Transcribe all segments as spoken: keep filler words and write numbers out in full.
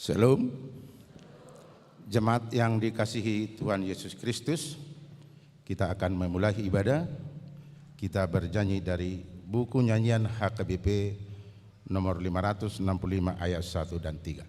Shalom. Jemaat yang dikasihi Tuhan Yesus Kristus, kita akan memulai ibadah. Kita bernyanyi dari buku nyanyian H K B P nomor lima ratus enam puluh lima ayat satu dan tiga.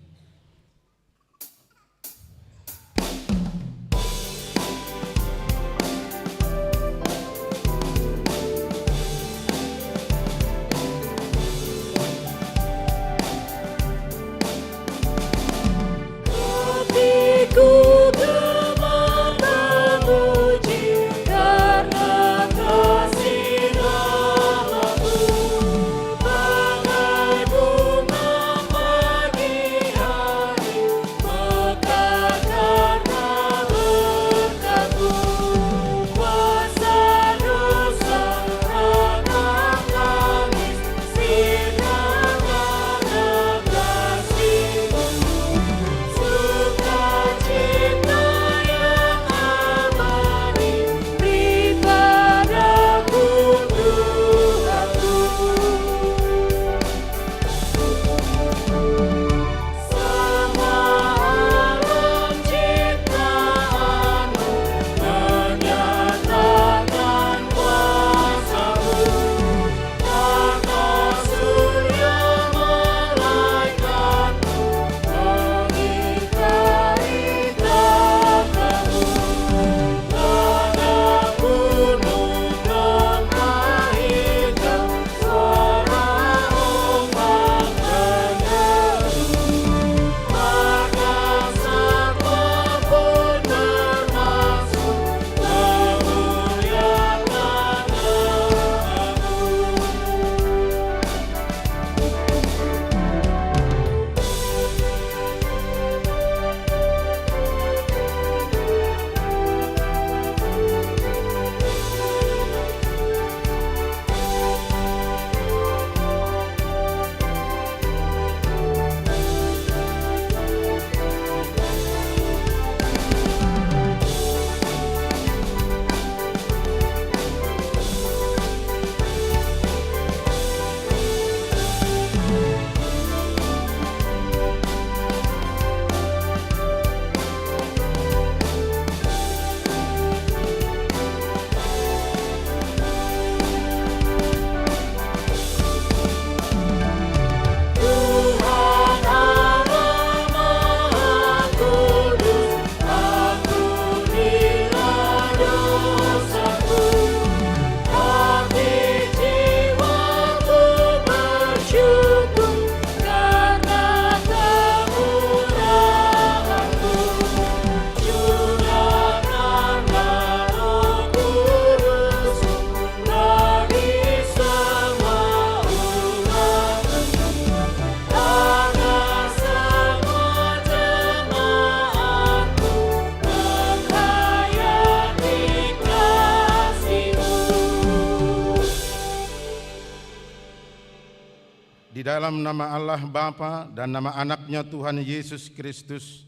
Di dalam nama Allah Bapa dan nama Anaknya Tuhan Yesus Kristus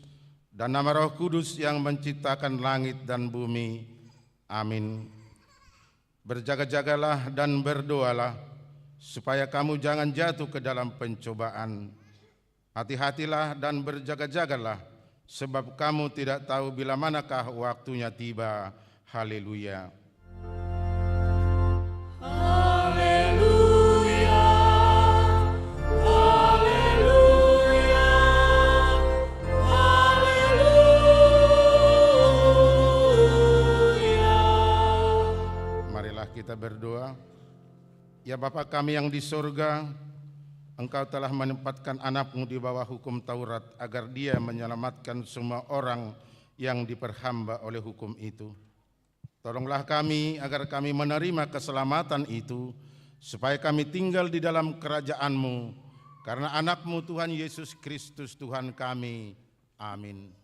dan nama Roh Kudus yang menciptakan langit dan bumi. Amin. Berjaga-jagalah dan berdoalah, supaya kamu jangan jatuh ke dalam pencobaan. Hati-hatilah dan berjaga-jagalah, sebab kamu tidak tahu bila manakah waktunya tiba. Haleluya. Haleluya. Haleluya. Haleluya. Marilah kita berdoa. Ya Bapa kami yang di sorga, Engkau telah menempatkan Anak-Mu di bawah hukum Taurat, agar Dia menyelamatkan semua orang yang diperhamba oleh hukum itu. Tolonglah kami agar kami menerima keselamatan itu, supaya kami tinggal di dalam kerajaan-Mu, karena Anak-Mu Tuhan Yesus Kristus Tuhan kami. Amin.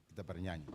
Kita bernyanyi.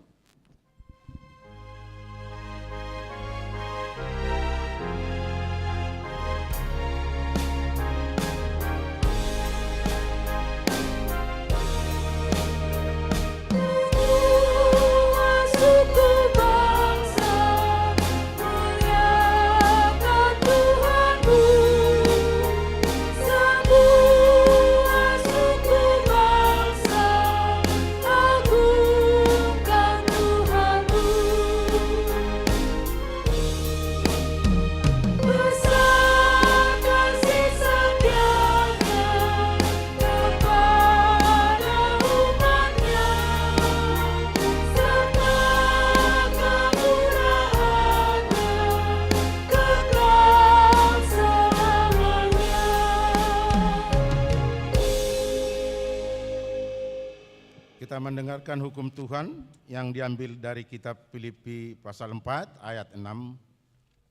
Mendengarkan hukum Tuhan yang diambil dari kitab Filipi pasal empat ayat enam.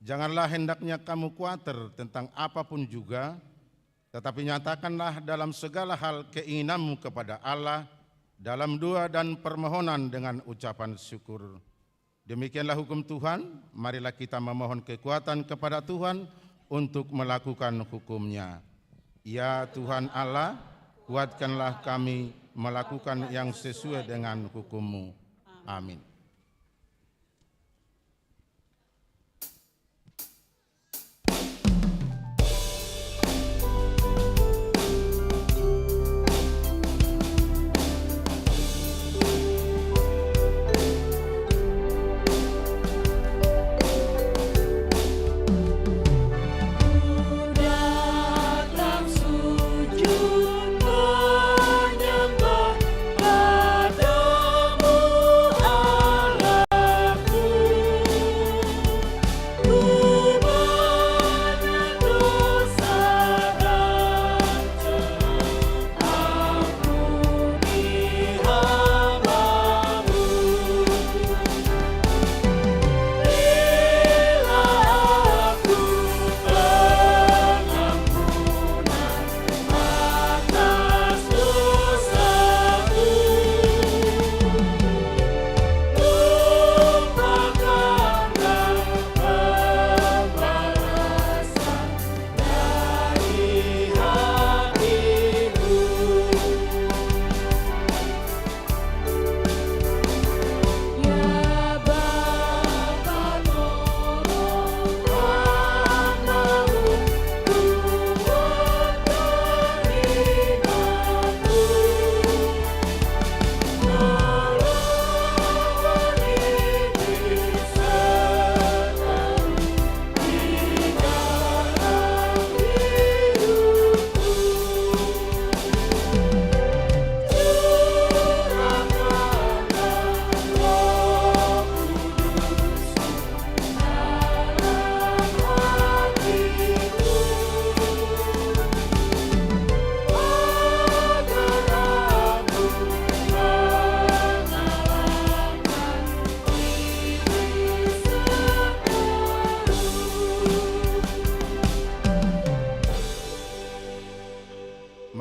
Janganlah hendaknya kamu khawatir tentang apa pun juga, tetapi nyatakanlah dalam segala hal keinginanmu kepada Allah dalam doa dan permohonan dengan ucapan syukur. Demikianlah hukum Tuhan, marilah kita memohon kekuatan kepada Tuhan untuk melakukan hukum-Nya. Ya Tuhan Allah, kuatkanlah kami melakukan yang sesuai dengan hukum-Mu. Amin.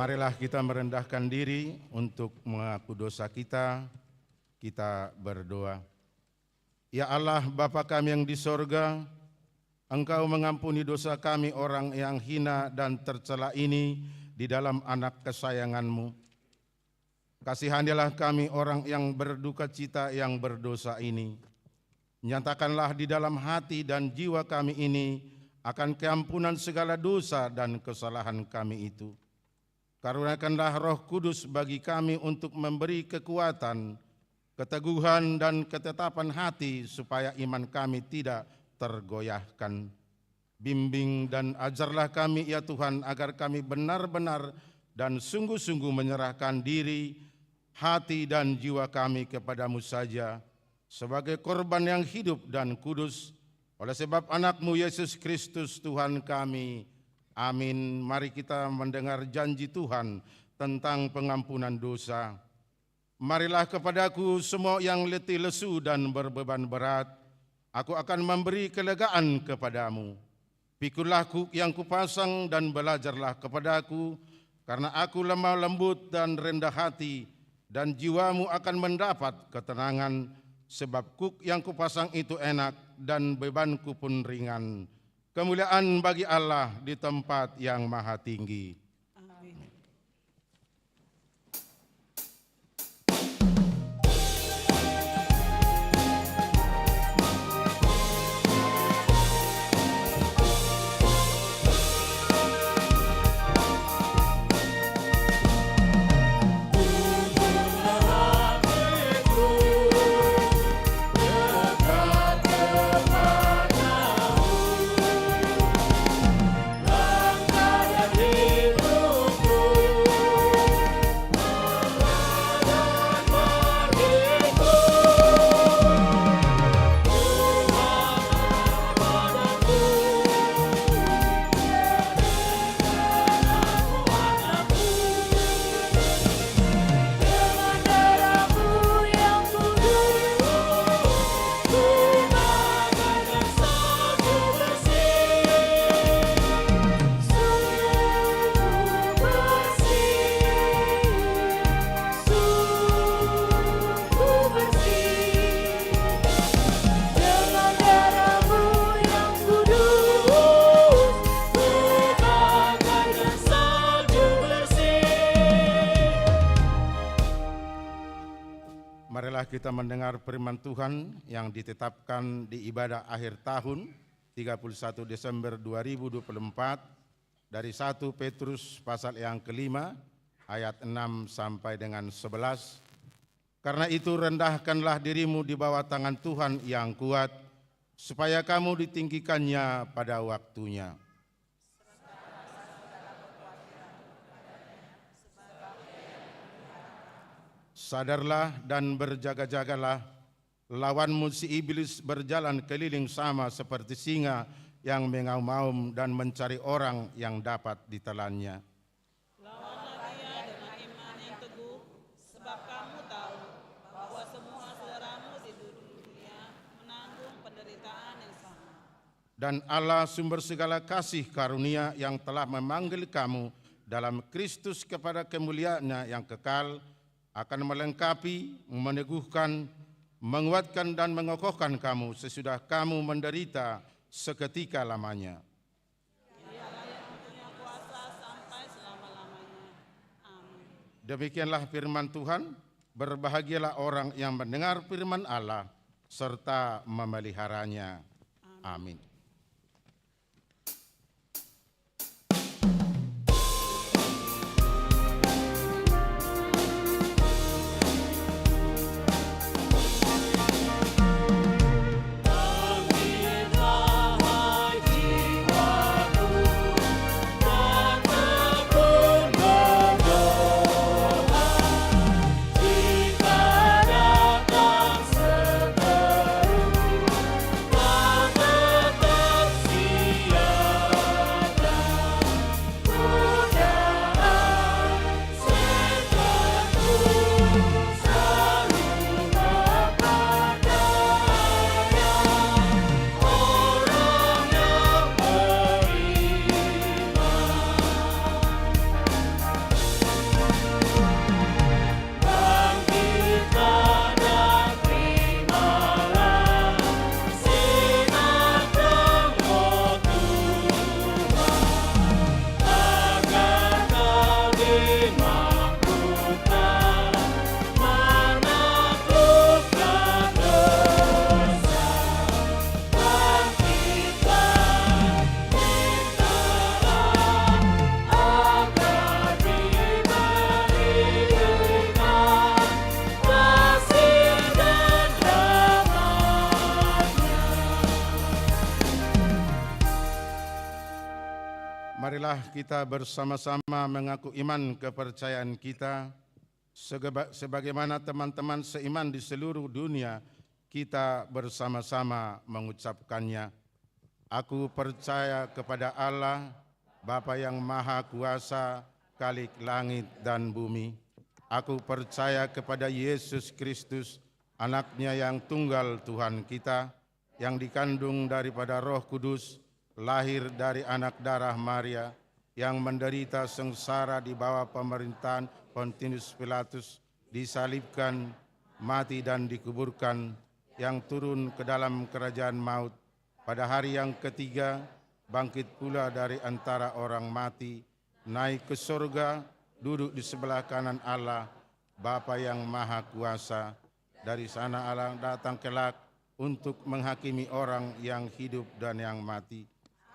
Marilah kita merendahkan diri untuk mengaku dosa kita. Kita berdoa. Ya Allah, Bapa kami yang di sorga, Engkau mengampuni dosa kami orang yang hina dan tercela ini di dalam Anak kesayangan-Mu. Kasihanilah kami orang yang berduka cita yang berdosa ini. Nyatakanlah di dalam hati dan jiwa kami ini akan keampunan segala dosa dan kesalahan kami itu. Karuniakanlah Roh Kudus bagi kami untuk memberi kekuatan, keteguhan, dan ketetapan hati supaya iman kami tidak tergoyahkan. Bimbing dan ajarlah kami, ya Tuhan, agar kami benar-benar dan sungguh-sungguh menyerahkan diri, hati, dan jiwa kami kepada-Mu saja, sebagai korban yang hidup dan kudus, oleh sebab Anak-Mu, Yesus Kristus, Tuhan kami. Amin. Mari kita mendengar janji Tuhan tentang pengampunan dosa. Marilah kepada-Ku semua yang letih lesu dan berbeban berat, Aku akan memberi kelegaan kepadamu. Pikullah kuk yang Kupasang dan belajarlah kepada-Ku, karena Aku lemah lembut dan rendah hati, dan jiwamu akan mendapat ketenangan, sebab kuk yang Kupasang itu enak dan beban-Ku pun ringan. Kemuliaan bagi Allah di tempat yang maha tinggi. Amin. Kita mendengar firman Tuhan yang ditetapkan di ibadah akhir tahun, tiga puluh satu Desember dua ribu dua puluh empat, dari satu Petrus pasal yang kelima, ayat enam sampai dengan sebelas. Karena itu, rendahkanlah dirimu di bawah tangan Tuhan yang kuat, supaya kamu ditinggikannya pada waktunya. Sadarlah dan berjaga-jagalah, lawanmu si iblis berjalan keliling sama seperti singa yang mengaum-aum dan mencari orang yang dapat ditelannya. Lawanlah ia dengan iman yang teguh, sebab kamu tahu bahwa semua saudaramu di dunia menanggung penderitaan yang sama. Dan Allah, sumber segala kasih karunia, yang telah memanggil kamu dalam Kristus kepada kemuliaan-Nya yang kekal, akan melengkapi, meneguhkan, menguatkan, dan mengokohkan kamu sesudah kamu menderita seketika lamanya. Dialah yang mempunyai kuasa sampai selama-lamanya. Amin. Demikianlah firman Tuhan. Berbahagialah orang yang mendengar firman Allah serta memeliharanya. Amin. Marilah kita bersama-sama mengaku iman kepercayaan kita, segeba-, sebagaimana teman-teman seiman di seluruh dunia, kita bersama-sama mengucapkannya. Aku percaya kepada Allah, Bapa yang Maha Kuasa, Khalik langit dan bumi. Aku percaya kepada Yesus Kristus, Anak-Nya yang tunggal, Tuhan kita, yang dikandung daripada Roh Kudus, lahir dari anak darah Maria, yang menderita sengsara di bawah pemerintahan Pontius Pilatus, disalibkan, mati dan dikuburkan, yang turun ke dalam kerajaan maut, pada hari yang ketiga bangkit pula dari antara orang mati, naik ke sorga, duduk di sebelah kanan Allah, Bapa yang Maha Kuasa. Dari sana Allah datang kelak untuk menghakimi orang yang hidup dan yang mati.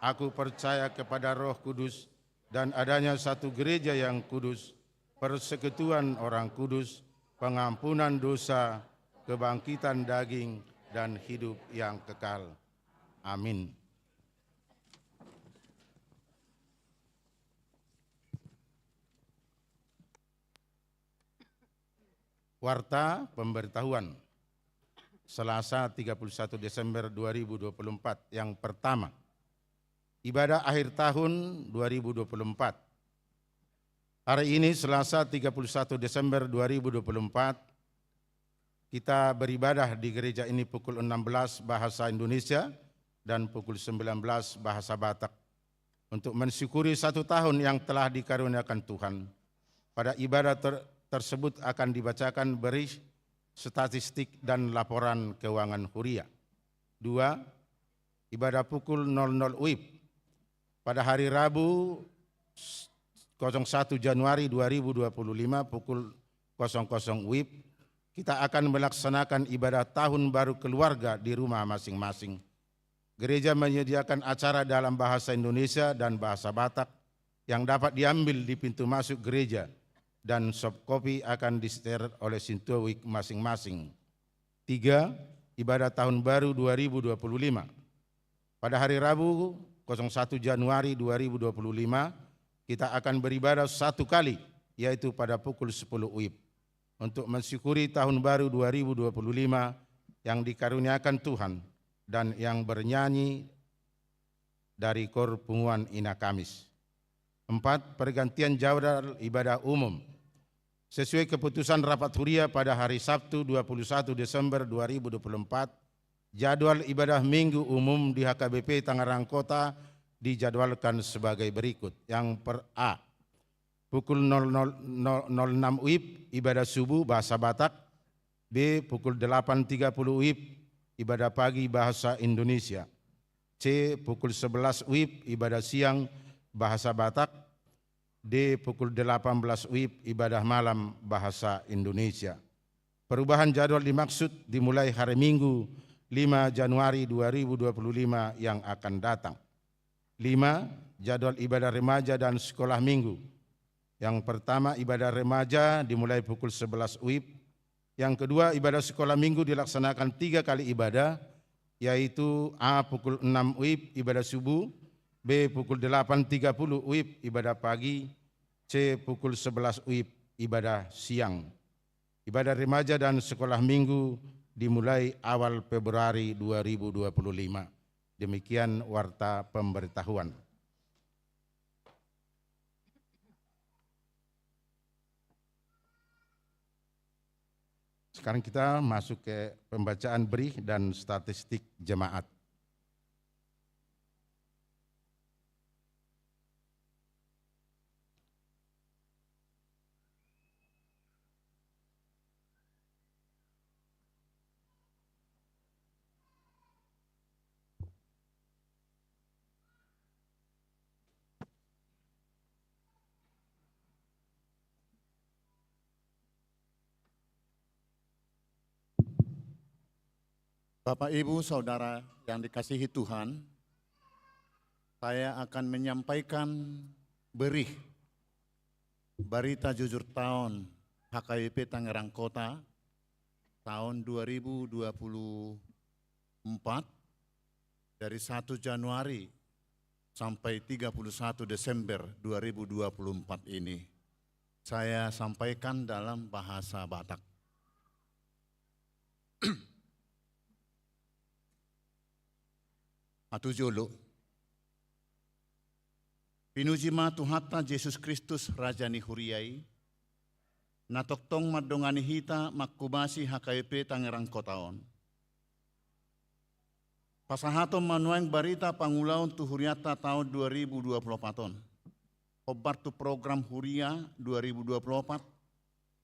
Aku percaya kepada Roh Kudus dan adanya satu gereja yang kudus, persekutuan orang kudus, pengampunan dosa, kebangkitan daging, dan hidup yang kekal. Amin. Warta pemberitahuan, Selasa, tiga puluh satu Desember dua ribu dua puluh empat, yang pertama, ibadah akhir tahun dua ribu dua puluh empat. Hari ini, Selasa, tiga puluh satu Desember dua ribu dua puluh empat, kita beribadah di gereja ini pukul enam belas bahasa Indonesia dan pukul sembilan belas bahasa Batak untuk mensyukuri satu tahun yang telah dikaruniakan Tuhan. Pada ibadah ter-, tersebut akan dibacakan berita, statistik, dan laporan keuangan huria. Dua, ibadah pukul nol nol WIB. Pada hari Rabu, kosong satu Januari dua ribu dua puluh lima, pukul kosong kosong WIB, kita akan melaksanakan ibadah tahun baru keluarga di rumah masing-masing. Gereja menyediakan acara dalam bahasa Indonesia dan bahasa Batak yang dapat diambil di pintu masuk gereja, dan soft copy akan disetor oleh sintua wijk masing-masing. Tiga, ibadah tahun baru dua ribu dua puluh lima. Pada hari Rabu, kosong satu Januari dua ribu dua puluh lima, kita akan beribadah satu kali, yaitu pada pukul sepuluh wib, untuk mensyukuri tahun baru dua ribu dua puluh lima yang dikaruniakan Tuhan dan yang bernyanyi dari Kor Punguan Ina Kamis. Empat, pergantian jadwal ibadah umum. Sesuai keputusan rapat huria pada hari Sabtu, dua puluh satu Desember dua ribu dua puluh empat, jadwal ibadah Minggu Umum di H K B P Tangerang Kota dijadwalkan sebagai berikut. Yang per-, A, pukul nol nol, nol, nol enam wib, ibadah subuh bahasa Batak. B, pukul delapan tiga puluh wib, ibadah pagi bahasa Indonesia. C, pukul sebelas wib, ibadah siang bahasa Batak. D, pukul delapan belas wib, ibadah malam bahasa Indonesia. Perubahan jadwal dimaksud dimulai hari Minggu, lima Januari dua ribu dua puluh lima yang akan datang. Lima, jadwal ibadah remaja dan sekolah minggu. Yang pertama, ibadah remaja dimulai pukul sebelas wib. Yang kedua, ibadah sekolah minggu dilaksanakan tiga kali ibadah, yaitu A, pukul enam wib, ibadah subuh, B, pukul delapan tiga puluh wib, ibadah pagi, C, pukul sebelas wib, ibadah siang. Ibadah remaja dan sekolah minggu dimulai awal Februari dua ribu dua puluh lima. Demikian warta pemberitahuan. Sekarang kita masuk ke pembacaan brih dan statistik jemaat. Bapak, Ibu, Saudara yang dikasihi Tuhan, saya akan menyampaikan berih Barita Jujur Taon H K B P Tangerang Kota tahun dua ribu dua puluh empat, dari satu Januari sampai tiga puluh satu Desember dua ribu dua puluh empat ini. Saya sampaikan dalam bahasa Batak. Atua jolo. Pinuji ma Tuhanta Jesus Kristus, Raja ni huria i, na tongtong mandongani hita manghobasi H K B P Tangerang Kota on. Pasahaton ma nuaeng barita pangulaon tu hurianta taon dua ribu dua puluh opat on. Hombar tu program huria dua ribu dua puluh opat,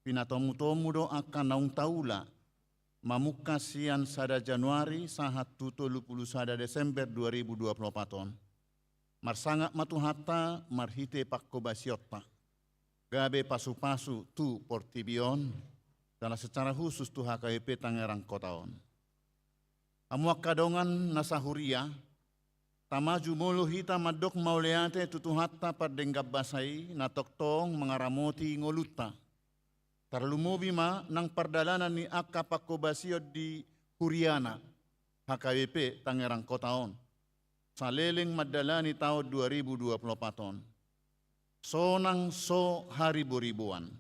pinatomutomu do angka naung taula, mamungka sian sada Januari sahat tu tolu pulu sada Desember dua ribu dua puluh opat on. Marsangap ma Tuhanta marhite panghobasionta, gabe pasupasu tu portibi on, jala secara khusus tu H K B P Tangerang Kota on. Hamu angka dongan na sahuria, tama jumolo hita mandok mauliate tu Tuhanta pardenggan basa i na tongtong mangaramoti ngolunta. Tarlumobi ma nang pardalanan ni angka panghobasion di huriana, H K B P Tangerang Kota on, saleleng mandalani taon dua ribu dua puluh opat on. Sonang so hariboriboan.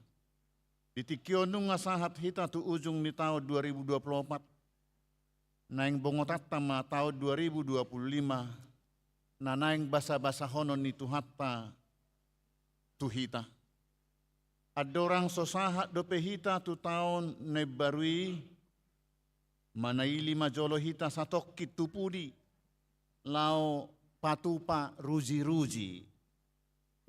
Di tingki on nunga sahat hita tu ujung ni taon dua ribu dua puluh opat, naeng bongotanta ma taon dua ribu dua puluh lima, na naeng basabasahonon ni Tuhanta tu hita. Andorang so sahat dope hita tu taon na imbaru i, manaili ma jolo hita satongkin tu pudi, laho patupa rujiruji,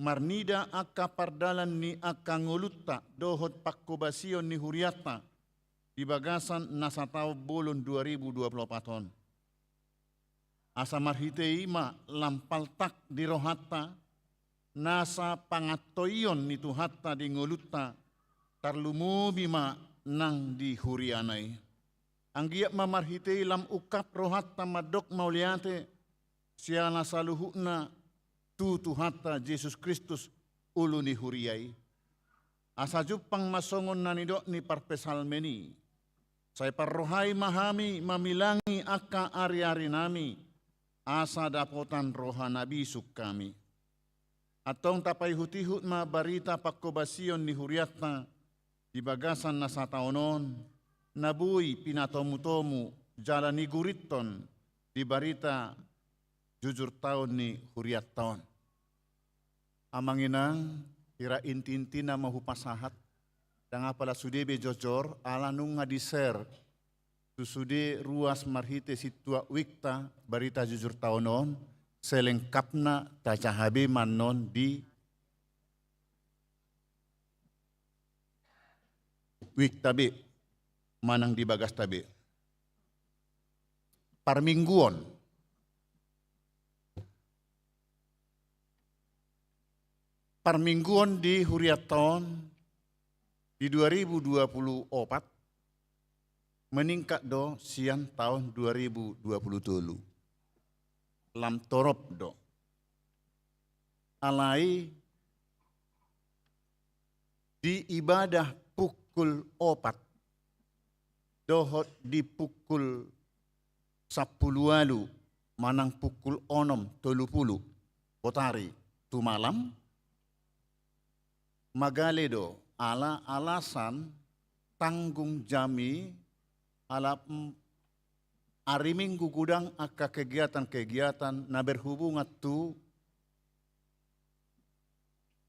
marnida angka pardalan ni angka ngolunta dohot panghobasion ni hurianta di bagasan na sataon bolon dua ribu dua puluh opat on. Asa marhite i ma lam paltak di rohanta nasa pangantoion ni Tuhanta di ngolunta, tarlumobi ma nang di huriana i. Anggiat ma marhite i lam ungkap rohanta mandok mauliate siala saluhutna tu Tuhanta Jesus Kristus, ulu ni huria i. Asa jumpang ma songon na nidok ni parpsalmen i: Sai parrohai ma hami mamilangi angka ariarinami, asa dapotan roha na bisuk hami. Antong tapaihutihut ma barita panghobasion ni hurianta di bagasan na sataon on, na boi pinatomutomu jala nigurithon di barita jujur taon ni hurianta on. Amang inang, hira intiintina ma hupasahat, ndang apala sude be jojor, ala nunga di-share tu sude ruas marhite sintua wikta barita jujur taon on, selengkapna tajaha be ma annon di wikta be, manang di bagasta be. Parmingguon. Parmingguon di hurianta on di dua ribu dua puluh opat meningkat do sian taon dua ribu dua puluh tolu. Lam torop do. Alai di ibadah pukul opat dohot di pukul sampulu ualu manang pukul onom tolu pulu botari tu malam, magale do ala alasan tanggung jam i, ala, mm, ari Minggu godang angka kegiatan-kegiatan na berhubungan tu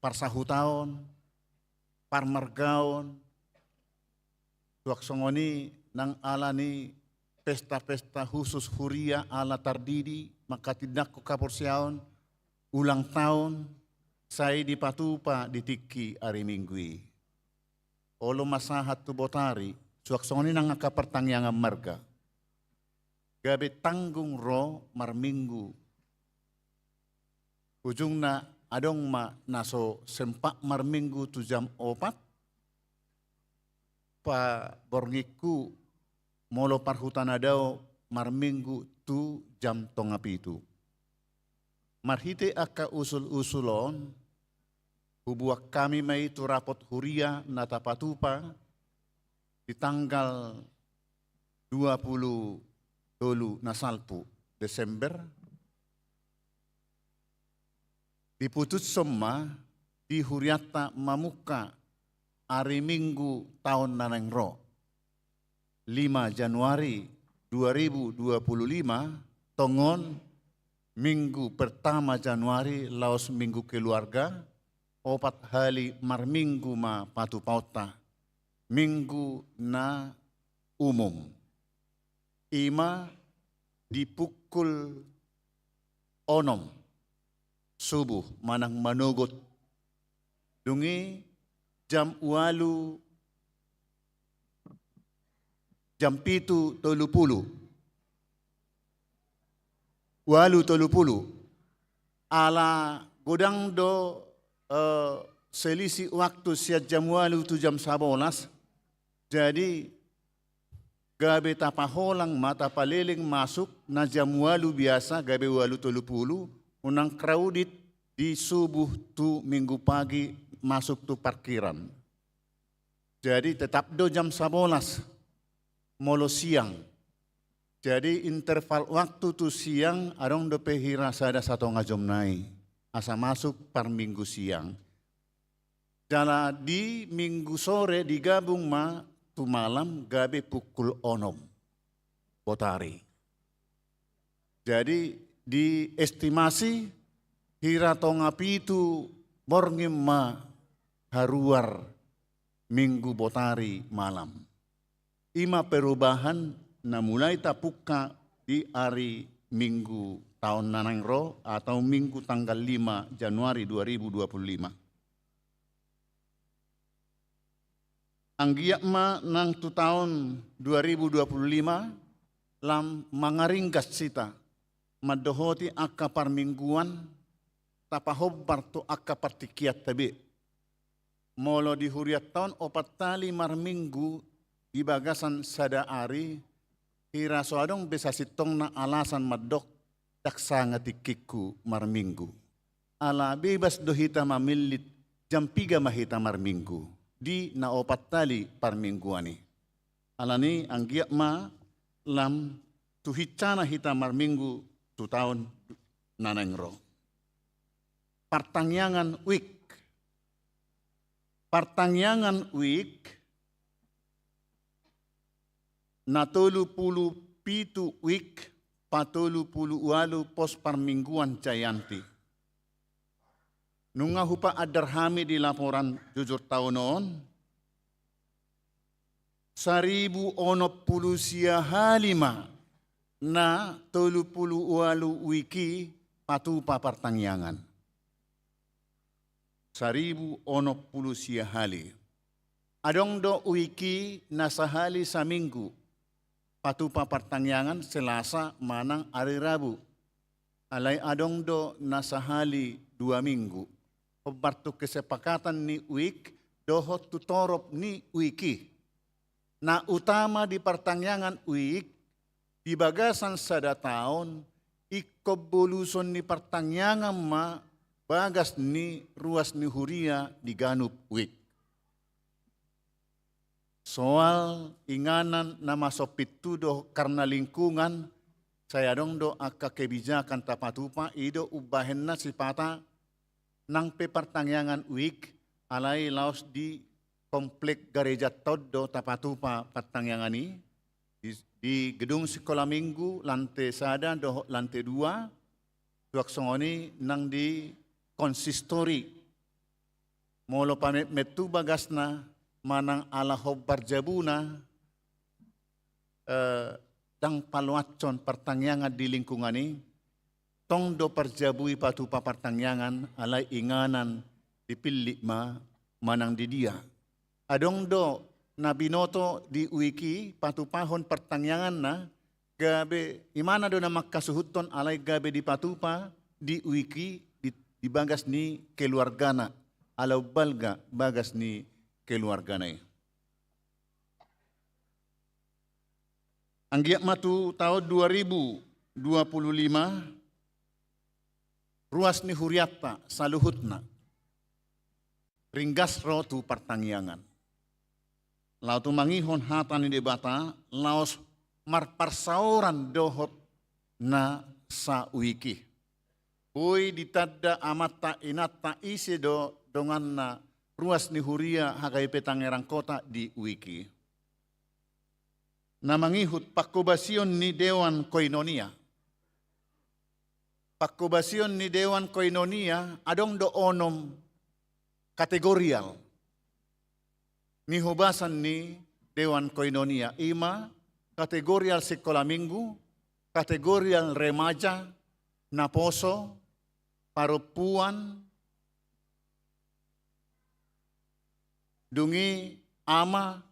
parsahutaon, parmargaon, suang songon i nang ala ni pesta-pesta khusus huria ala tardidi manghatindanghon haporseaon, ulang taon, sai dipatupa di tingki ari Minggu i. Olo ma sahat tu botari, suang songon i nang angka partangiangan marga. Gabe tanggung ro marminggu. Ujungna adong ma na so sempat marminggu tu jam opat, pa borngingku molo parhuta na dao marminggu tu jam tonga pitu. Marhite angka usul-usul on, hubuat hami ma i tu rapot huria na tapatupa di tanggal dua puluh tolu na salpu Desember, diputushon ma di hurianta mamungka ari Minggu taon na naeng ro, lima Januari dua ribu dua puluh lima, tongon Minggu pertama Januari laos Minggu Keluarga, opat hali marminggu ma patupaonta, Minggu na umum. I ma di pukul onom subuh manang manogot, dung i jam ualu, jam pitu tolu pulu, ualu tolu pulu. Ala godang do, eh, selisih waktu sian jam ualu tu jam sabolas. Jadi gabe tapaholang ma, tapaleleng masuk na jam ualu biasa gabe ualu tolu pulu, unang crowded di subuh tu Minggu pagi masuk tu parkiran. Jadi tetap do jam sabolas molo siang. Jadi interval waktu tu siang adong dope hira sada satonga jom nai asa masuk parminggu siang. Jala di Minggu sore digabung ma tu malam gabe pukul onom botari. Jadi diestimasi hira tonga pitu borngin ma haruar Minggu botari malam. I ma perubahan na mulai tapungka di ari Minggu taon na naeng ro atau Minggu tanggal lima Januari dua ribu dua puluh lima. Anggiat ma nang tu taon dua ribu dua puluh lima lam mangaringgas hita mandohoti angka parmingguan, tapahombar tu angka partingkianta be. Molo di hurianta on opat hali marminggu di bagasan sada ari, hira so adong be sasintongna alasan mandok ndang sanga tingkingku marminggu. Ala bebas do hita mamillit jam piga ma hita marminggu di na opat hali parmingguan i. Alani anggiat ma lam tu hinsana hita marminggu tu taon na naeng ro. Partangiangan wijk. Partangiangan wijk na tolu pulu pitu wijk patolu pulu ualu pos parmingguan Jayanti. Nunga hupaandar hami di laporan jujur taon on, saribu onom pulu sia hali ma na tolu pulu ualu wijk i patupa partangiangan. Saribu onom pulu sia hali. Adong do wijk i na sahali saminggu patupa partangiangan, Selasa manang ari Rabu. Alai adong do na sahali dua minggu. Hombar tu kesepakatan ni wijk dohot tu torop ni wijk i. Na utama di partangiangan wijk di bagasan sada taon, ingkon boluson ni partangiangan ma bagas ni ruas ni huria di ganup wijk. Soal inganan na masopit tu do karna lingkungan, sai adong do angka kebijakan tapatupa, i do umbahenna sipata nang pe partangiangan wijk, alai laos di komplek garejanta on do tapatupa partangiangan i, di, di gedung sikola minggu, lante sada dohot lante dua, suang songon i nang di konsistori. Molo pametmet tu bagasna manang ala hombar jabuna, eh, ndang paloashon partangiangan di lingkungan i, tong do parjabu i patupa partangiangan, alai inganan dipillit ma manang di dia. Adong do na binoto di wijk i patupahon partangianganna, gabe imana do na mangkasuhuthon, alai gabe dipatupa di wijk i di, di bagas ni keluargana, ala umbalga bagas ni keluargana i. Anggiat ma tu taon dua ribu dua pulu lima, ruas ni hurianta saluhutna ringgas ro tu partangiangan, laho tumangihon hata ni Debata, laos marparsaoran dohot na sawijk i. Boi ditanda amanta inanta ise do donganna ruas ni huria H K I P Tangerang Kota di wijk i. Na mangihut pangkobasion ni dewan koinonia. Pangkobasion ni dewan koinonia adong do onom kategorial ni hobasan ni dewan koinonia, i ma kategorial sikola minggu, kategorial remaja, naposo, parompuan, dung i ama,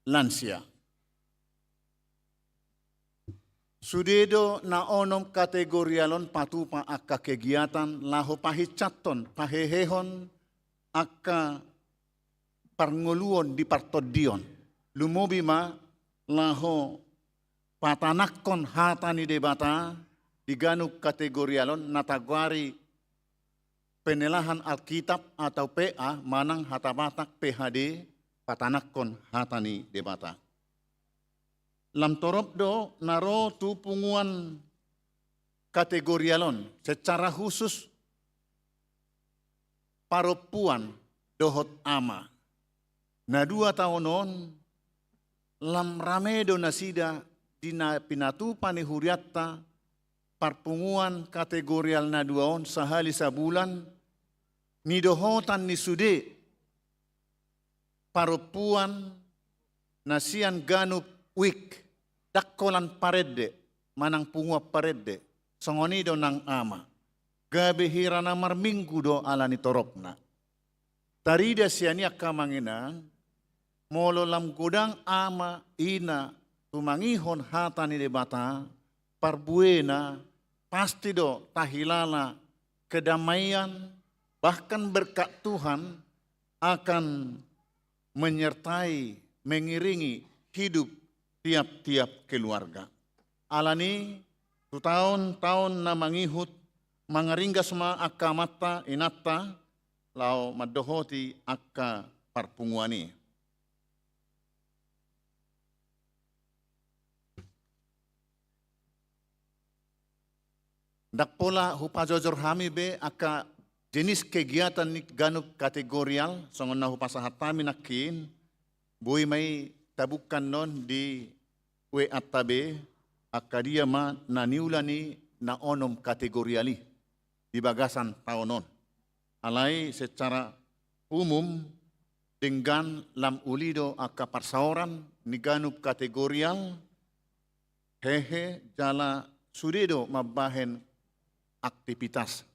lansia. Sude do na onom kategorial on patupa angka kegiatan laho pahinsathon, pahehehon angka parngoluon di partondion. Lumobi ma laho patanakhon hata ni Debata di ganup kategorial on, na tagoari penelahan Alkitab atau P A manang hata Batak P H D, patanakhon hata ni Debata. Lam torop do na ro tu punguan kategorial on, secara khusus parompuan dohot ama. Na dua taon on lam rame do nasida di na pinatupa ni hurianta parpunguan kategorial na dua on sahali sabulan, nidohotan ni sude parompuan na sian ganup wijk, ndang holan parende manang punguan parende, songon i do nang ama. Gabe hira na marminggu do ala ni toropna. Tarida sian i angka amang inang, molo lam godang ama ina tumangihon hata ni Debata, parbuena pasti do tahilala kedamaian, bahkan berkat Tuhan akan menyertai, mengiringi hidup tiap-tiap keluarga. Alani tu taon-taon na mangihut mangaringgas ma angka amanta inanta laho mandohoti angka parpunguan i. Ndang pola hupajojor hami be angka jenis kegiatan ni ganup kategorial songon na hupasahat hami nangkin, boi ma i tabungkan non di W A ta be angka dia ma na niula ni na onom kategorial i di bagasan taon on. Alai secara umum denggan lam uli do angka parsaoran ni ganup kategorial, hehe jala sude do mambahen aktivitas.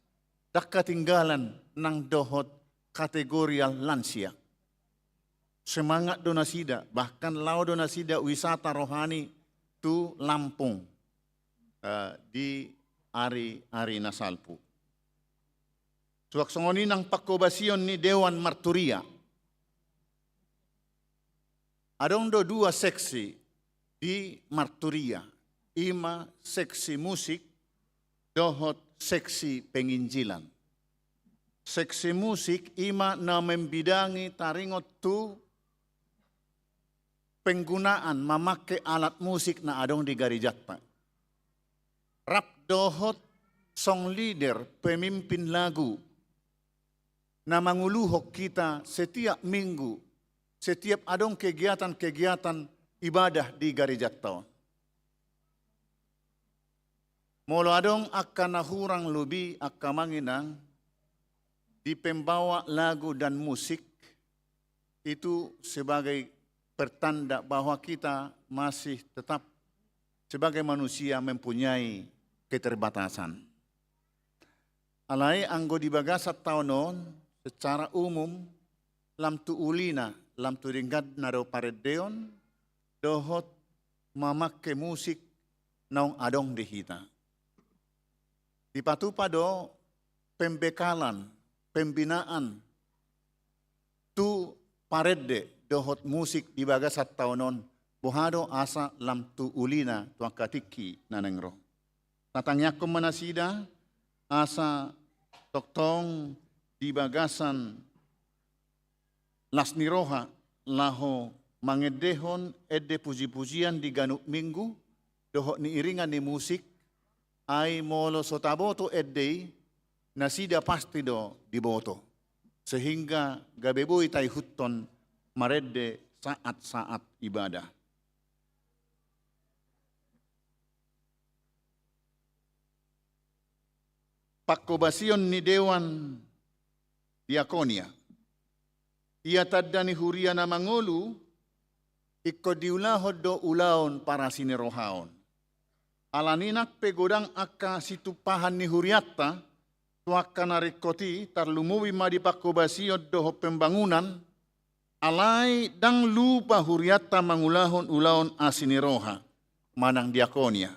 Ndang katinggalan nang dohot kategorial lansia. Semangat do nasida, bahkan laho do nasida wisata rohani tu Lampung, eh, di ari-ari na salpu. Suang songon i nang pangkobasion ni dewan marturia. Adong do dua seksi di marturia, i ma seksi musik dohot seksi penginjilan. Seksi musik i ma na membidangi taringot tu penggunaan mamake alat musik na adong di garejanta. Rap dohot song leader, pemimpin lagu, na manguluhon hita setiap minggu, setiap adong kegiatan-kegiatan ibadah di garejanta on. Molo adong angka na hurang lobi angka amang inang di pembawa lagu dan musik, itu sebagai pertanda bahwa kita masih tetap sebagai manusia mempunyai keterbatasan. Alai anggo di bagasan taon on, secara umum, lam tu ulina, lam tu dengganna do parendeon dohot mamake musik naung adong di hita. Dipatupa do pembekalan, pembinaan tu parende dohot musik di bagasan taon on, boha do asa lam tu ulina tu angka tingki na naeng ro. Tatangiangkon ma nasida asa tongtong di bagasan las ni roha laho mangendehon ende puji-pujian di ganup minggu dohot niiringan ni musik, ai molo so taboto ende i, nasida pasti do diboto, sehingga gabe boi taihuthon marende saat-saat ibadah. Pangkobasion ni dewan diakonia. Ia tanda ni huria na mangolu, ingkon diulahon do ulaon parasi ni roha on. Alani nang pe godang angka situmpahan ni hurianta tu angka na ringkot i, tarlumobi ma di pangkobasion dohot pembangunan, alai ndang lupa hurianta mangulahon ulaon asi ni roha manang diakonia.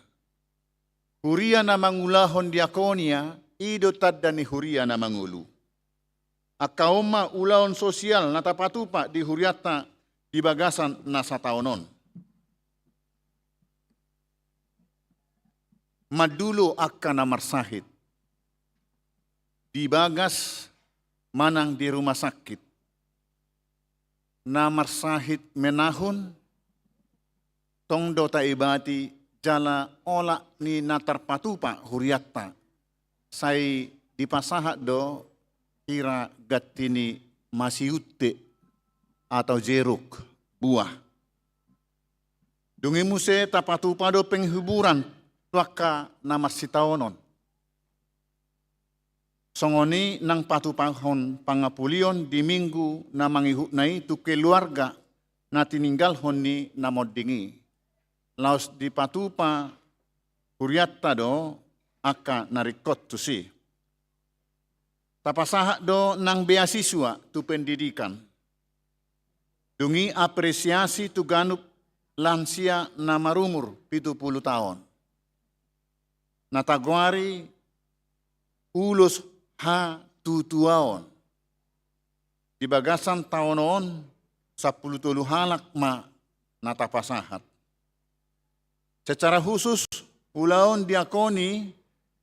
Huria na mangulahon diakonia, i do tanda ni huria na mangolu. Angka on ma ulaon sosial na tapatupa di hurianta di bagasan na sataon on. Mandulo angka na marsahit di bagas manang di rumah sakit. Na marsahit menahun tong do taibati jala olat ni na tarpatupa hurianta, sai dipasahat do hira ganti ni masiunte atau jeruk, buah. Dung i muse tapatupa do penghiburan tu angka na marsitaonon. Songon i nang patupahon pangapulion di minggu na mangihutna i tu keluarga na tininggalhon ni na monding i. Laos dipatupa hurianta do angka na ringkot tusi. Tapasahat do nang beasiswa tu pendidikan. Dung i apresiasi tu ganup lansia na marumur pitu pulu taon. Na tagoari ulos hatutuaon. Di bagasan taon on, sampulu tolu halak ma na tapasahat. Secara khusus, ulaon diakoni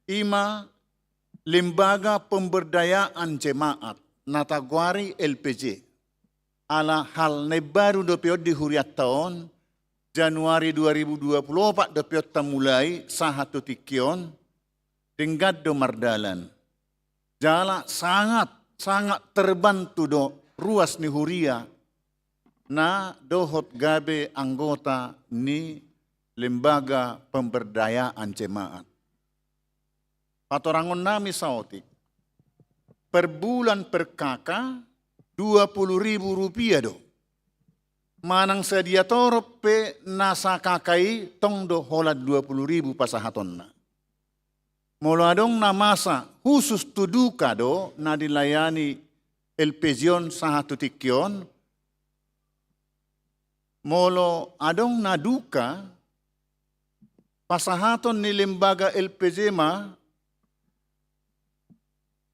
i ma Lembaga Pemberdayaan Jemaat, na tagoari L P J. Ala hal na imbaru dope on di hurianta on, Januari dua ribu dua puluh opat dope on tamulai sahat tu tingki on, denggan do mardalan. Jala sangat, sangat terbantu do ruas ni huria na dohot gabe anggota ni Lembaga Pemberdayaan Jemaat. Patorangonnami saotik, per bulan per K K dua puluh ribu rupiah do. Manang sadia torop pe na sa K K i, tong do holan dua puluh ribu pasahatonna. Molo adong na masa khusus tu duka do na dilayani L P J on sahat tu tingki on. Molo adong na duka, pasahaton ni lembaga L P J ma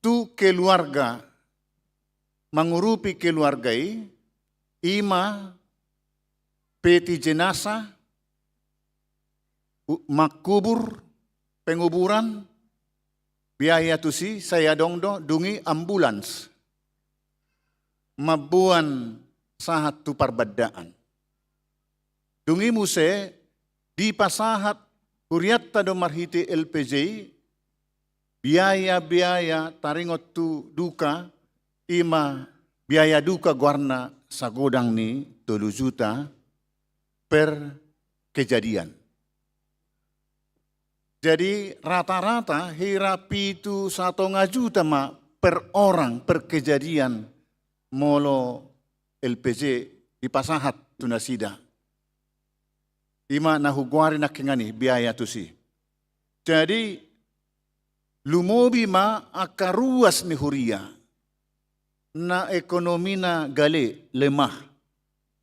tu keluarga, mangurupi keluarga i, i ma peti jenazah, u-, makubur, penguburan, biaya tusi, sai adong do, dung i ambulans mamboan sahat tu parbandaan. Dung i muse dipasahat hurianta do marhite L P J i, biaya-biaya taringot tu duka, i ma biaya duka goarna sagodang ni tolu juta per kejadian. Jadi rata-rata hira pitu satonga juta ma per orang per kejadian molo L P J dipasahat tu nasida. I ma na hugoari nangkiningan i biaya tusi. Jadi lumobi ma angka ruas ni huria na ekonomina gale, lemah,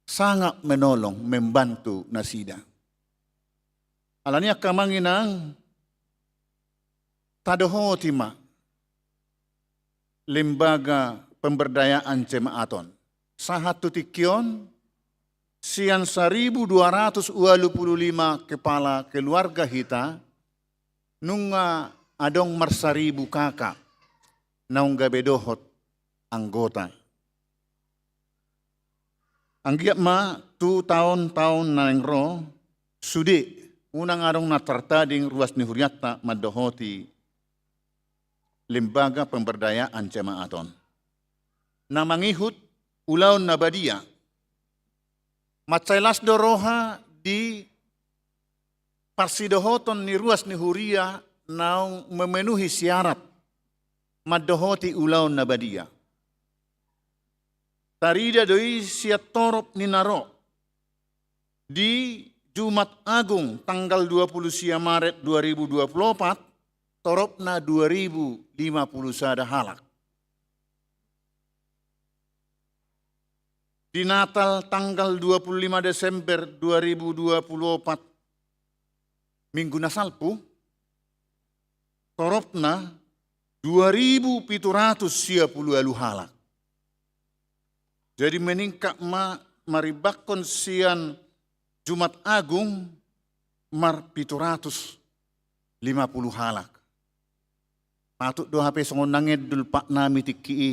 sangat menolong, membantu nasida. Alani i angka amang inang, tadohoti ma lembaga pemberdayaan jemaat on. Sahat tu tingki on, sian saribu dua ratus ualu pulu lima kepala keluarga hita, nunga adong marsaribu K K naung gabe dohot anggota. Anggiat ma tu taon-taon naeng ro, sude unang adong na tartading ruas ni hurianta mandohoti lembaga pemberdayaan jemaat on. Na mangihut ulaon na badia. Mansai las do roha di parsidohoton ni ruas ni huria naung memenuhi syarat mandohoti ulaon na badia. Tarida do i sian torop ni na ro. Di Jumat Agung tanggal dua puluh sia Maret dua ribu dua puluh opat, toropna dua ribu lima puluh sada halak. Di Natal tanggal dua puluh lima Desember dua ribu dua puluh opat, Minggu na salpu, toropna dua ribu pitu ratus sia pulu ualu halak. Jadi meningkat ma, marimbangkon sian Jumat Agung marpitu ratus lima puluh halak. Patut do hape songon na ngendul patnami tingki i,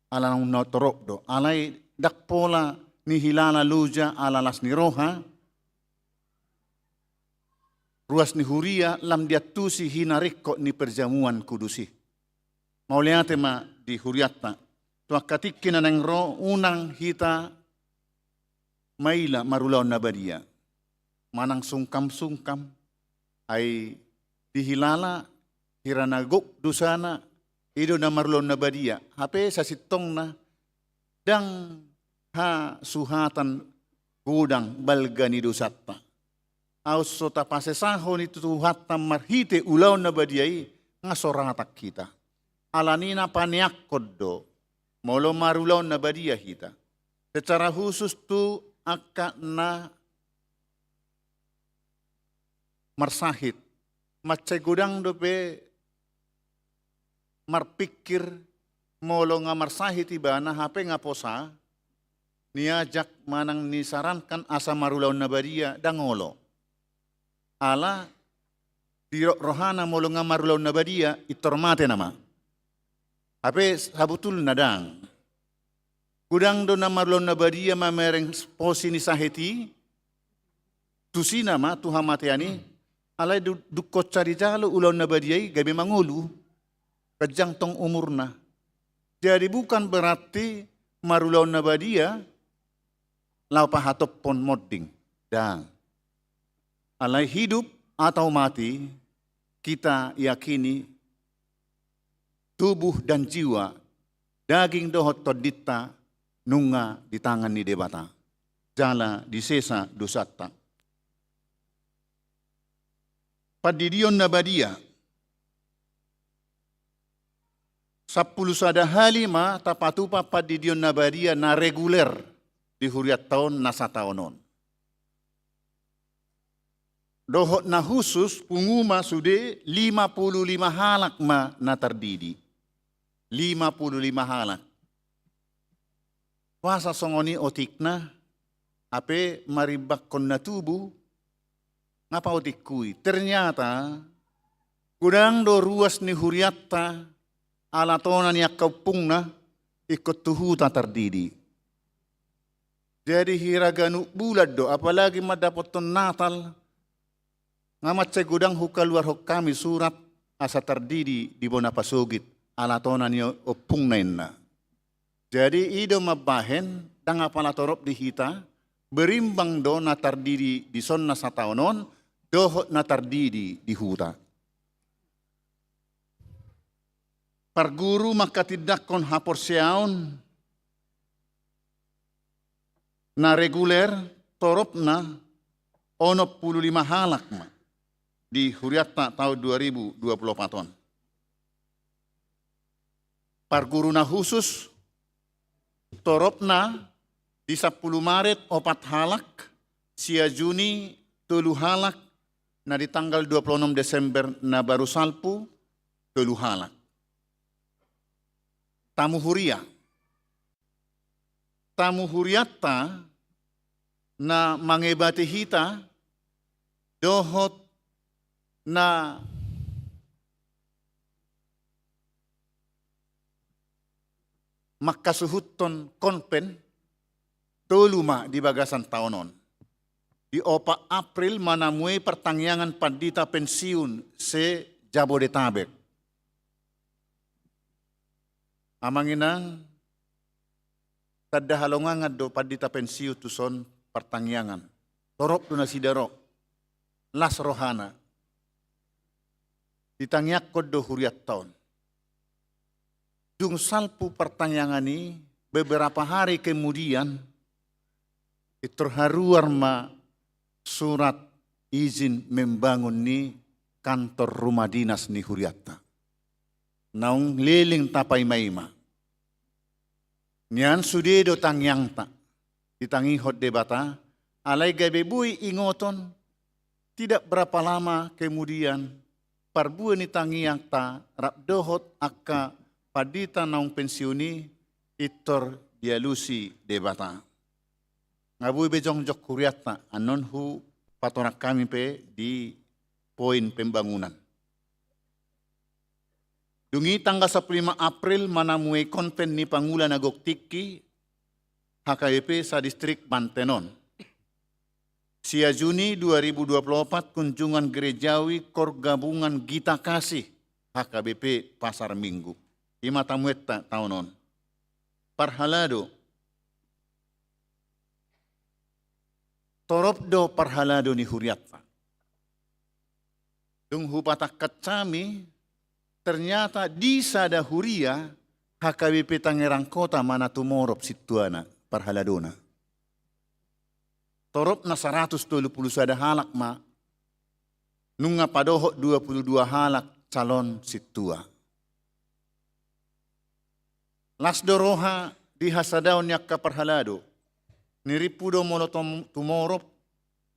ala naung na torop do. Alai ndang pola nihilala loja ala las ni roha ruas ni huria lam diantusi hinaringkot ni perjamuan kudus i. Mauliate ma di hurianta. Tu angka tingki na naeng ro, unang hita maila marulaon na badia. Manang sungkam-sungkam, ai dihilala hira na gok dosana, i do na marulaon na badia. Hape sasintongna ndang hasuhatan godang balga ni dosanta. Aut so tapasesahon i tu Tuhanta marhite ulaon na badia i, nga so rata hita. Alani na paneangkon do molo marulaon na badia hita. Secara khusus tu angka na marsahit. Mansai godang dope marpikir molo nga marsahit ibana, hape nga posa, niajak manang nisarankan asa marulaon na badia, ndang olo. Ala didok rohana molo nga marulaon na badia, intor mate nama. Hape sabutulna ndang. Godang do na marulaon na badia mamereng posi ni sahet i, tusi nama tu hamatean i, alai du-, dungkon sai dijalo ulaon na badia i gabe mangolu, ganjang tong umurna. Jadi bukan berarti marulaon na badia laho pahatophon monding. Ndang. Alai hidup atau mati, kita yakini tubuh dan jiwa, daging dohot tondinta nunga di tangan ni Debata. Jala disesa dosanta. Pandidion na badia. Sampulu sada hali ma tapatupa pandidion na badia na reguler di hurianta on na sataon on. Dohot na khusus, pungu ma sude lima pulu lima halak ma na tardidi. Lima pulu lima halak. Boasa songon i otikna, hape marimbangkon na tubu, nga paotikkon i. Ternyata, godang do ruas ni hurianta, ala tona ni angka ompungna, ingkon tu huta tardidi. Jadi hira ganup bulan do, apalagi mandapothon Natal, nga mansai godang hukaluarhon hami surat asa tardidi di bona pasogit, ala tona ni ompungna inna. Jadi i do mambahen, ndang apala torop di hita, berimbang do na tardidi dison na sataon on, dohot na tardidi di huta. Parguru mangkatindangkon haporseaon na reguler, toropna onom pulu lima halak ma di hurianta taon dua ribu dua pulu opat on. Parguru na khusus, toropna di sampulu Maret opat halak, sia Juni tolu halak, na di tanggal dua pulu onom Desember na baru salpu tolu halak. Tamu huria. Tamu hurianta na mangebati hita dohot na mangkasuhuthon konven tolu ma di bagasan taon on. Di opat April manamuei partangiangan pandita pensiun se-Jabodetabek. Amang inang, tanda halongangan do pandita pensiun tuson partangiangan. Torop do nasida ro. Las rohana. Ditangiangkon do hurianta on. Dung salpu partangiangan i, beberapa hari kemudian, intor haruar ma surat izin membangun ni kantor rumah dinas ni hurianta. Naung leleng tapaimaima. Nian sude do tangiangta ditangihon Debata, alai gabe boi ingoton, tidak berapa lama kemudian, parbue ni tangiangta rap dohot angka pandita naung pensiun i, intor dialusi Debata. Nga boi be jongjong hurianta, annon hupatorang hami pe di poin pembangunan. Dung i tanggal sampulu lima April manamuei konven ni pangula na gok tingki H K B P sadistrik Banten on. Sia Juni dua ribu dua puluh opat kunjungan gerejawi Kor Gabungan Gita Kasih H K B P Pasar Minggu. I ma tamuenta taon on. Parhalado. Torop do parhalado ni hurianta. Dung hupatangkas hami, ternyata di sada huria H K B P Tangerang Kota ma na tumorop sintuana parhaladona. Toropna saratus tolu pulu sada halak ma, nunga padohot dua pulu dua halak calon sintua. Las do roha di hasadaon ni angka parhalado. Nirimpu do molo tom-, tumorop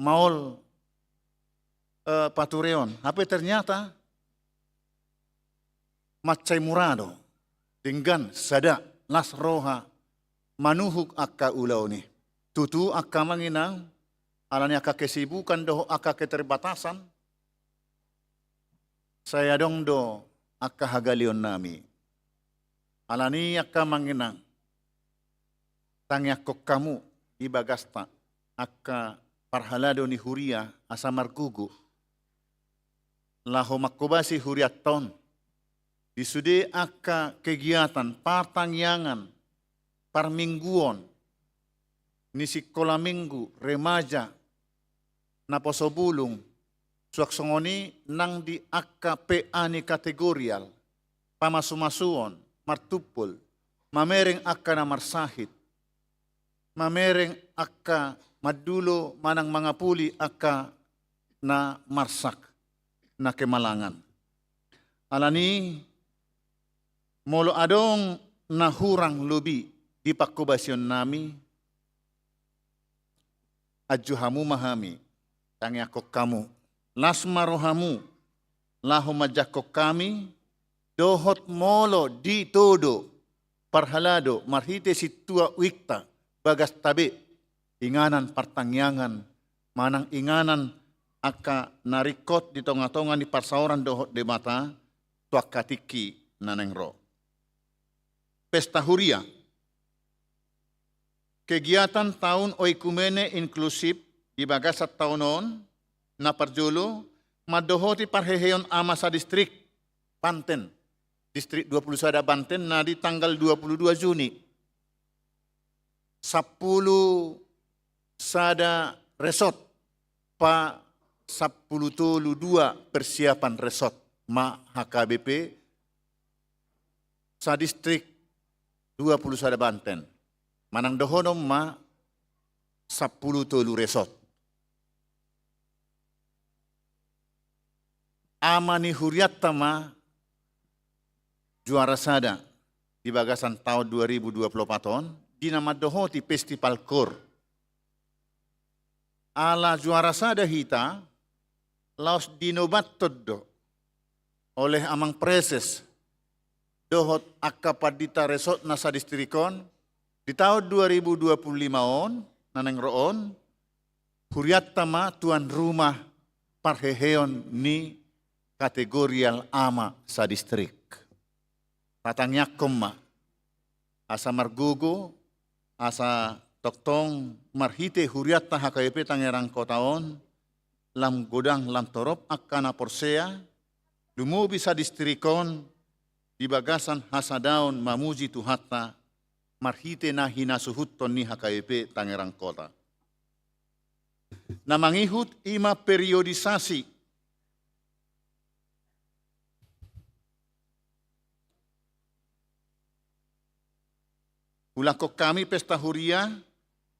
maol, eh, patureon. Hape ternyata mansai mura do. Denggan, sada, las roha. manuhuk angka ulaon i. Tutu angka amang inang, ala ni angka kesibukan dohot angka keterbatasan, sai adong do angka hagaleonnami. Ala ni i angka amang inang, tangiangkon hamu di bagasta angka parhalado ni huria asa margogo laho manghobasi hurianta on di sude angka kegiatan partangiangan, parmingguon, ni sikola minggu, remaja, naposo bulung, suang songon i nang di angka P A ni kategorial, pamasumasuon, martumpol, mamereng angka na marsahit, mamereng angka mandulo manang mangapuli angka na marsak, na kemalangan. Ala ni i, molo adong na hurang lobi di panghobasionnami, anju hamu ma hami, tangiangkon hamu. Las ma rohamu laho manjangkon hami, dohot molo ditodo parhalado marhite sintua uikta bagasta be inganan partangiangan manang inganan angka na ringkot di tongatonga ni parsaoran dohot Debata tu angka tingki na naeng ro. Pesta huria. Kegiatan taon oikumene inklusif di bagasan taon on, na parjolo, mandohoti parheheon ama sadistrik Banten, distrik dua puluh sada Banten, na di tanggal dua puluh dua Juni. Sampulu sada resort pa sampulu tolu dua persiapan resort ma H K B P sadistrik dua puluh sada Banten. Manang dohonon ma sampulu tolu resort. Ama ni hurianta ma juara sada di bagasan taon dua ribu dua puluh opat on, di na mandohoti festival kor. Ala juara sada hita, laos dinobathon do oleh amang preses dohot angka pandita resort na sadistrik on, di taon dua ribu dua puluh lima on, na naeng ro on, hurianta ma tuan rumah parheheon ni kategorial ama sadistrik. Tatangiangkon ma asa margogo, asa tongtong marhite hurianta H K B P Tangerang Kota on, lam godang lam torop angka na porsea, lumobi sadistrik on di bagasan hasadaon mamuji Tuhanta marhite na hinasuhuthon ni H K B P Tangerang Kota. Na mangihut i ma periodisasi. Ulangkon hami pesta huria,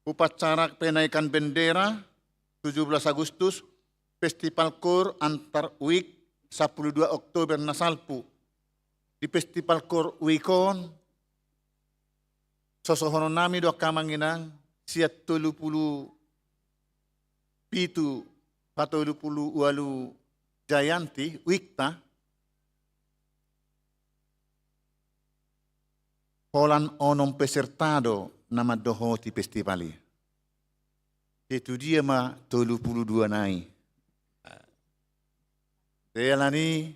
upacara penaikan bendera, tujuh belas Agustus, festival kor antar uik, sampulu dua Oktober na salpu. Di festival kor uik on, sosohononnami do angka amang inang, sian tolu pulu pitu pa tolu pulu ualu jayanti uikta, holan onom peserta do na mandohoti festival i. Te tu dia ma tolu pulu dua nai? Te ala ni i,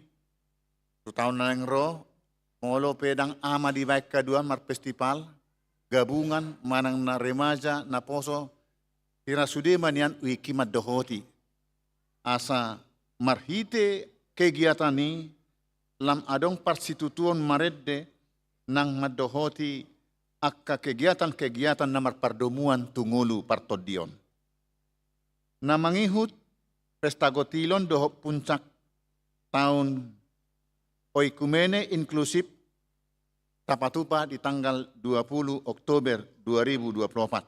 tu taon na naeng ro, molo pe ndang ama dibaen haduan marfestival, gabungan manang na remaja, naposo, hira sude ma nian uik i mandohoti. Asa marhite kegiatan i lam adong parsitutuon marende nang mandohoti angka kegiatan-kegiatan na marpardomuan tu ngolu partondion. Na mangihut pesta gotilon dohot puncak taon oikumene inklusif tapatupa di tanggal dua pulu Oktober dua ribu dua puluh opat.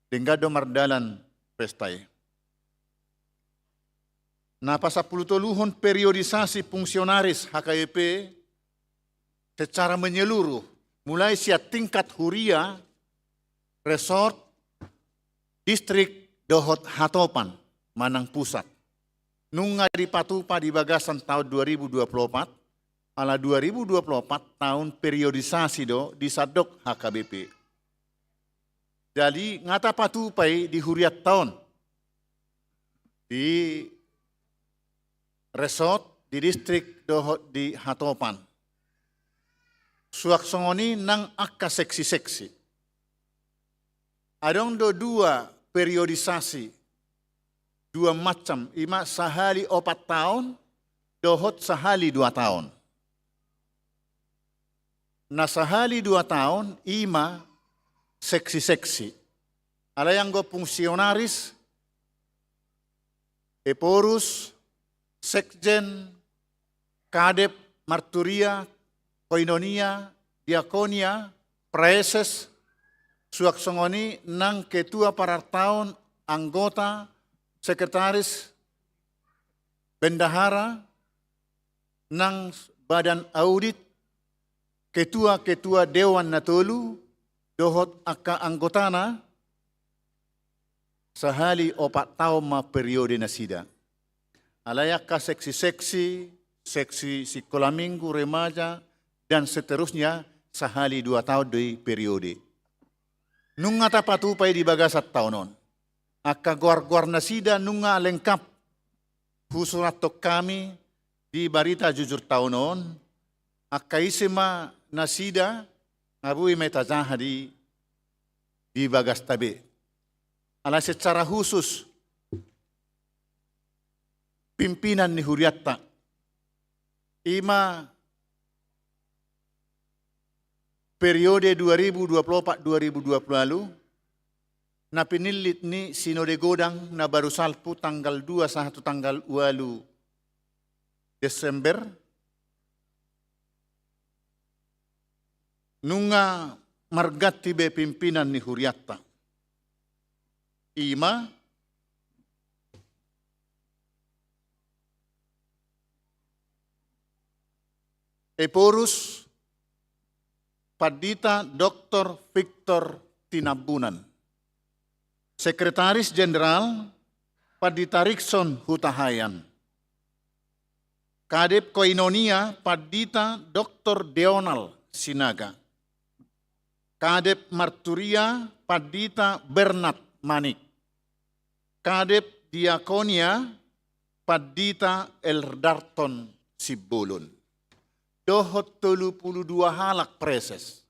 Denggan do mardalan pesta i. Na pasampulutoluhon periodisasi fungsionaris H K B P secara menyeluruh, mulai sian tingkat huria, resort, distrik, dohot hatopan manang pusat. Nunga dipatupa di bagasan taon dua ribu dua puluh opat, ala dua ribu dua puluh opat taon periodisasi do di sandok H K B P. Jadi nga tapatupa i di hurianta on, di resort, di distrik dohot di hatopan. Suang songon i nang angka seksi-seksi. Adong do dua periodisasi, dua macam, ima sahali opat taon dohot sahali dua taon. Na sahali dua taon ima seksi-seksi. Alai anggo fungsionaris, ephorus, sekjen, kadep, marturia, koinonia, diakonia, praeses, suang songon i nang ketua parartaon, anggota, sekretaris, bendahara, nang badan audit, ketua-ketua dewan na tolu, dohot angka anggotana, sahali opat taon ma periode nasida. Alai angka seksi-seksi, seksi sikola minggu, remaja, dan seterusnya, sahali dua taon do i periode. Nunga tapatupa i di bagasan taon on. Angka goar-goar nasida nunga lengkap husurathon hami di Barita Jujur taon on, angka ise ma nasida, nga boi ma i tajaha di, di bagasta be. Alai secara khusus, pimpinan ni hurianta, ima periode dua ribu dua puluh opat dua ribu dua puluh ualu, na pinillit ni Sinode Godang na baru salpu tanggal dua sahat tu tanggal ualu Desember, nunga marganti be pimpinan ni hurianta. Ima ephorus Pandita Doktor Victor Tinambunan. Sekretaris Jenderal Pandita Rikson Hutahaean. Kadep Koinonia Pandita Doktor Deonal Sinaga. Kadep Marturia Pandita Bernard Manik. Kadep Diakonia Pandita Eldarton Simbolon. Dohot tolu pulu dua halak praeses.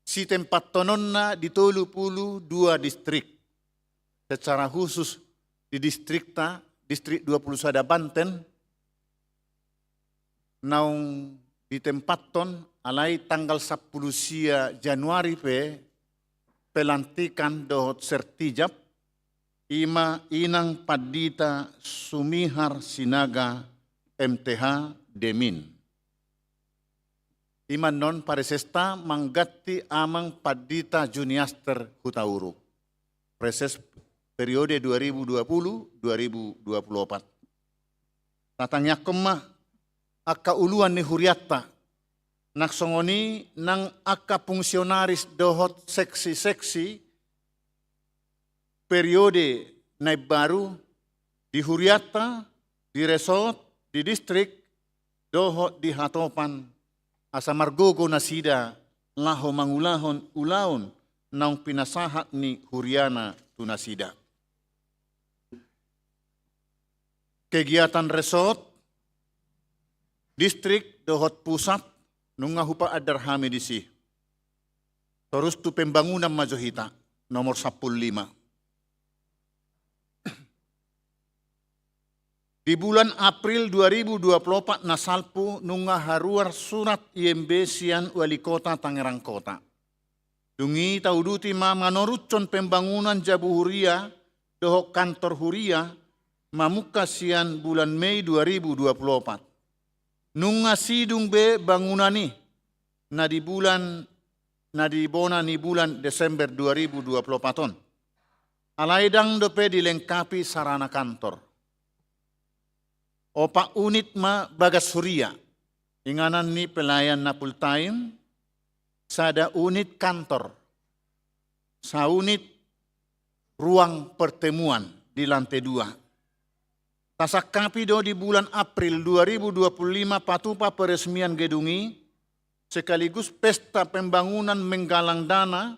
Sitempathononna di tolu pulu dua distrik. Secara khusus di distrikta, distrik dua pulu sada Banten, naung ditempathon, alai tanggal sampulu sia Januari pe pelantikan dohot sertijab, ima Inang Pandita Sumihar Sinaga, M T H, Demin. Ima annon praesesta mangganti Amang Pandita Juniaster Hutauruk. Praeses periode dua ribu dua puluh dua ribu dua puluh opat. Tatangiangkon ma angka uluan ni hurianta, nang songon i nang angka fungsionaris dohot seksi-seksi periode na imbaru di hurianta, di resort, di distrik, dohot di hatopan, asa margogo nasida laho mangulahon ulaon naung pinasahat ni huriana tu nasida. Kegiatan resort, distrik dohot pusat nunga hupaandar hami disi. Torus tu pembangunan ma jo hita, nomor sampulu lima. Di bulan April dua ribu dua puluh opat na salpu nunga haruar surat I M B sian Wali Kota Tangerang Kota. Dung i tauduti ma manoruthon pembangunan jabu huria dohot kantor huria mamungka sian bulan Mei dua ribu dua puluh opat. Nunga sidung be bangunan i na di bulan, na di bona ni bulan Desember dua ribu dua puluh opat on. Alai ndang dope dilengkapi sarana kantor. Opat unit ma bagas huria, inganan ni pelayan na full time, sada unit kantor, saunit ruang pertemuan di lantai dua. Tasangkapi do di bulan April dua ribu dua puluh lima patupa peresmian gedung i, sekaligus pesta pembangunan menggalang dana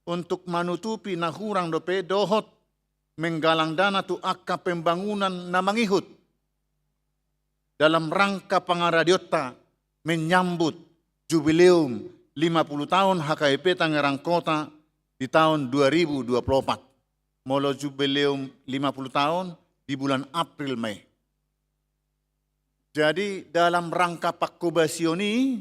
untuk manutupi na hurang dope dohot menggalang dana tu angka pembangunan na mangihut dalam rangka pangaradionta menyambut jubileum lima puluh tahun H K B P Tangerang Kota di tahun dua ribu dua puluh empat. Molo jubileum lima puluh tahun di bulan April, Mei. Jadi dalam rangka pangkobasion i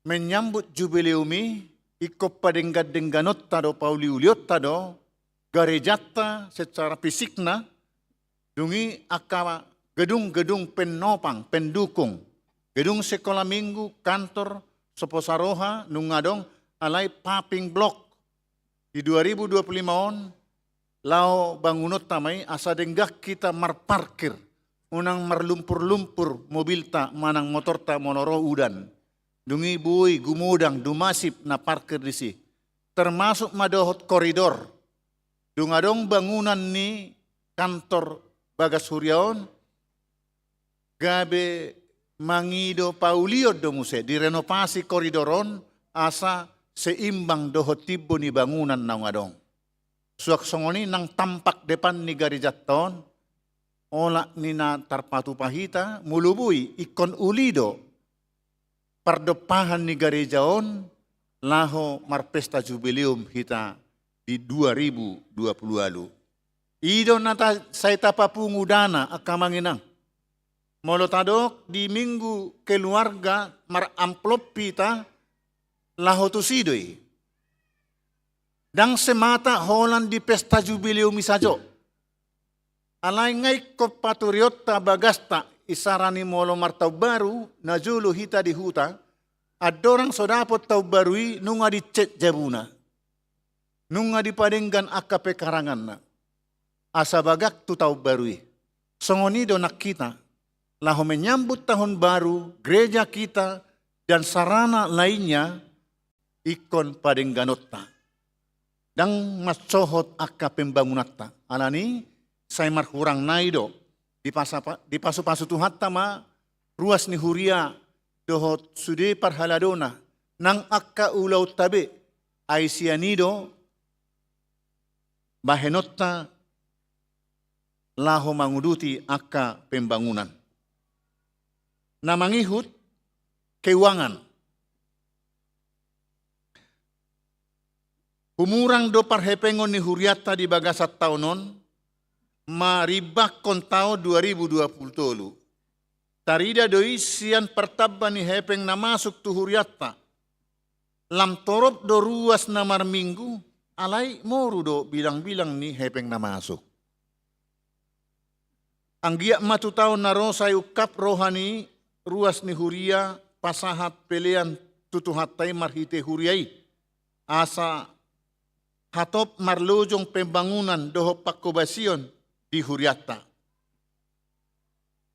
menyambut jubileum i, ingkon padenggan-dengganonta do, pauliulionta do garejanta secara fisikna, dung i angka gedung-gedung penopang, pendukung, gedung sekolah minggu, kantor, sopo saroha, nunga adong, alai paving block. Di dua ribu dua puluh lima on, laho bangunonta ma i asa denggan hita marparkir, unang marlumpur-lumpur mobilta manang motorta molo ro udan. Dung i boi gumodang, dumasip na parkir disi. Termasuk ma dohot koridor. Dung adong bangunan ni kantor bagas huria on, gabe mangido paulion do muse direnovasi koridor on asa seimbang dohot timbo ni bangunan naung adong. Suang songon i nang tampak depan ni garejanta on, olat ni na tarpatupa hita, molo boi ingkon uli do pardompahan ni gareja on laho marpesta jubileum hita di dua ribu dua puluh ualu. I do na ta, sai tapapungu dana angka amang inang. Molo tadok di minggu keluarga maramplop hita laho tusi do i. Ndang semata holan di pesta jubileum i sajo. Alai nga ingkon paturionta bagasta, isarana molo martaon baru, na jolo hita di huta, andorang so dapot taon baru i nunga dicet jabuna. Nunga dipadenggan angka pekaranganna. Asa bagak tu taon baru i. Songon i do nang hita. Laho menyambut tahun baru, gereja kita, dan sarana lainnya, ingkon padengganonta. Ndang mansohot angka pembangunanta. Alani sai marhurang nai do. Dipasapa, dipasupasu Tuhanta ma ruas ni huria dohot sude parhaladona nang angka ulaonta be. Ai sian i do bahenonta laho manguduti angka pembangunan. Na mangihut keuangan. Humurang do parhepengon ni hurianta di bagasan taon on, marimbangkon taon dua ribu dua puluh tolu. Tarida do i sian partamba ni hepeng na masuk tu hurianta. Lam torop do ruas na marminggu, alai moru do bilangbilang ni hepeng na masuk. Anggiat ma tu taon na ro sai ungkap roha ni ruas ni huria pasahat pelean tu Tuhanta i marhite huria i. Asa hatop marlojong pembangunan dohot pangkobasion di hurianta.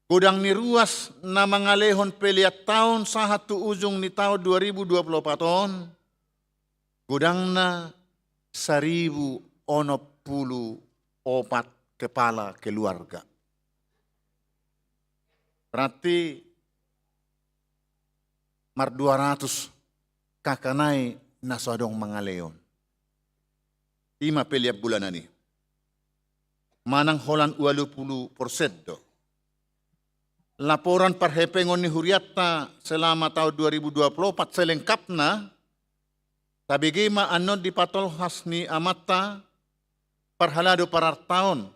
Godang ni ruas na mangalehon pelean taon sahat tu ujung ni taon dua ribu dua puluh opat on, godangna saribu onom pulu opat kepala keluarga. Berarti mardua ratus K K nai na so adong mangalehon. I ma pelean bulanan i. Manang holan ualu pulu persen do. Laporan parhepengon ni hurianta selama taon dua ribu dua puluh opat selengkapna, tabege ma annon di patolhas ni amanta parhalado parartaon.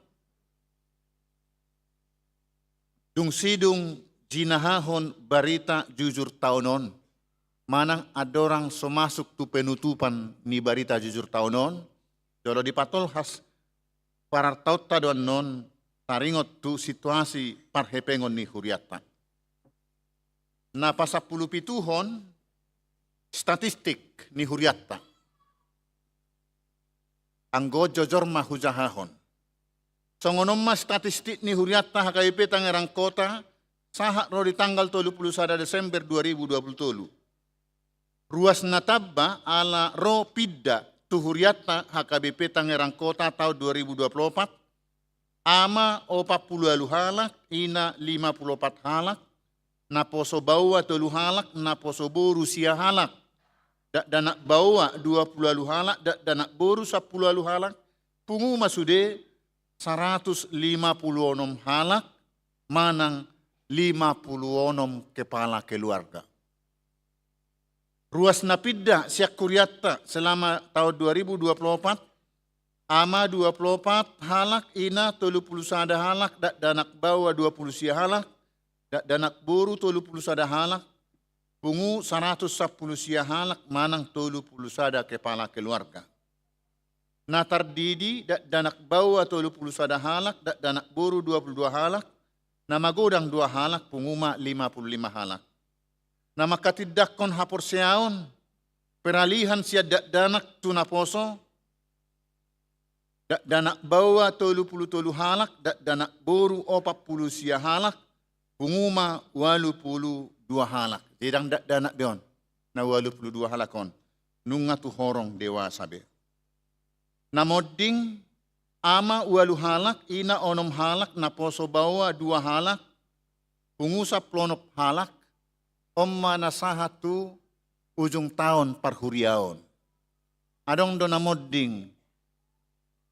Dung sidung jinahahon barita jujur taon on, manang andorang so masuk tu penutupan ni barita jujur taon on, jolo dipatolhas parartaonta do annon taringot tu situasi parhepengon ni hurianta. Na pasampulu pituhon statistik ni hurianta. Anggo jojor ma hujahahon. Songon on ma statistik ni hurianta H K B P Tangerang Kota, sahat ro di tanggal tolu pulu sada Desember dua ribu dua pulu tolu. Ruas na tamba ala ro pinda tu hurianta H K B P Tangerang Kota taon dua ribu dua pulu opat, ama opat pulu ualu halak, ina lima pulu opat halak, naposo baoa tolu halak, naposo boru sia halak. dakdanak baoa dua pulu ualu halak, dakdanak boru sampulu ualu halak, pungu ma sude saratus lima pulu onom halak, manang lima pulu onom kepala keluarga. Ruas na pinda sian hurianta selama taon dua ribu dua pulu opat, ama dua pulu opat halak, ina tolu pulu sada halak, dakdanak baoa dua pulu sia halak, dakdanak boru tolu pulu sada halak, pungu saratus sampulu sia halak manang tolu pulu sada kepala keluarga. Na tardidi, dakdanak baoa tolu pulu sada halak, dakdanak boru dua pulu dua halak, na magodang dua halak, pungu ma lima pulu lima halak. Na manghatindanghon haporseaon, peralihan sian dakdanak tu naposo, dakdanak baoa tolu pulu tolu halak, dakdanak boru opat pulu sia halak, pungu ma ualu pulu dua halak. Jadi ndang dakdanak be on, na ualu pulu dua halak on, nunga tu horong dewasa be. Na monding, ama ualu halak, ina onom halak, naposo baoa dua halak, pungu sampulu onom halak, on ma na sahat tu ujung taon parhuriaon. Adong do na monding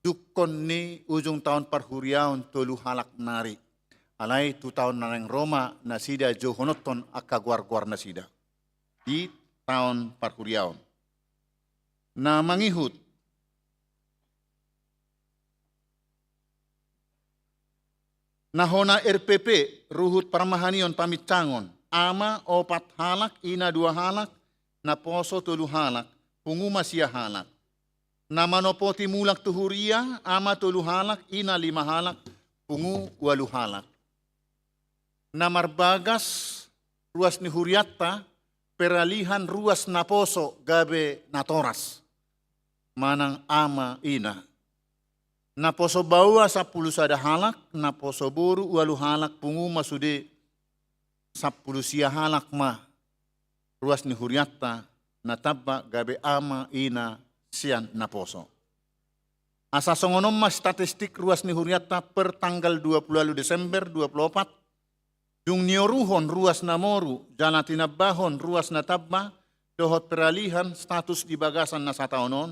dungkon ni ujung taon parhuriaon tolu halak nari. Alai tu taon na naeng ro ma nasida jouhononhon angka goargoar nasida di taon parhuriaon. Na mangihut, na hona R P P, ruhut parmahanion paminsangon, ama opat halak, ina dua halak, naposo tolu halak, pungu ma sia halak. Na manopoti mulak tu huria, ama tolu halak, ina lima halak, pungu ualu halak. Na marbagas ruas ni hurianta, peralihan ruas naposo gabe natoras, manang ama ina. Naposo baoa sampulu sada halak, naposo boru ualu halak, pungu ma sude sampulu sia halak ma ruas ni hurianta na tamba gabe ama ina sian naposo. Asa songon on ma statistik ruas ni hurianta per tanggal dua pulu ualu Desember dua pulu opat, dung nioruhon ruas na moru jala tinambahon ruas na tamba dohot peralihan status di bagasan na sataon on,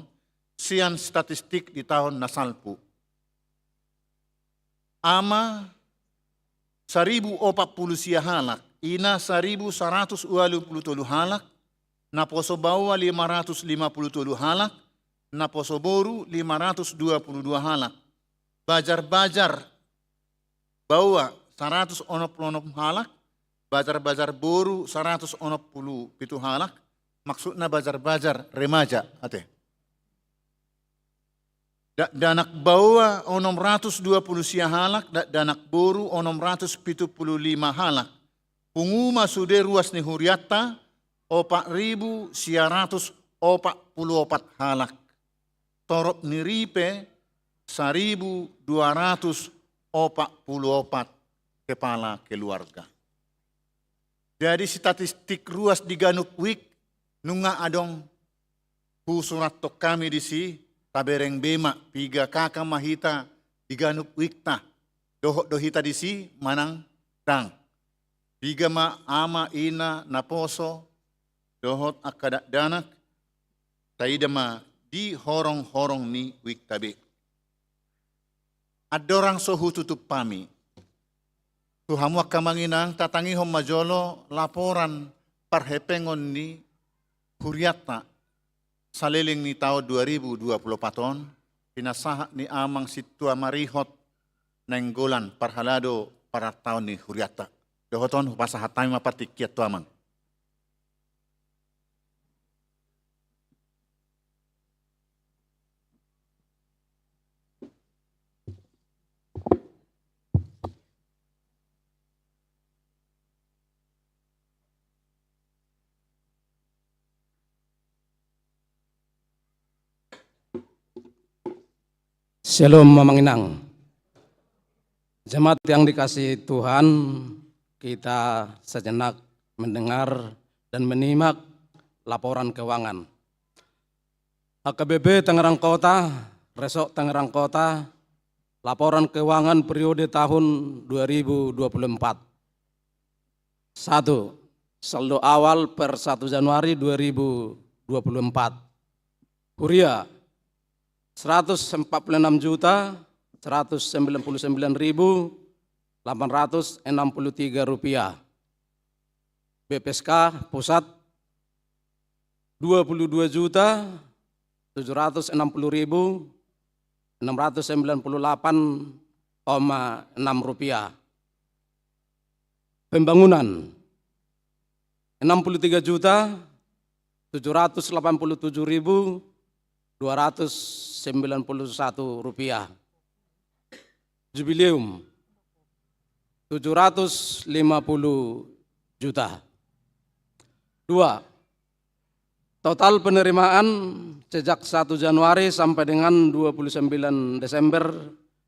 sian statistik di taon na salpu. Ama saribu opat pulu sia halak, ina saribu saratus ualu pulu tolu halak, naposo baoa lima ratus lima pulu tolu halak, naposo boru lima ratus dua pulu dua halak. Bajarbajar baoa saratus onom pulu onom halak, bajarbajar boru saratus onom pulu pitu halak, maksudna bajarbajar remaja ate. Dakdanak baoa onom ratus dua pulu sia halak, dakdanak boru onom ratus pitu pulu lima halak. Pungu ma sude ruas ni hurianta opat ribu sia ratus opat pulu opat halak. Torop ni ripe saribu dua ratus opat pulu opat kepala keluarga. Jadi statistik ruas di ganup wijk nunga adong husurathon hami disi, tabereng be ma piga K K ma hita di ganup wikta, dohot do hita disi manang ndang. Piga ma ama ina naposo dohot angka dakdanak, taida ma di horong-horong ni wikta be. Andorang so hututup hami, tu hamu angka amang inang, tatangihon ma jolo laporan parhepengon ni hurianta saleleng ni taon dua ribu dua pulu opat on, pinasahat ni amang sintua marihot Nainggolan parhalado parartaon ni hurianta. Dohot on hupasahat hami ma partingkian tu amang. Syalom, amang inang. Jemaat yang dikasihi Tuhan, kita sejenak mendengar dan menyimak laporan keuangan H K B P Tangerang Kota, Resort Tangerang Kota, laporan keuangan periode tahun dua ribu dua puluh empat. Satu, saldo awal per satu Januari dua ribu dua puluh empat. Huria, seratus empat puluh enam juta seratus sembilan puluh sembilan ribu delapan ratus enam puluh tiga rupiah. B P S K pusat, dua puluh dua juta tujuh ratus enam puluh ribu enam ratus sembilan puluh delapan koma enam rupiah. Pembangunan, enam puluh tiga juta tujuh ratus delapan puluh tujuh ribu dua ratus sembilan puluh satu rupiah. Jubileum, tujuh ratus lima puluh juta. Dua, total penerimaan sejak satu Januari sampai dengan dua puluh sembilan Desember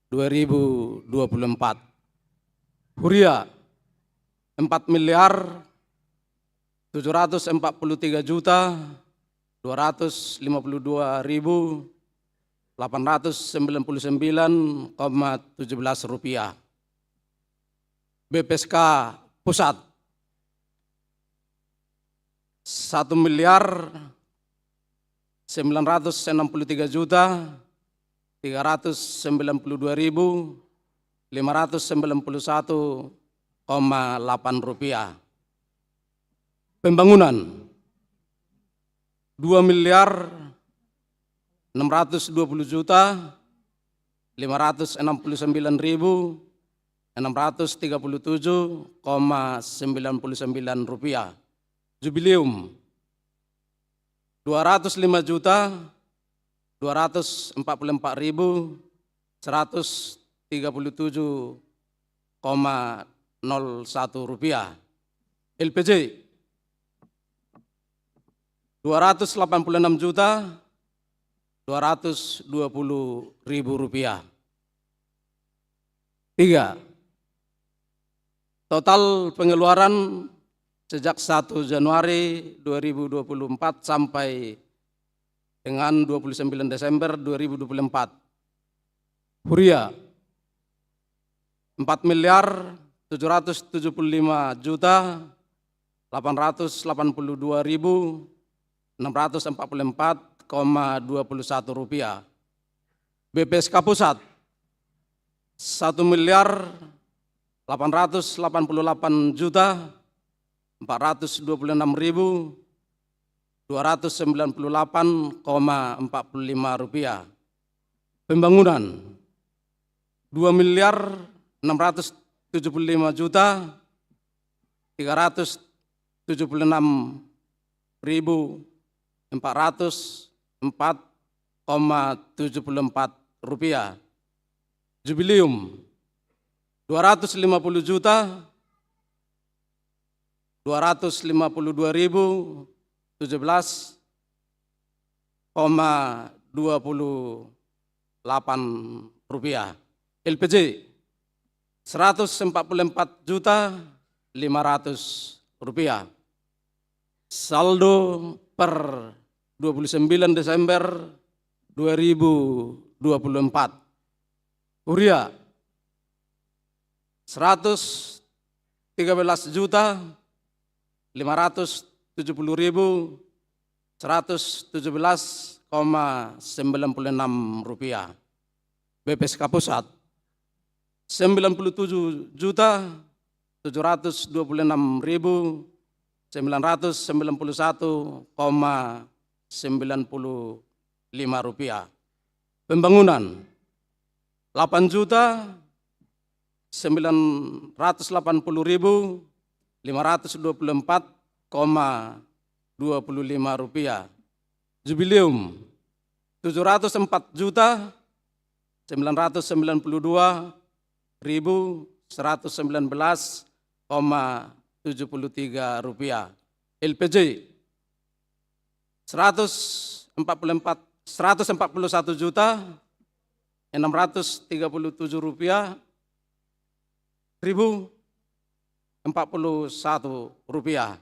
dua ribu dua puluh empat. Huria, empat miliar tujuh ratus empat puluh tiga juta dua ratus lima puluh dua ribu delapan ratus sembilan puluh sembilan koma tujuh belas rupiah. B P S K pusat, satu miliar sembilan ratus enam puluh tiga juta tiga ratus sembilan puluh dua ribu lima ratus sembilan puluh satu koma delapan rupiah. Pembangunan, dua miliar enam ratus dua puluh juta lima ratus enam puluh sembilan ribu enam ratus tiga puluh tujuh koma sembilan puluh sembilan rupiah. Jubileum, dua ratus lima juta dua ratus empat puluh empat ribu seratus tiga puluh tujuh koma nol satu rupiah. L P J, dua ratus delapan puluh enam juta dua ratus dua puluh ribu rupiah. Tiga, total pengeluaran sejak satu Januari dua ribu dua puluh empat sampai dengan dua puluh sembilan Desember dua ribu dua puluh empat. Huria, empat miliar tujuh ratus tujuh puluh lima juta delapan ratus delapan puluh dua ribu enam ratus empat puluh empat koma dua puluh satu rupiah. B P S K pusat, satu miliar delapan ratus delapan puluh delapan juta empat ratus dua puluh enam ribu dua ratus sembilan puluh delapan koma empat puluh lima rupiah. Pembangunan, dua miliar enam ratus tujuh puluh lima juta tiga ratus tujuh puluh enam ribu empat ratus empat koma tujuh puluh empat rupiah. Jubileum, dua ratus lima puluh juta dua ratus lima puluh dua ribu tujuh belas koma dua puluh delapan rupiah. L P J, seratus empat puluh empat juta lima ratus rupiah. Saldo per dua puluh sembilan Desember dua ribu dua puluh empat. Huria, seratus tiga belas juta lima ratus tujuh puluh ribu seratus tujuh belas koma sembilan puluh enam rupiah. B P S K pusat, sembilan puluh tujuh juta tujuh ratus dua puluh enam ribu sembilan ratus sembilan puluh satu koma sembilan puluh lima rupiah. Pembangunan, delapan juta sembilan ratus delapan puluh ribu lima ratus dua puluh empat koma dua puluh lima rupiah. Jubileum, tujuh ratus empat juta sembilan ratus sembilan puluh dua ribu seratus sembilan belas koma tujuh puluh tiga rupiah. L P J, seratus empat puluh empat, seratus empat puluh satu juta enam ratus tiga puluh tujuh rupiah ribu empat puluh satu rupiah.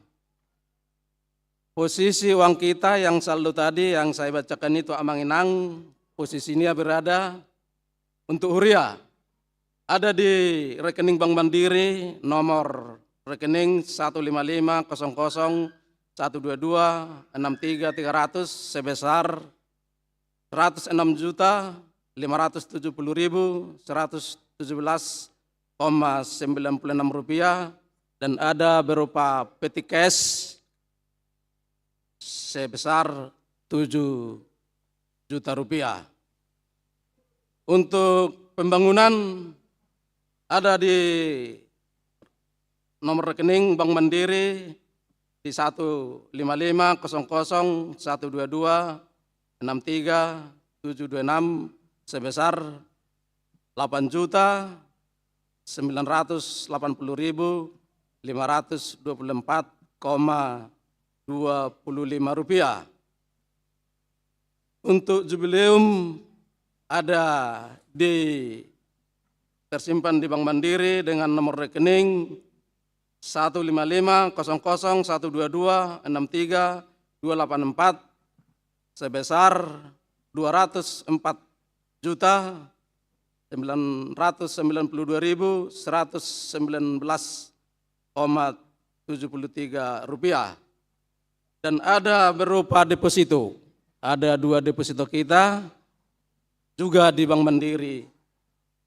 Posisi uang kita yang saldo tadi yang saya bacakan itu, Amang Inang, posisinya berada untuk Huria ada di rekening Bank Mandiri, nomor rekening satu lima lima kosong kosong satu dua dua enam tiga tiga ratus sebesar seratus enam juta lima ratus tujuh puluh ribu seratus tujuh belas koma sembilan puluh enam rupiah, dan ada berupa peti cash sebesar tujuh juta rupiah. Untuk pembangunan ada di nomor rekening Bank Mandiri di satu lima lima kosong kosong satu dua dua enam tiga tujuh dua enam sebesar delapan juta sembilan ratus delapan puluh ribu lima ratus dua puluh empat koma dua puluh lima rupiah. Untuk jubileum ada di, tersimpan di Bank Mandiri dengan nomor rekening satu lima lima kosong kosong satu dua dua enam tiga dua delapan empat sebesar dua ratus empat juta sembilan ratus sembilan puluh dua ribu seratus sembilan belas koma tujuh puluh tiga rupiah. Dan ada berupa deposito. Ada dua deposito kita juga di Bank Mandiri.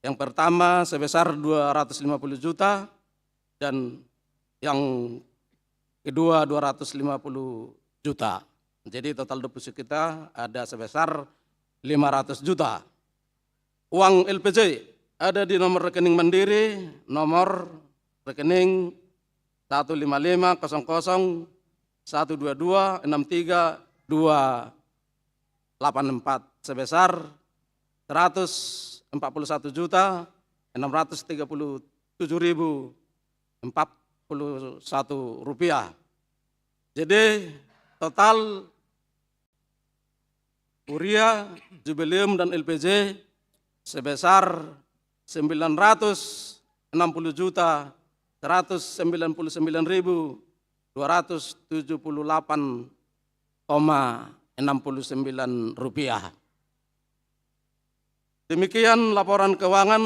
Yang pertama sebesar dua ratus lima puluh juta dan yang kedua dua ratus lima puluh juta. Jadi total deposito kita ada sebesar lima ratus juta. Uang L P J ada di nomor rekening Mandiri, nomor rekening satu lima lima kosong kosong satu dua dua enam tiga dua delapan empat sebesar seratus empat puluh satu juta enam ratus tiga puluh tujuh ribu empat puluh satu rupiah. Jadi total huria, jubileum dan L P J sebesar sembilan ratus enam puluh juta seratus sembilan puluh sembilan ribu dua ratus tujuh puluh delapan koma enam puluh sembilan rupiah. Demikian laporan keuangan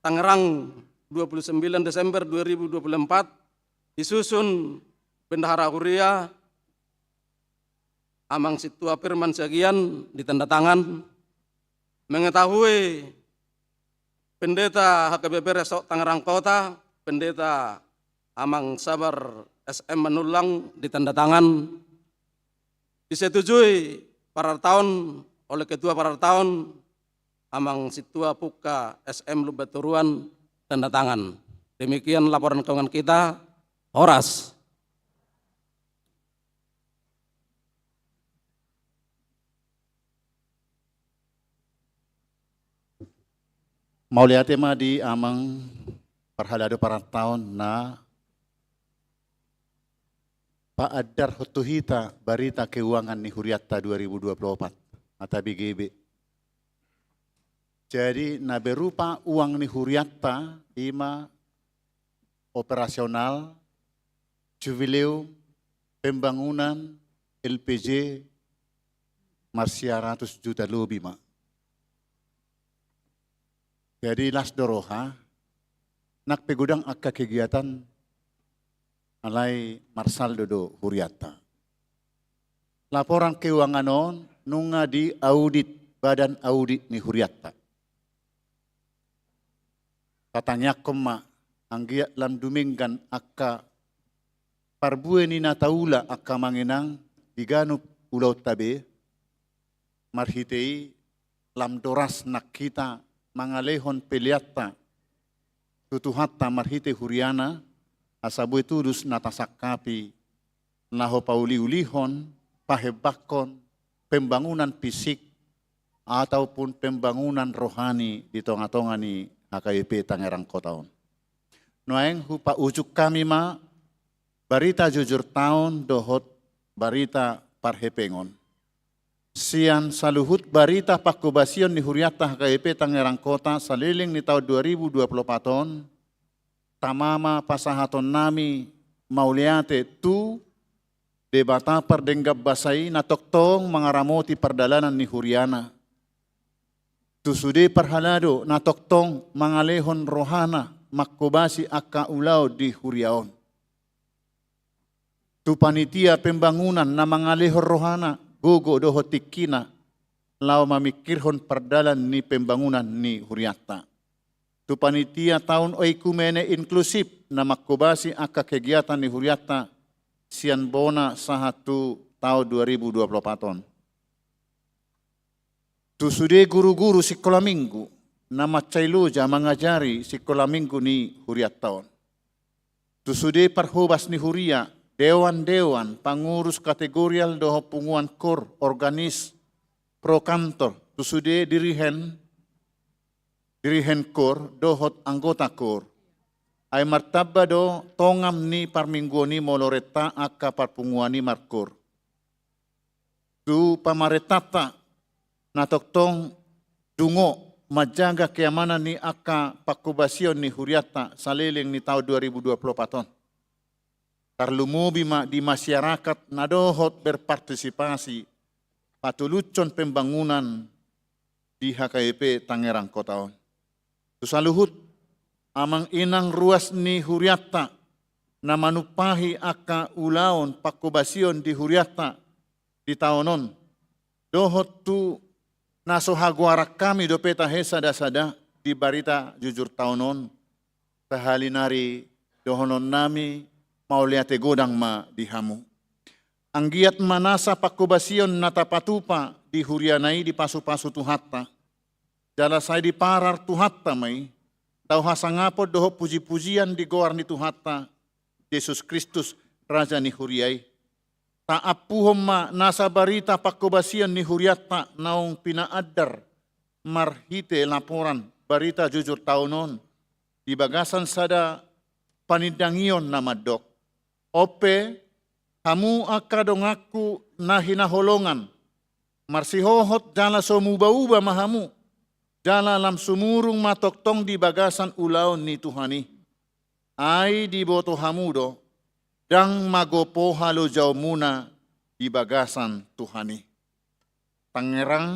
Tangerang dua puluh sembilan Desember dua ribu dua puluh empat, disusun Bendahara Huria Amang Sintua Firman Siagian, ditanda tangan. Mengetahui Pendeta H K B P Resort Tangerang Kota, Pendeta Amang Sabar S M Manullang, ditanda tangan. Disetujui parartaon oleh Ketua Parartaon, Amang Sintua Pungka S M Lumbantoruan, tanda tangan. Demikian laporan keuangan kita. Horas. Mauliate ma di Amang parhalado parartaon na paandarhon tu hita barita keuangan ni hurianta dua ribu dua puluh opat, mata B G B. Jadi na berupa uang ni hurianta i ma operasional, jubileum, pembangunan, L P J, marsia ratus juta lobi ma. Jadi las do roha, nang pe godang angka kegiatan alai marsaldo do hurianta. Laporan keuangan on nunga diaudit badan audit ni hurianta. Tatangiangkon ma anggiat lam dumenggan angka parbue ni na taula angka amang inang di ganup ulaonta be, marhite i lam doras nang hita mangalehon peleanta tu Tuhanta marhite huriana, asa boi tulus na tasangkapi laho pauliulihon, pahembangkon pembangunan fisik ataupun pembangunan rohani di tongatonga ni H K B P Tangerang Kota on. Nuaeng hupaujung hami ma barita jujurta on dohot barita parhepengon. Sian saluhut barita pangkobasion ni hurianta H K B P Tangerang Kota saleleng ni taon dua ribu dua puluh opat on, tama ma pasahatonnami mauliate tu Debata pardenggan basa i na tongtong mangaramoti pardalanan ni huriana. Tu sude parhalado na tongtong mangalehon rohana mangkobasi angka ulaon di huria on. Tu panitia pembangunan na mangalehon rohana, gogo dohot tingkina laho mamingkirhon pardalan ni pembangunan ni hurianta. Tu panitia taon oikumene inklusif na manghobasi angka kegiatan ni hurianta sian bona sahat tu taon dua ribu dua puluh opat on. Tu sude guru-guru sikola minggu na mansai loja mangajari sikola minggu ni hurianta on. Tu sude parhobas ni huria, dewan-dewan, pangurus kategorial dohot punguan kor, organis, pro kantor, tu sude dirihen, dirihen kor dohot anggota kor. Ai martamba do tongam ni parmingguon i molo renta angka parpunguan i markor. Tu pamarentanta na tongtong dungo manjaga keamanan ni angka panghobasion ni hurianta saleleng ni taon dua ribu dua puluh opat on. Tarlumobi ma di masyarakat na dohot berpartisipasi patulushon pembangunan di H K B P Tangerang Kota on. Tu saluhut amang inang ruas ni hurianta na manumpahi angka ulaon panghobasion di hurianta di taon on, dohot tu na so hagoaran hami dope tahe sada-sada di barita jujur taon on, sahali nari dohonon nami mauliate godang ma di hamu. Anggiat ma nasa panghobasion na tapatupa di huriana i dipasu-pasu Tuhanta. Jala sai diparar Tuhanta ma i, tau hasangapon dohot puji-pujian di goar ni Tuhanta, Jesus Kristus, Raja ni huria i. Taampuhon ma nasa barita panghobasion ni hurianta naung pinaandar marhite laporan barita jujur taon on, di bagasan sada panindangion na mandok. On pe, hamu angka donganku na hinaholongan, marsihohot jala so muba-uba ma hamu, jala lam sumurung ma tongtong di bagasan ulaon ni Tuhan i. Ai diboto hamu do, ndang magopo halojaonmuna di bagasan Tuhan i. Tangerang,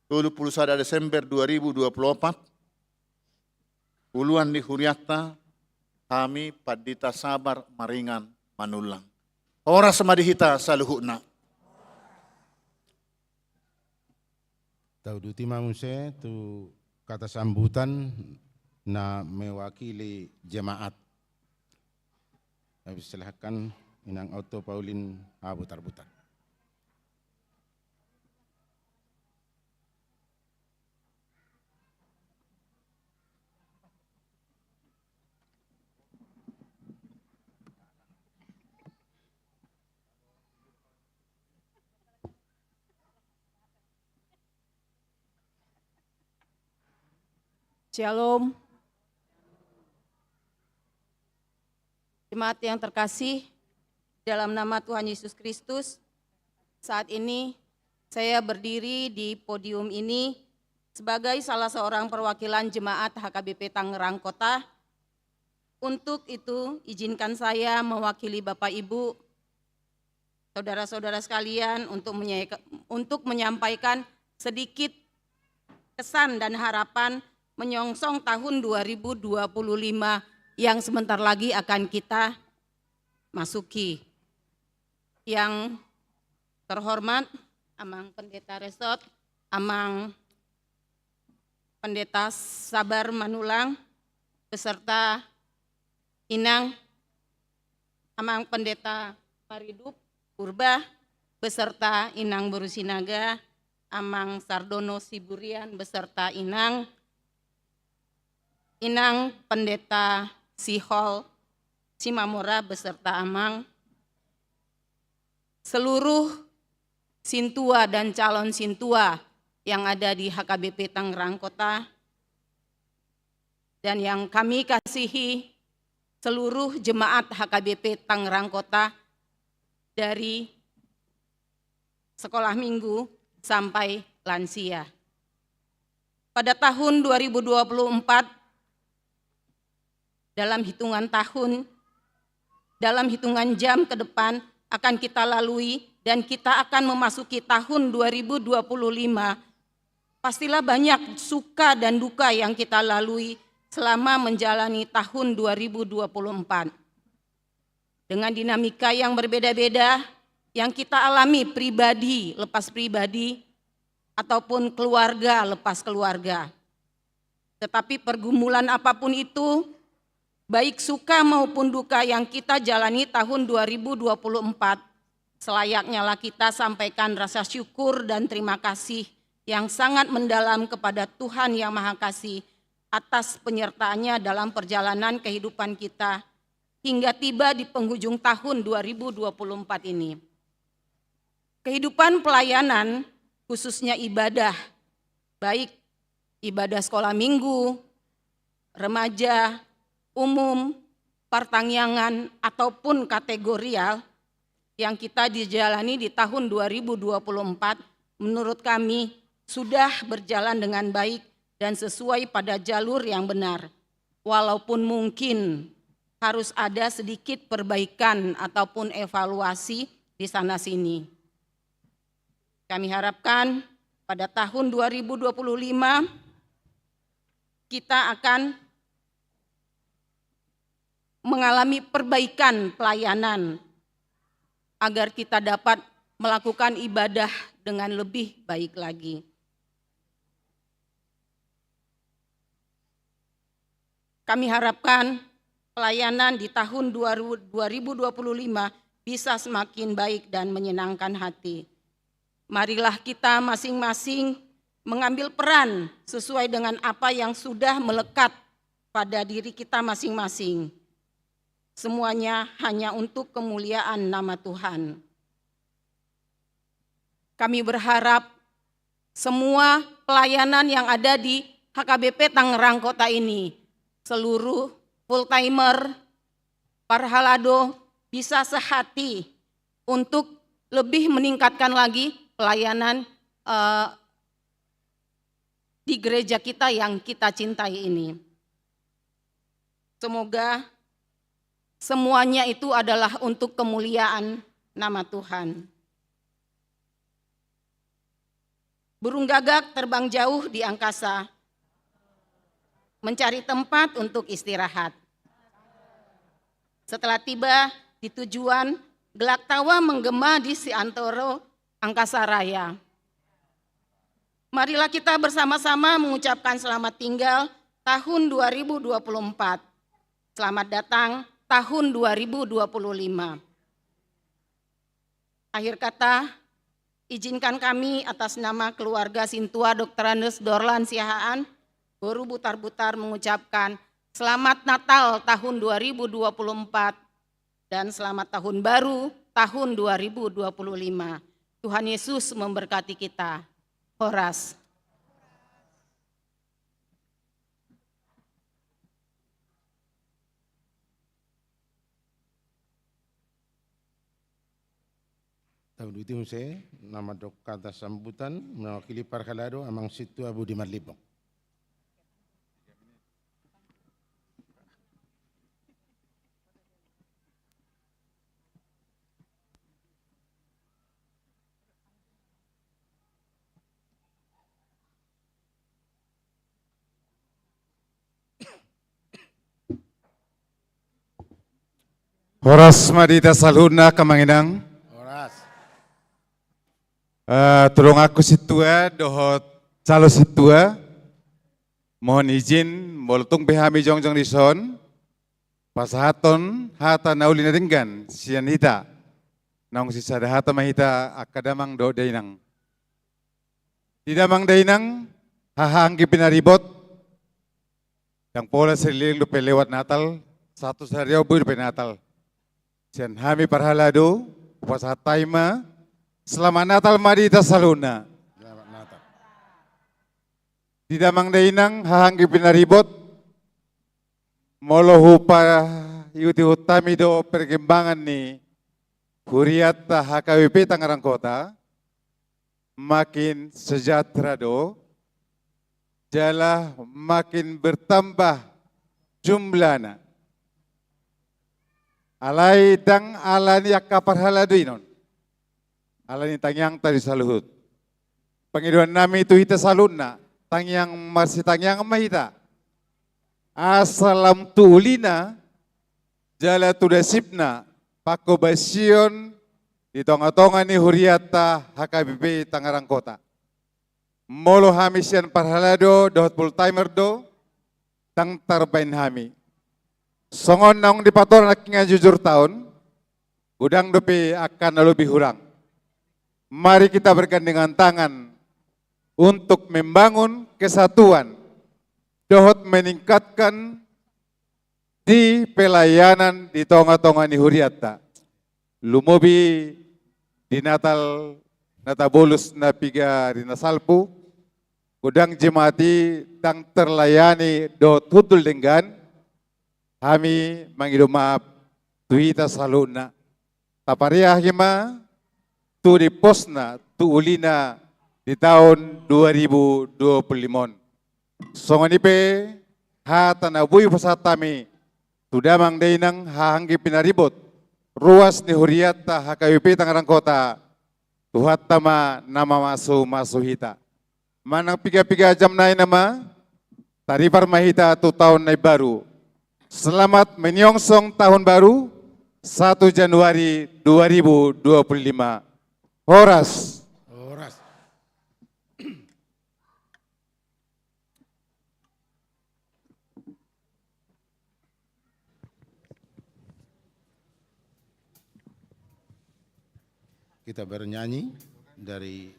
tolu pulu sada Desember dua ribu dua pulu opat, uluan ni hurianta, hami Pandita Sabar Maringan Manullang. Horas ma di hita saluhutna. Tauduti ma muse tu kata sambutan na mewakili jemaat. Kami persilakan Inang Otto Pauline Habutar-butar. Shalom. Jemaat yang terkasih, dalam nama Tuhan Yesus Kristus, saat ini saya berdiri di podium ini sebagai salah seorang perwakilan jemaat H K B P Tangerang Kota. Untuk itu, izinkan saya mewakili Bapak Ibu, saudara-saudara sekalian, untuk menyaika-, untuk menyampaikan sedikit kesan dan harapan menyongsong tahun dua ribu dua puluh lima yang sebentar lagi akan kita masuki. Yang terhormat Amang Pendeta Resort, Amang Pendeta Sabar Manullang, beserta Inang, Amang Pendeta Maridup Purba, beserta Inang Boru Sinaga, Amang Sardono Siburian, beserta Inang, Inang Pendeta Sihol Simamora, beserta Amang, seluruh sintua dan calon sintua yang ada di H K B P Tangerang Kota, dan yang kami kasihi seluruh jemaat H K B P Tangerang Kota dari sekolah minggu sampai lansia. Pada tahun dua ribu dua puluh empat, dalam hitungan tahun, dalam hitungan jam ke depan akan kita lalui, dan kita akan memasuki tahun dua ribu dua puluh lima. Pastilah banyak suka dan duka yang kita lalui selama menjalani tahun dua ribu dua puluh empat. dengan dinamika yang berbeda-beda yang kita alami pribadi lepas pribadi ataupun keluarga lepas keluarga. Tetapi pergumulan apapun itu, baik suka maupun duka yang kita jalani tahun dua ribu dua puluh empat, selayaknyalah kita sampaikan rasa syukur dan terima kasih yang sangat mendalam kepada Tuhan Yang Maha Kasih atas penyertaannya dalam perjalanan kehidupan kita hingga tiba di penghujung tahun dua ribu dua puluh empat ini. Kehidupan pelayanan, khususnya ibadah, baik ibadah sekolah minggu, remaja, umum, partangiangan, ataupun kategorial yang kita dijalani di tahun dua ribu dua puluh empat, menurut kami sudah berjalan dengan baik dan sesuai pada jalur yang benar. Walaupun mungkin harus ada sedikit perbaikan ataupun evaluasi di sana sini. Kami harapkan pada tahun dua ribu dua puluh lima kita akan mengalami perbaikan pelayanan agar kita dapat melakukan ibadah dengan lebih baik lagi. Kami harapkan pelayanan di tahun dua ribu, dua ribu dua puluh lima bisa semakin baik dan menyenangkan hati. Marilah kita masing-masing mengambil peran sesuai dengan apa yang sudah melekat pada diri kita masing-masing. Semuanya hanya untuk kemuliaan nama Tuhan. Kami berharap semua pelayanan yang ada di H K B P Tangerang Kota ini, seluruh full timer, parhalado bisa sehati untuk lebih meningkatkan lagi pelayanan, eh, di gereja kita yang kita cintai ini. Semoga semuanya itu adalah untuk kemuliaan nama Tuhan. Burung gagak terbang jauh di angkasa, mencari tempat untuk istirahat. Setelah tiba di tujuan, gelak tawa menggema di seantero angkasa raya. Marilah kita bersama-sama mengucapkan selamat tinggal tahun dua ribu dua puluh empat. Selamat datang tahun dua ribu dua puluh lima. Akhir kata, izinkan kami atas nama keluarga Sintua Doktorandus Dorlan Siahaan, Boru Butarbutar mengucapkan selamat Natal tahun dua ribu dua puluh empat dan selamat tahun baru tahun dua ribu dua puluh lima. Tuhan Yesus memberkati kita. Horas. Tahuti muse na mandok hata sambutan mewakili parhalado Amang Sintua Budi Marlimbong. Horas ma di hita saluhutna, Amang Inang. Horas. Eh, tu donganku sintua dohot calo sintua, mohon izin, molo tung pe hami jongjong dison, pasahathon hata na uli na denggan sian hita. Naung sisada hata ma hita angka damang dohot dainang. Di damang dainang, haha anggi pinaribot, ndang pola saleleng dope lewat Natal, sahat tu sadari on boi dope Natal. Sian hami parhalado, hupasahat hami ma, selamat Natal ma di hita saluhutna. Selamat Natal. Di damang dainang, haha anggi pinaribot, molo hupaihutihut hami do perkembangan ni hurianta H K B P Tangerang Kota, makin sejahtera do, jala makin bertambah jumlahna. Alai ndang ala ni angka parhalado i on. Ala ni tangiangta di saluhut. Pangidoan nami tu hita saluhutna, tangiang marsitangiangan ma hita. Asa lam tu ulina, jala tu dasipna, pangkobasion di tonga-tonga ni hurianta H K B P Tangerang Kota. Molo hami sian parhalado dohot full timer do, ndang tarbaen hami. Songon naung dipatorang nangkiningan jujur taon, godang dope angka na lobi hurang. Mari kita bergandengan tangan untuk membangun kesatuan dohot meningkatkan di pelayanan di tonga-tonga ni hurianta. Lumobi di Natal na tabolus na piga ari na salpu, godang jemaat i ndang terlayani dohot hundul denggan, hami mangido maaf tu hita saluhutna. Tapariah hima tu diposna tu ulina di taon dua ribu dua puluh lima on. Songon i pe hata na boi hupasahat hami tu damang dainang haha anggi pinaribot ruas ni hurianta H K B P Tangerang Kota, Tuhanta ma na mamasu-masu hita. Manang piga-piga jam nai nama, taripar ma hita tu taon na imbaru. Selamat menyongsong tahun baru, satu Januari dua ribu dua puluh lima. Horas. Horas. Kita bernyanyi dari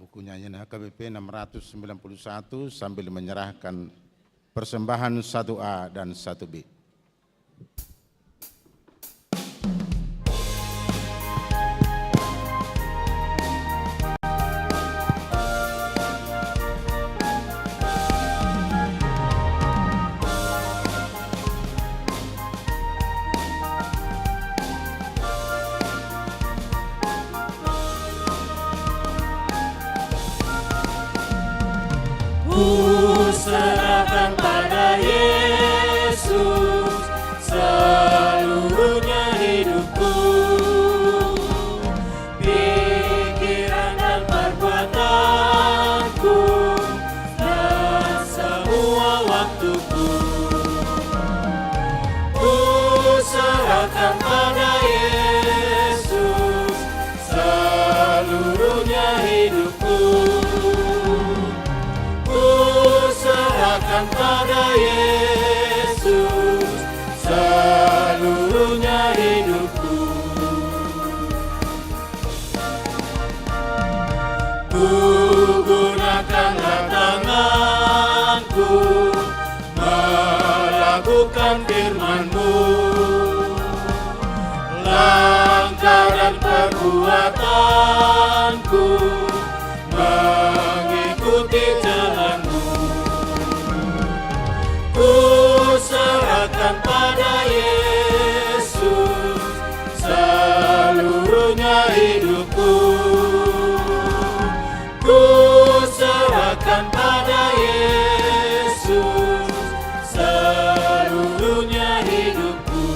buku nyanyian H K B P enam ratus sembilan puluh satu sambil menyerahkan persembahan satu A dan satu B. Kuserahkan pada Yesus seluruhnya hidupku, pikiran dan perbuatanku, dan semua waktuku. Kuserahkan pada Yesus seluruhnya hidupku. Kuserahkan pada Yesus seluruhnya hidupku. Kugunakanlah tanganku melakukan firman-Mu, langkah dan perbuatanku mengikuti jalan-Mu. Kuserahkan pada Yesus seluruhnya hidupku. Kuserahkan pada Yesus seluruhnya hidupku.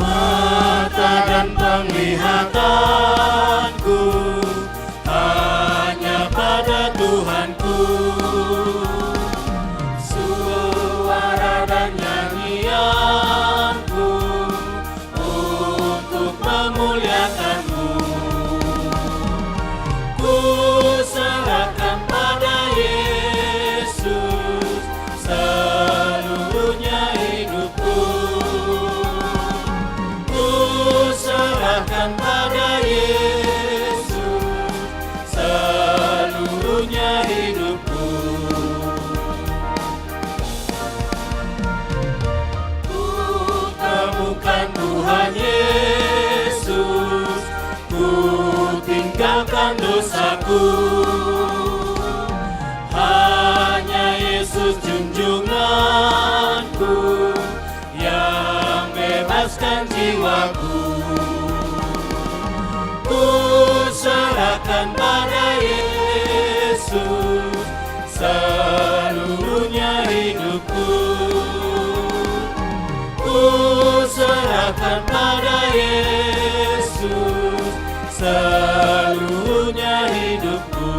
Mata dan penglihatanku hanya pada Tuhanku, suara dan nyanyianku untuk memuliakan-Mu. Kuserahkan pada Yesus seluruhnya hidupku. Kuserahkan pada dosaku. Hanya Yesus junjunganku yang bebaskan jiwaku. Ku serahkan pada Yesus seluruhnya hidupku. Ku serahkan pada Yesus seluruhnya hidupku.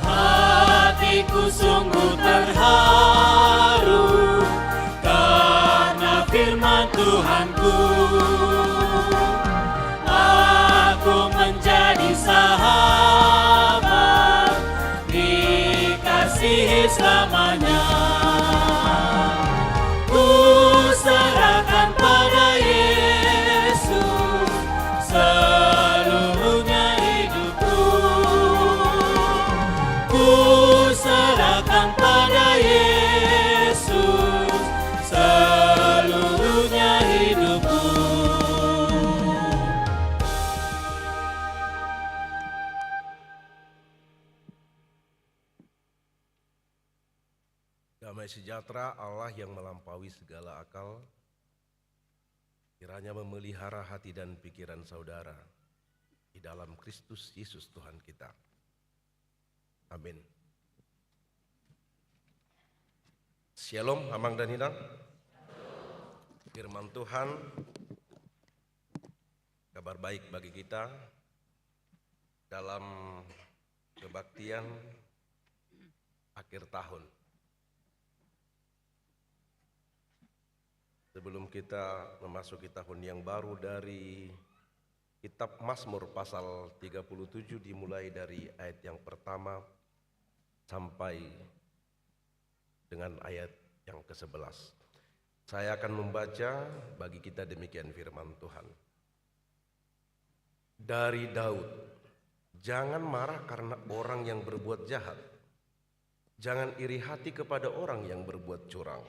Hatiku sungguh terharu karena firman Tuhanku. Aku menjadi sahabat dikasihi selamanya. Ku serahkan pada Yesus seluruhnya hidupku. Ku serahkan pada Yesus seluruhnya hidupku. Damai sejahtera Allah yang melampaui segala akal, kiranya memelihara hati dan pikiran saudara di dalam Kristus Yesus Tuhan kita. Amin. Syalom, Amang dan Inang. Firman Tuhan, kabar baik bagi kita dalam kebaktian akhir tahun. Sebelum kita memasuki tahun yang baru, dari kitab Mazmur pasal tiga puluh tujuh, dimulai dari ayat yang pertama sampai dengan ayat yang kesebelas. Saya akan membaca bagi kita demikian firman Tuhan. Dari Daud, "Jangan marah karena orang yang berbuat jahat. Jangan iri hati kepada orang yang berbuat curang.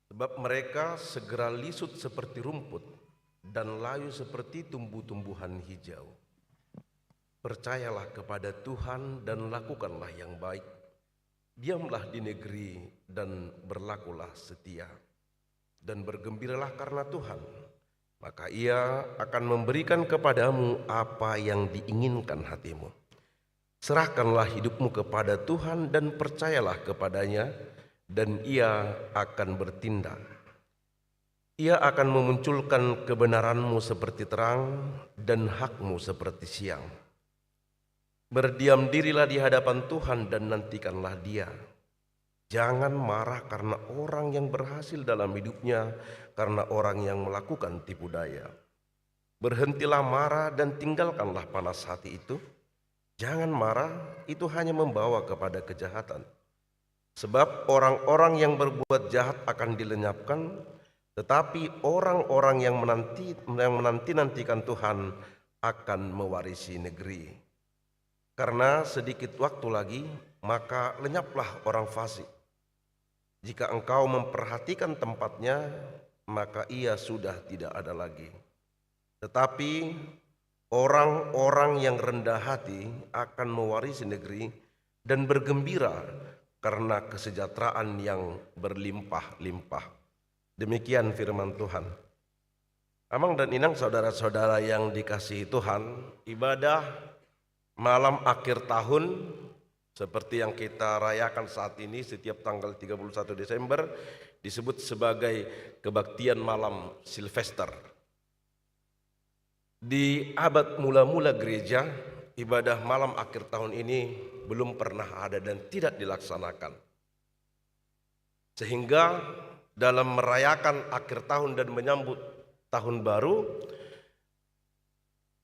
Sebab mereka segera lisut seperti rumput dan layu seperti tumbuh-tumbuhan hijau. Percayalah kepada Tuhan dan lakukanlah yang baik. Diamlah di negeri dan berlakulah setia. Dan bergembiralah karena Tuhan, maka Ia akan memberikan kepadamu apa yang diinginkan hatimu. Serahkanlah hidupmu kepada Tuhan dan percayalah kepada-Nya, dan Ia akan bertindak. Ia akan memunculkan kebenaranmu seperti terang dan hakmu seperti siang. Berdiam dirilah di hadapan Tuhan dan nantikanlah Dia. Jangan marah karena orang yang berhasil dalam hidupnya, karena orang yang melakukan tipu daya. Berhentilah marah dan tinggalkanlah panas hati itu. Jangan marah, itu hanya membawa kepada kejahatan. Sebab orang-orang yang berbuat jahat akan dilenyapkan, tetapi orang-orang yang menanti, yang menanti-nantikan Tuhan akan mewarisi negeri. Karena sedikit waktu lagi, maka lenyaplah orang fasik. Jika engkau memperhatikan tempatnya, maka ia sudah tidak ada lagi. Tetapi orang-orang yang rendah hati akan mewarisi negeri dan bergembira karena kesejahteraan yang berlimpah-limpah." Demikian firman Tuhan. Amang dan Inang, saudara-saudara yang dikasihi Tuhan, ibadah malam akhir tahun seperti yang kita rayakan saat ini setiap tanggal tiga puluh satu Desember disebut sebagai kebaktian malam Silvester. Di abad mula-mula gereja, ibadah malam akhir tahun ini belum pernah ada dan tidak dilaksanakan. Sehingga dalam merayakan akhir tahun dan menyambut tahun baru,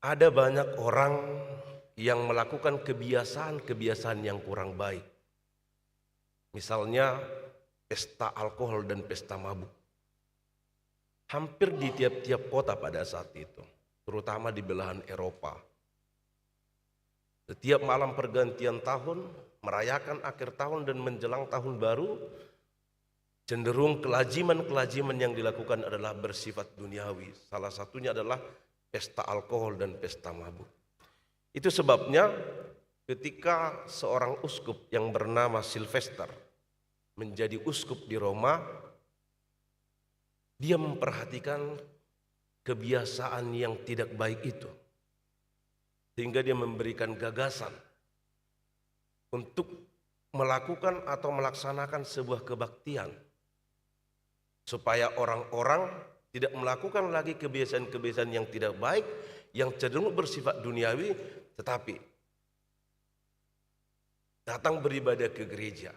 ada banyak orang yang melakukan kebiasaan-kebiasaan yang kurang baik. Misalnya, pesta alkohol dan pesta mabuk. Hampir di tiap-tiap kota pada saat itu, terutama di belahan Eropa. Setiap malam pergantian tahun, merayakan akhir tahun dan menjelang tahun baru, cenderung kelajiman-kelajiman yang dilakukan adalah bersifat duniawi. Salah satunya adalah pesta alkohol dan pesta mabuk. Itu sebabnya ketika seorang uskup yang bernama Sylvester menjadi uskup di Roma, dia memperhatikan kebiasaan yang tidak baik itu. Sehingga dia memberikan gagasan untuk melakukan atau melaksanakan sebuah kebaktian, supaya orang-orang tidak melakukan lagi kebiasaan-kebiasaan yang tidak baik, yang cenderung bersifat duniawi, tetapi datang beribadah ke gereja.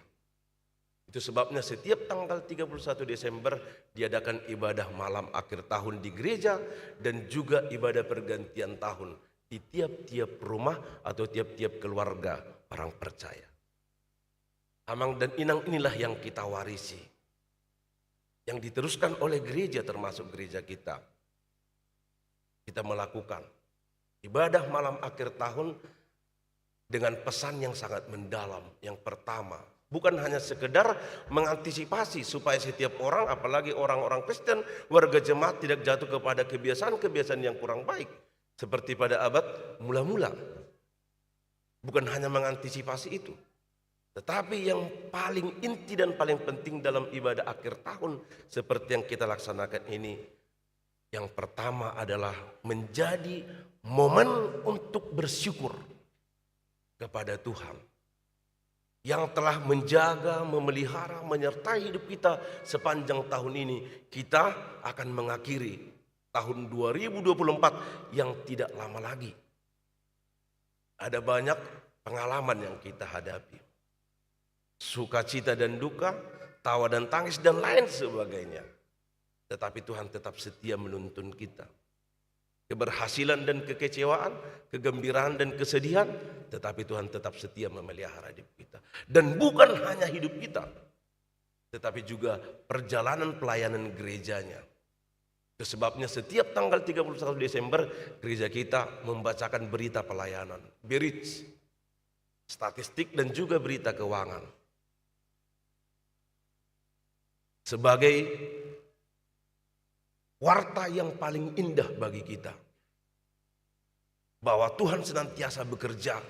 Itu sebabnya setiap tanggal tiga puluh satu Desember diadakan ibadah malam akhir tahun di gereja dan juga ibadah pergantian tahun di tiap-tiap rumah atau tiap-tiap keluarga orang percaya. Amang dan inang, inilah yang kita warisi, yang diteruskan oleh gereja, termasuk gereja kita. Kita melakukan ibadah malam akhir tahun dengan pesan yang sangat mendalam. Yang pertama, bukan hanya sekedar mengantisipasi supaya setiap orang, apalagi orang-orang Kristen, warga jemaat, tidak jatuh kepada kebiasaan-kebiasaan yang kurang baik seperti pada abad mula-mula. Bukan hanya mengantisipasi itu, tetapi yang paling inti dan paling penting dalam ibadah akhir tahun seperti yang kita laksanakan ini, yang pertama adalah menjadi momen untuk bersyukur kepada Tuhan yang telah menjaga, memelihara, menyertai hidup kita sepanjang tahun ini. Kita akan mengakhiri tahun dua ribu dua puluh empat yang tidak lama lagi. Ada banyak pengalaman yang kita hadapi. Sukacita dan duka, tawa dan tangis, dan lain sebagainya. Tetapi Tuhan tetap setia menuntun kita. Keberhasilan dan kekecewaan, kegembiraan dan kesedihan, tetapi Tuhan tetap setia memelihara hidup kita. Dan bukan hanya hidup kita, tetapi juga perjalanan pelayanan gerejanya. Itu sebabnya setiap tanggal tiga puluh satu Desember, gereja kita membacakan berita pelayanan, berita statistik, dan juga berita keuangan sebagai warta yang paling indah bagi kita, bahwa Tuhan senantiasa bekerja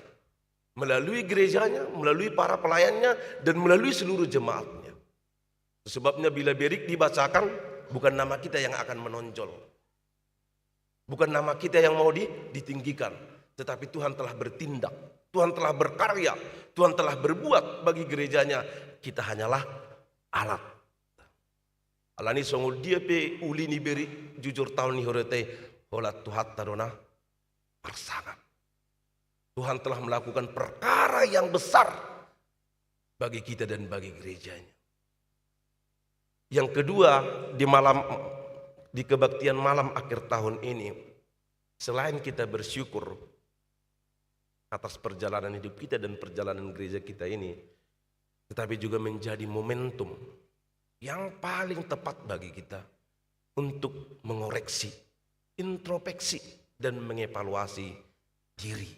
melalui gerejanya, melalui para pelayannya, dan melalui seluruh jemaatnya. Sebabnya bila berik dibacakan, bukan nama kita yang akan menonjol. Bukan nama kita yang mau di-, ditinggikan. Tetapi Tuhan telah bertindak. Tuhan telah berkarya. Tuhan telah berbuat bagi gerejanya. Kita hanyalah alat. Alani songon dia pe uli ni berik jujur taon ni huriata i, holan Tuhanta do na marsangap. Tuhan telah melakukan perkara yang besar bagi kita dan bagi gerejanya. Yang kedua, di malam, di kebaktian malam akhir tahun ini, selain kita bersyukur atas perjalanan hidup kita dan perjalanan gereja kita ini, tetapi juga menjadi momentum yang paling tepat bagi kita untuk mengoreksi, introspeksi, dan mengevaluasi diri.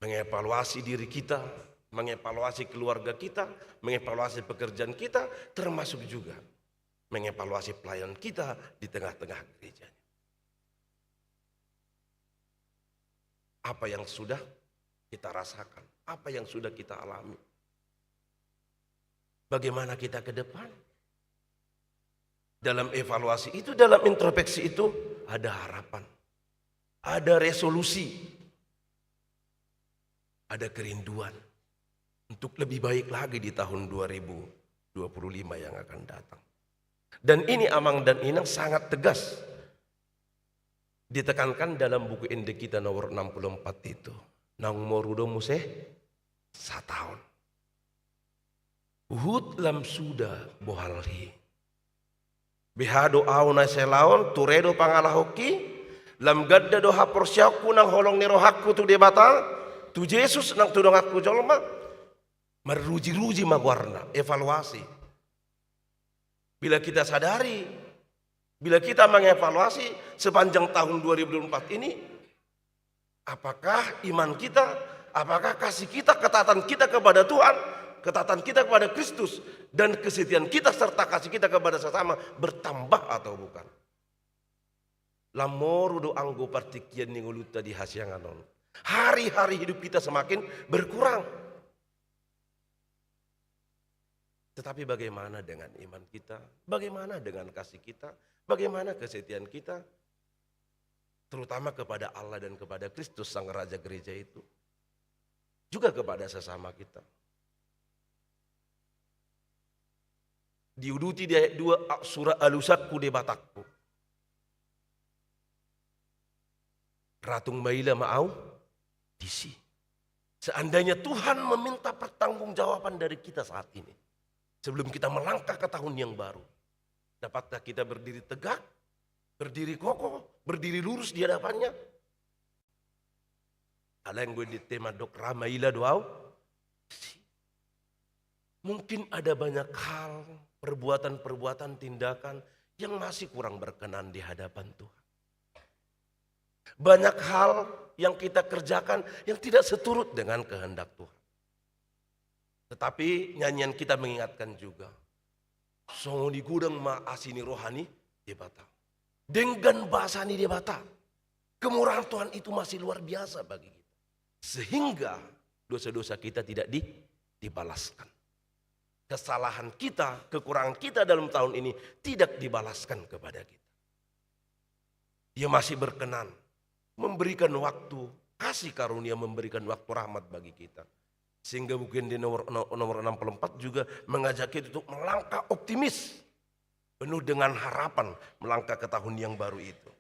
Mengevaluasi diri kita, mengevaluasi keluarga kita, mengevaluasi pekerjaan kita, termasuk juga mengevaluasi pelayanan kita di tengah-tengah gereja. Apa yang sudah kita rasakan, apa yang sudah kita alami, bagaimana kita ke depan. Dalam evaluasi itu, dalam introspeksi itu, ada harapan, ada resolusi, ada kerinduan untuk lebih baik lagi di tahun dua ribu dua puluh lima yang akan datang. Dan ini, Amang dan Inang, sangat tegas. ditekankan dalam buku ende kita nomor enam puluh empat itu. Naung moru do muse sataon. Huhut lam suda bohalhi. Beha do ahu na sai laon, ture do pangalahonki, lam ganda do haporseaonku nang holong ni rohangku tu Debata, tu Jesus nang tu donganku jolma. Maruji-ruji ma goarna, evaluasi. Bila kita sadari, bila kita mengevaluasi sepanjang tahun dua ribu dua puluh empat ini, apakah iman kita, apakah kasih kita, ketaatan kita kepada Tuhan, ketaatan kita kepada Kristus, dan kesetiaan kita serta kasih kita kepada sesama bertambah atau bukan? Lam moru do anggo partingkian ni ngolunta di hasiangan on. Hari-hari hidup kita semakin berkurang. Tetapi bagaimana dengan iman kita? Bagaimana dengan kasih kita? Bagaimana kesetiaan kita? Terutama kepada Allah dan kepada Kristus Sang Raja Gereja itu. Juga kepada sesama kita. Diuduti di ayat dua, "Sura alusangku Debatangku, ra tung maila ma ahu disi." Seandainya Tuhan meminta pertanggungjawaban dari kita saat ini, sebelum kita melangkah ke tahun yang baru, dapatkah kita berdiri tegak, berdiri kokoh, berdiri lurus di hadapan-Nya? Alai anggo di tema dok ra maila do ahu, mungkin ada banyak hal, perbuatan-perbuatan, tindakan yang masih kurang berkenan di hadapan Tuhan. Banyak hal yang kita kerjakan yang tidak seturut dengan kehendak Tuhan. Tetapi nyanyian kita mengingatkan juga, songon i godang ma asi ni roha ni Debata. Denggan basa ni Debata. Kemurahan Tuhan itu masih luar biasa bagi kita. Sehingga dosa-dosa kita tidak di, dibalaskan. Kesalahan kita, kekurangan kita dalam tahun ini tidak dibalaskan kepada kita. Dia masih berkenan memberikan waktu, kasih karunia, memberikan waktu rahmat bagi kita. Sehingga buku ende nomor, no-, nomor enam puluh empat juga mengajak kita untuk melangkah optimis, penuh dengan harapan melangkah ke tahun yang baru itu.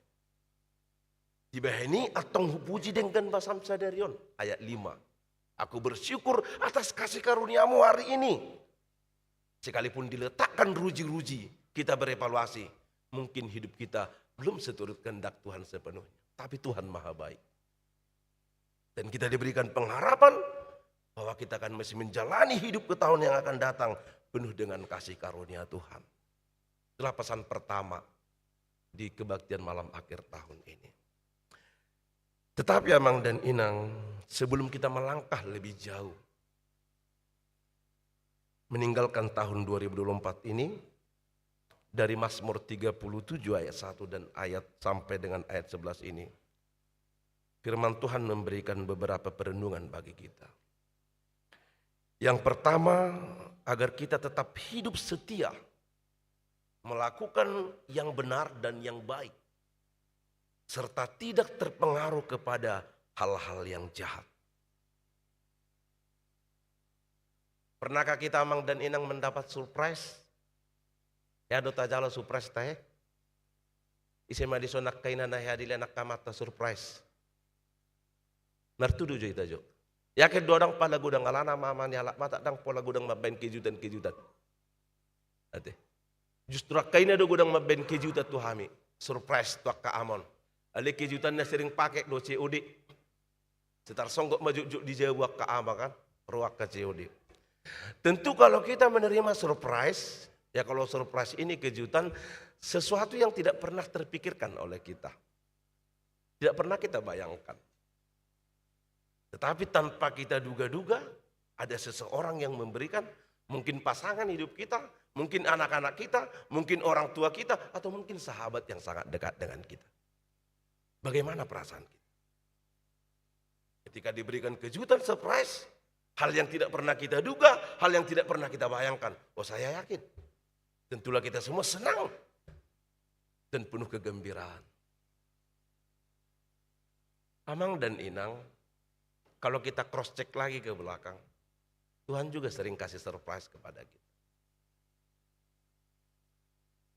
Dibahen i, "Antong hupuji denggan basam sadari on." Ayat lima. "Aku bersyukur atas kasih karunia-Mu hari ini." Sekalipun diletakkan ruji-ruji, kita berevaluasi. Mungkin hidup kita belum seturut kehendak Tuhan sepenuhnya. Tapi Tuhan Maha Baik. Dan kita diberikan pengharapan bahwa kita akan masih menjalani hidup ke tahun yang akan datang penuh dengan kasih karunia Tuhan. Itulah pesan pertama di kebaktian malam akhir tahun ini. Tetapi Amang dan Inang, sebelum kita melangkah lebih jauh, meninggalkan tahun dua ribu dua puluh empat ini, dari Mazmur tiga puluh tujuh ayat satu dan ayat sampai dengan ayat sebelas ini, firman Tuhan memberikan beberapa perenungan bagi kita. Yang pertama, agar kita tetap hidup setia, melakukan yang benar dan yang baik, serta tidak terpengaruh kepada hal-hal yang jahat. Pernahkah kita, Amang dan Inang, mendapat surprise? Hea do tajalo surprise ta, he? Ise ma dison angka ina na hea dilehon angka amanta surprise? Martudu jo hita jo. Yakin do ndang pola godang alana ama-ama ni halak Batak, ndang pola godang mambahen kejutan-kejutan. Ate. Justru angka ina do godang mambahen kejutan tu hami. Surprise tu angka ama on. Alai kejutan na sering pake do C O D. Sai tarsonggot ma jotjot di jabu angka ama kan, ro angka C O D. Tentu kalau kita menerima surprise, ya kalau surprise ini kejutan, sesuatu yang tidak pernah terpikirkan oleh kita. Tidak pernah kita bayangkan. Tetapi tanpa kita duga-duga, ada seseorang yang memberikan, mungkin pasangan hidup kita, mungkin anak-anak kita, mungkin orang tua kita, atau mungkin sahabat yang sangat dekat dengan kita. Bagaimana perasaan kita? Ketika diberikan kejutan, surprise, hal yang tidak pernah kita duga, hal yang tidak pernah kita bayangkan, oh, saya yakin, tentulah kita semua senang dan penuh kegembiraan. Amang dan Inang, kalau kita cross check lagi ke belakang, Tuhan juga sering kasih surprise kepada kita.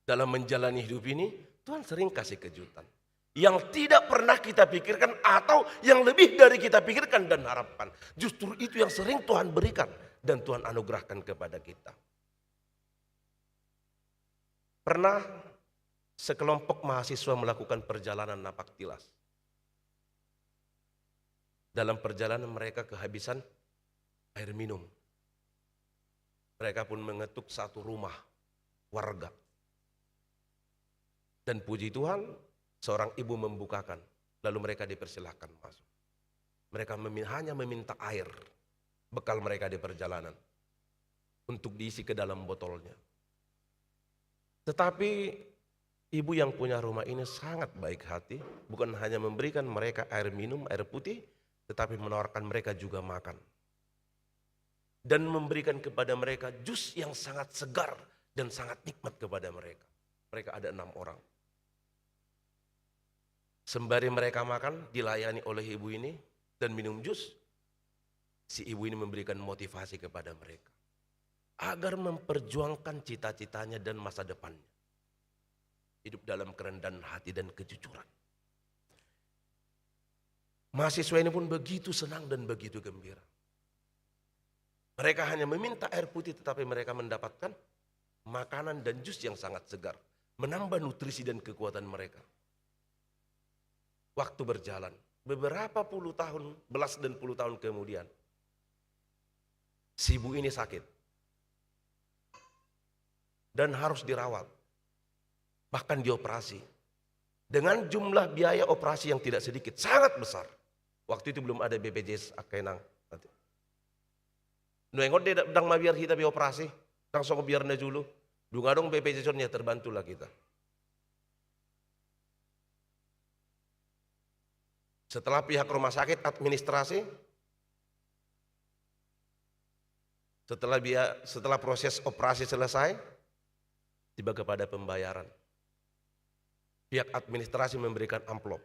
Dalam menjalani hidup ini, Tuhan sering kasih kejutan. yang tidak pernah kita pikirkan atau yang lebih dari kita pikirkan dan harapkan. Justru itu yang sering Tuhan berikan dan Tuhan anugerahkan kepada kita. Pernah sekelompok mahasiswa melakukan perjalanan napak tilas. Dalam perjalanan mereka kehabisan air minum. Mereka pun mengetuk satu rumah warga. Dan puji Tuhan, seorang ibu membukakan, lalu mereka dipersilahkan masuk. Mereka memin-, hanya meminta air, bekal mereka di perjalanan, untuk diisi ke dalam botolnya. Tetapi ibu yang punya rumah ini sangat baik hati, bukan hanya memberikan mereka air minum, air putih, tetapi menawarkan mereka juga makan. Dan memberikan kepada mereka jus yang sangat segar dan sangat nikmat kepada mereka. Mereka ada enam orang. Sembari mereka makan, dilayani oleh ibu ini dan minum jus, si ibu ini memberikan motivasi kepada mereka agar memperjuangkan cita-citanya dan masa depannya. Hidup dalam kerendahan hati dan kejujuran. Mahasiswa ini pun begitu senang dan begitu gembira. Mereka hanya meminta air putih, tetapi mereka mendapatkan makanan dan jus yang sangat segar, menambah nutrisi dan kekuatan mereka. Waktu berjalan, beberapa puluh tahun, belas dan puluh tahun kemudian, si ibu ini sakit dan harus dirawat, bahkan dioperasi, dengan jumlah biaya operasi yang tidak sedikit, sangat besar. Waktu itu belum ada B P J S, angka inang. Nanti, nuaeng on ndang mabiar hita be operasi, ndang songon biar na jolo. Dung adong B P J S on, ya, terbantulah kita. Setelah pihak rumah sakit administrasi, setelah bia-, setelah proses operasi selesai, tiba kepada pembayaran. Pihak administrasi memberikan amplop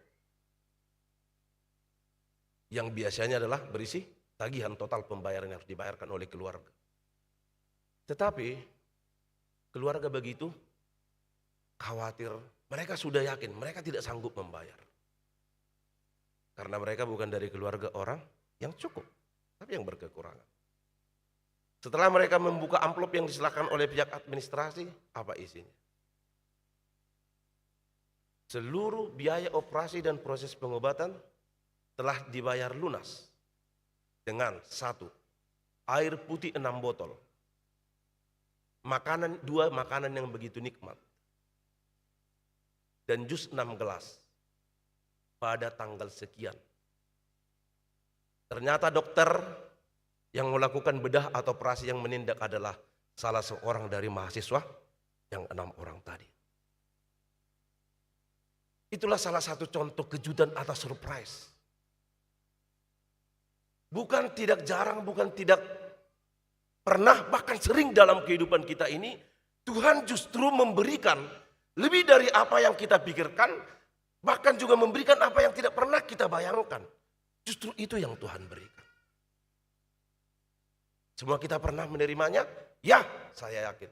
yang biasanya adalah berisi tagihan total pembayaran yang harus dibayarkan oleh keluarga. Tetapi keluarga begitu khawatir, mereka sudah yakin mereka tidak sanggup membayar. Karena mereka bukan dari keluarga orang yang cukup, tapi yang berkekurangan. Setelah mereka membuka amplop yang diserahkan oleh pihak administrasi, apa isinya? Seluruh biaya operasi dan proses pengobatan telah dibayar lunas dengan, satu, air putih enam botol, makanan, dua, makanan yang begitu nikmat, dan jus enam gelas pada tanggal sekian. Ternyata dokter yang melakukan bedah atau operasi yang menindak adalah salah seorang dari mahasiswa yang enam orang tadi. Itulah salah satu contoh kejutan atau surprise. Bukan tidak jarang, bukan tidak pernah, bahkan sering dalam kehidupan kita ini, Tuhan justru memberikan lebih dari apa yang kita pikirkan, bahkan juga memberikan apa yang tidak pernah kita bayangkan. Justru itu yang Tuhan berikan. Semua kita pernah menerimanya? Ya, saya yakin.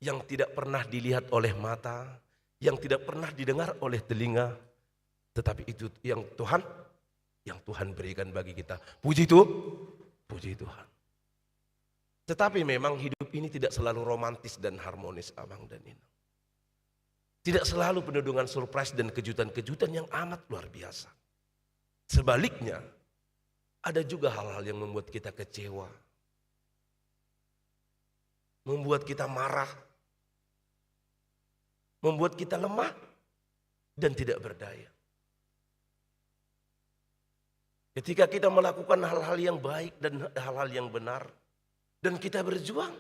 Yang tidak pernah dilihat oleh mata, yang tidak pernah didengar oleh telinga, tetapi itu yang Tuhan, yang Tuhan berikan bagi kita. Puji Tuhan, puji Tuhan. Tetapi memang hidup ini tidak selalu romantis dan harmonis, abang dan inang. Tidak selalu penuh dengan surprise dan kejutan-kejutan yang amat luar biasa. Sebaliknya, ada juga hal-hal yang membuat kita kecewa, membuat kita marah, membuat kita lemah dan tidak berdaya. Ketika kita melakukan hal-hal yang baik dan hal-hal yang benar, dan kita berjuang,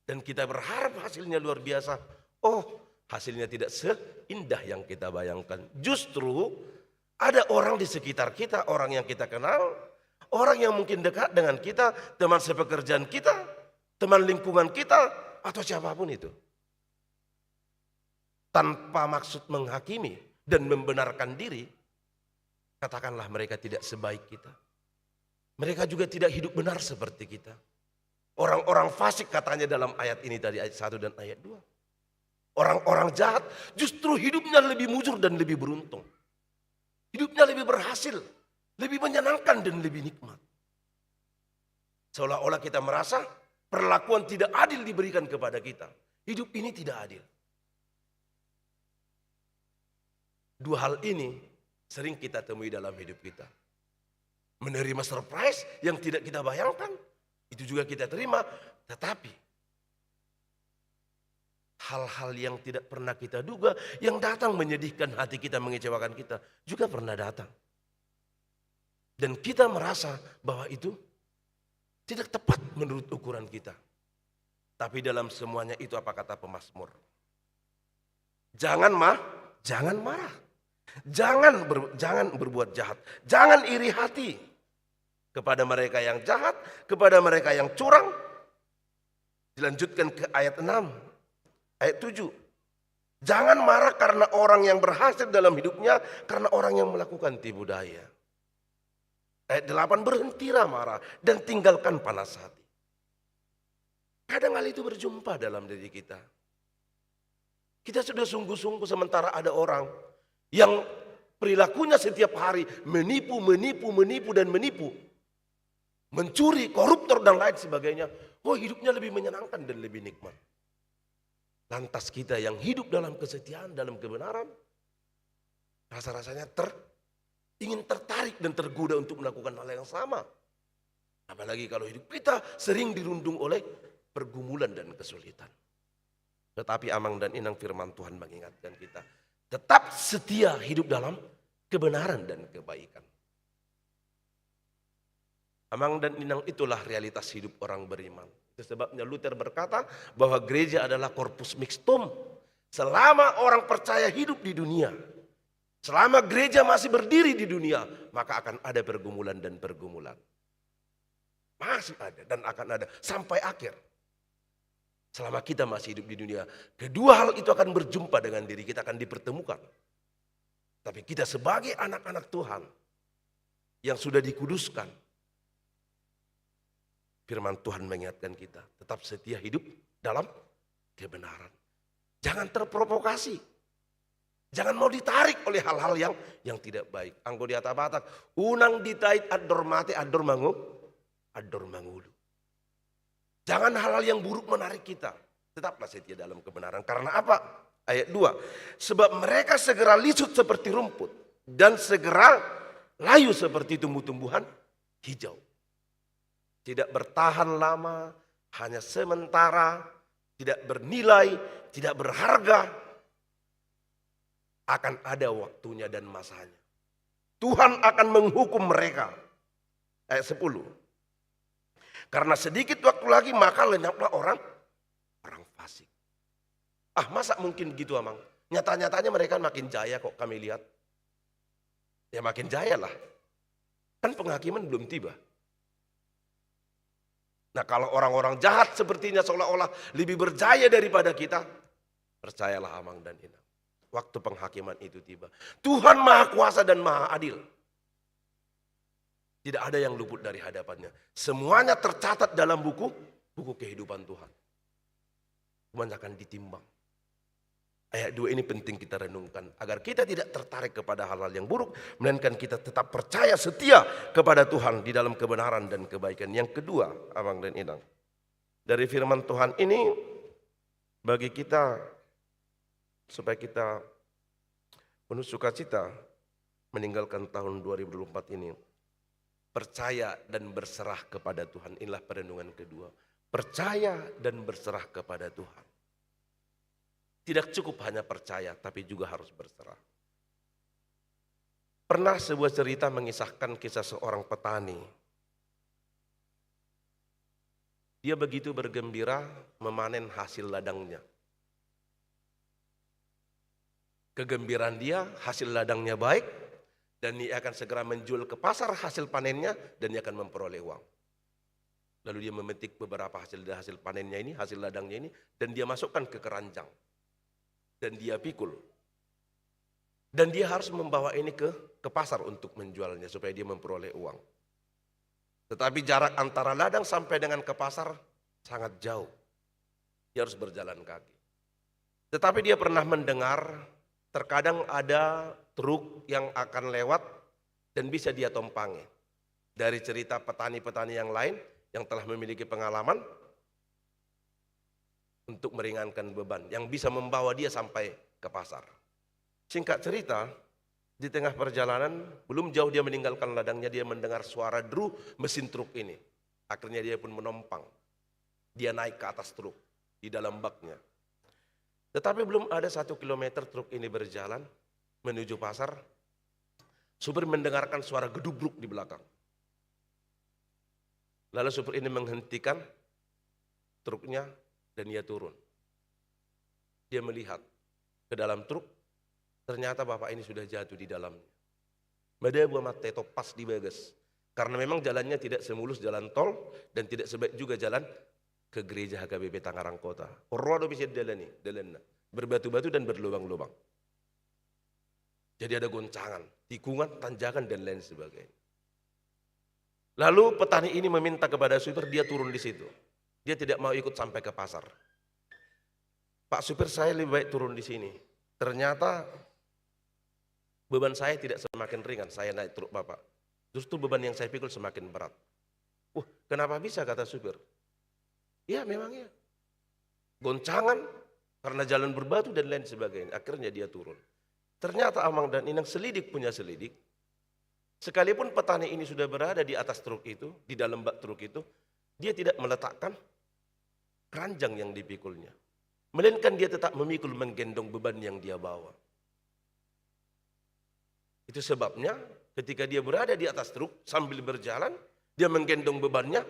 dan kita berharap hasilnya luar biasa, oh, hasilnya tidak seindah yang kita bayangkan. Justru ada orang di sekitar kita, orang yang kita kenal, orang yang mungkin dekat dengan kita, teman sepekerjaan kita, teman lingkungan kita, atau siapapun itu. Tanpa maksud menghakimi dan membenarkan diri, katakanlah mereka tidak sebaik kita. Mereka juga tidak hidup benar seperti kita. Orang-orang fasik katanya dalam ayat ini tadi, ayat satu dan ayat dua. Orang-orang jahat justru hidupnya lebih mujur dan lebih beruntung. Hidupnya lebih berhasil, lebih menyenangkan dan lebih nikmat. Seolah-olah kita merasa perlakuan tidak adil diberikan kepada kita. Hidup ini tidak adil. Dua hal ini sering kita temui dalam hidup kita. Menerima surprise yang tidak kita bayangkan, itu juga kita terima. Tetapi hal-hal yang tidak pernah kita duga, yang datang menyedihkan hati kita, mengecewakan kita, juga pernah datang. Dan kita merasa bahwa itu tidak tepat menurut ukuran kita. Tapi dalam semuanya itu, apa kata pemazmur? Jangan ma-, jangan marah. Jangan ber-, jangan berbuat jahat. Jangan iri hati kepada mereka yang jahat, kepada mereka yang curang. Dilanjutkan ke ayat enam, ayat tujuh. Jangan marah karena orang yang berhasil dalam hidupnya, karena orang yang melakukan tipu daya. Ayat delapan, berhentilah marah dan tinggalkan panas hati. Kadang hal itu berjumpa dalam diri kita. Kita sudah sungguh-sungguh, sementara ada orang yang perilakunya setiap hari menipu, menipu, menipu, dan menipu. Mencuri, koruptor, dan lain sebagainya. Oh, hidupnya lebih menyenangkan dan lebih nikmat. Lantas kita yang hidup dalam kesetiaan, dalam kebenaran, rasa-rasanya ter-, ingin tertarik dan tergoda untuk melakukan hal yang sama. Apalagi kalau hidup kita sering dirundung oleh pergumulan dan kesulitan. Tetapi Amang dan Inang, firman Tuhan mengingatkan kita, tetap setia hidup dalam kebenaran dan kebaikan. Amang dan Inang, itulah realitas hidup orang beriman. Itu sebabnya Luther berkata bahwa gereja adalah corpus mixtum. Selama orang percaya hidup di dunia, selama gereja masih berdiri di dunia, maka akan ada pergumulan dan pergumulan. Masih ada dan akan ada sampai akhir. Selama kita masih hidup di dunia, kedua hal itu akan berjumpa dengan diri kita, akan dipertemukan. Tapi kita sebagai anak-anak Tuhan yang sudah dikuduskan, firman Tuhan mengingatkan kita, tetap setia hidup dalam kebenaran. Jangan terprovokasi. Jangan mau ditarik oleh hal-hal yang, yang tidak baik. Anggo di hata Batak, unang ditait andor mate, andor mangu-, andor mangolu. Jangan hal-hal yang buruk menarik kita. Tetaplah setia dalam kebenaran. Karena apa? Ayat dua. Sebab mereka segera lisut seperti rumput dan segera layu seperti tumbuh-tumbuhan hijau. Tidak bertahan lama, hanya sementara, tidak bernilai, tidak berharga. Akan ada waktunya dan masanya. Tuhan akan menghukum mereka. Ayat sepuluh. Karena sedikit waktu lagi, maka lenyaplah orang, orang fasik. Ah, masa mungkin begitu, Amang? Nyata-nyatanya mereka makin jaya kok kami lihat. Ya, makin jaya lah. Kan penghakiman belum tiba. Nah, kalau orang-orang jahat sepertinya seolah-olah lebih berjaya daripada kita, percayalah Amang dan Inang, waktu penghakiman itu tiba. Tuhan Maha Kuasa dan Maha Adil. Tidak ada yang luput dari hadapannya. Semuanya tercatat dalam buku, buku kehidupan Tuhan. Semuanya akan ditimbang. Ayat dua ini penting kita renungkan, agar kita tidak tertarik kepada hal-hal yang buruk, melainkan kita tetap percaya, setia kepada Tuhan di dalam kebenaran dan kebaikan. Yang kedua, Amang dan Inang, dari firman Tuhan ini, bagi kita, supaya kita penuh sukacita meninggalkan tahun dua ribu dua puluh empat ini, percaya dan berserah kepada Tuhan. Inilah perenungan kedua. Percaya dan berserah kepada Tuhan. Tidak cukup hanya percaya, tapi juga harus berserah. Pernah sebuah cerita mengisahkan kisah seorang petani. Dia begitu bergembira memanen hasil ladangnya. Kegembiraan dia, hasil ladangnya baik, dan dia akan segera menjual ke pasar hasil panennya, dan dia akan memperoleh uang. Lalu dia memetik beberapa hasil, hasil panennya ini, hasil ladangnya ini, dan dia masukkan ke keranjang. Dan dia pikul. Dan dia harus membawa ini ke, ke pasar untuk menjualnya, supaya dia memperoleh uang. Tetapi jarak antara ladang sampai dengan ke pasar sangat jauh. Dia harus berjalan kaki. Tetapi dia pernah mendengar, terkadang ada truk yang akan lewat dan bisa dia tompangi. Dari cerita petani-petani yang lain yang telah memiliki pengalaman untuk meringankan beban, yang bisa membawa dia sampai ke pasar. Singkat cerita, di tengah perjalanan, belum jauh dia meninggalkan ladangnya, dia mendengar suara deru mesin truk ini. Akhirnya dia pun menompang. Dia naik ke atas truk, di dalam baknya. Tetapi belum ada satu kilometer truk ini berjalan menuju pasar, supir mendengarkan suara gedubruk di belakang. Lalu supir ini menghentikan truknya dan ia turun. Dia melihat ke dalam truk, ternyata bapak ini sudah jatuh di dalamnya. Madabu amanta i, tompas di bagas. Karena memang jalannya tidak semulus jalan tol dan tidak sebaik juga jalan ke gereja H K B P Tangerang Kota. Roa do pe sian dalan i, dalanna berbatu-batu dan berlubang-lubang. Jadi ada goncangan, tikungan, tanjakan, dan lain sebagainya. Lalu petani ini meminta kepada supir, dia turun di situ. Dia tidak mau ikut sampai ke pasar. "Pak supir, saya lebih baik turun di sini. Ternyata beban saya tidak semakin ringan, saya naik truk bapak. Justru beban yang saya pikul semakin berat." "Wah, kenapa bisa?" kata supir. "Ya, memang ya. Goncangan, karena jalan berbatu dan lain sebagainya." Akhirnya dia turun. Ternyata amang dan inang, selidik punya selidik, sekalipun petani ini sudah berada di atas truk itu, di dalam bak truk itu, dia tidak meletakkan keranjang yang dipikulnya. Melainkan dia tetap memikul, menggendong beban yang dia bawa. Itu sebabnya ketika dia berada di atas truk sambil berjalan, dia menggendong bebannya,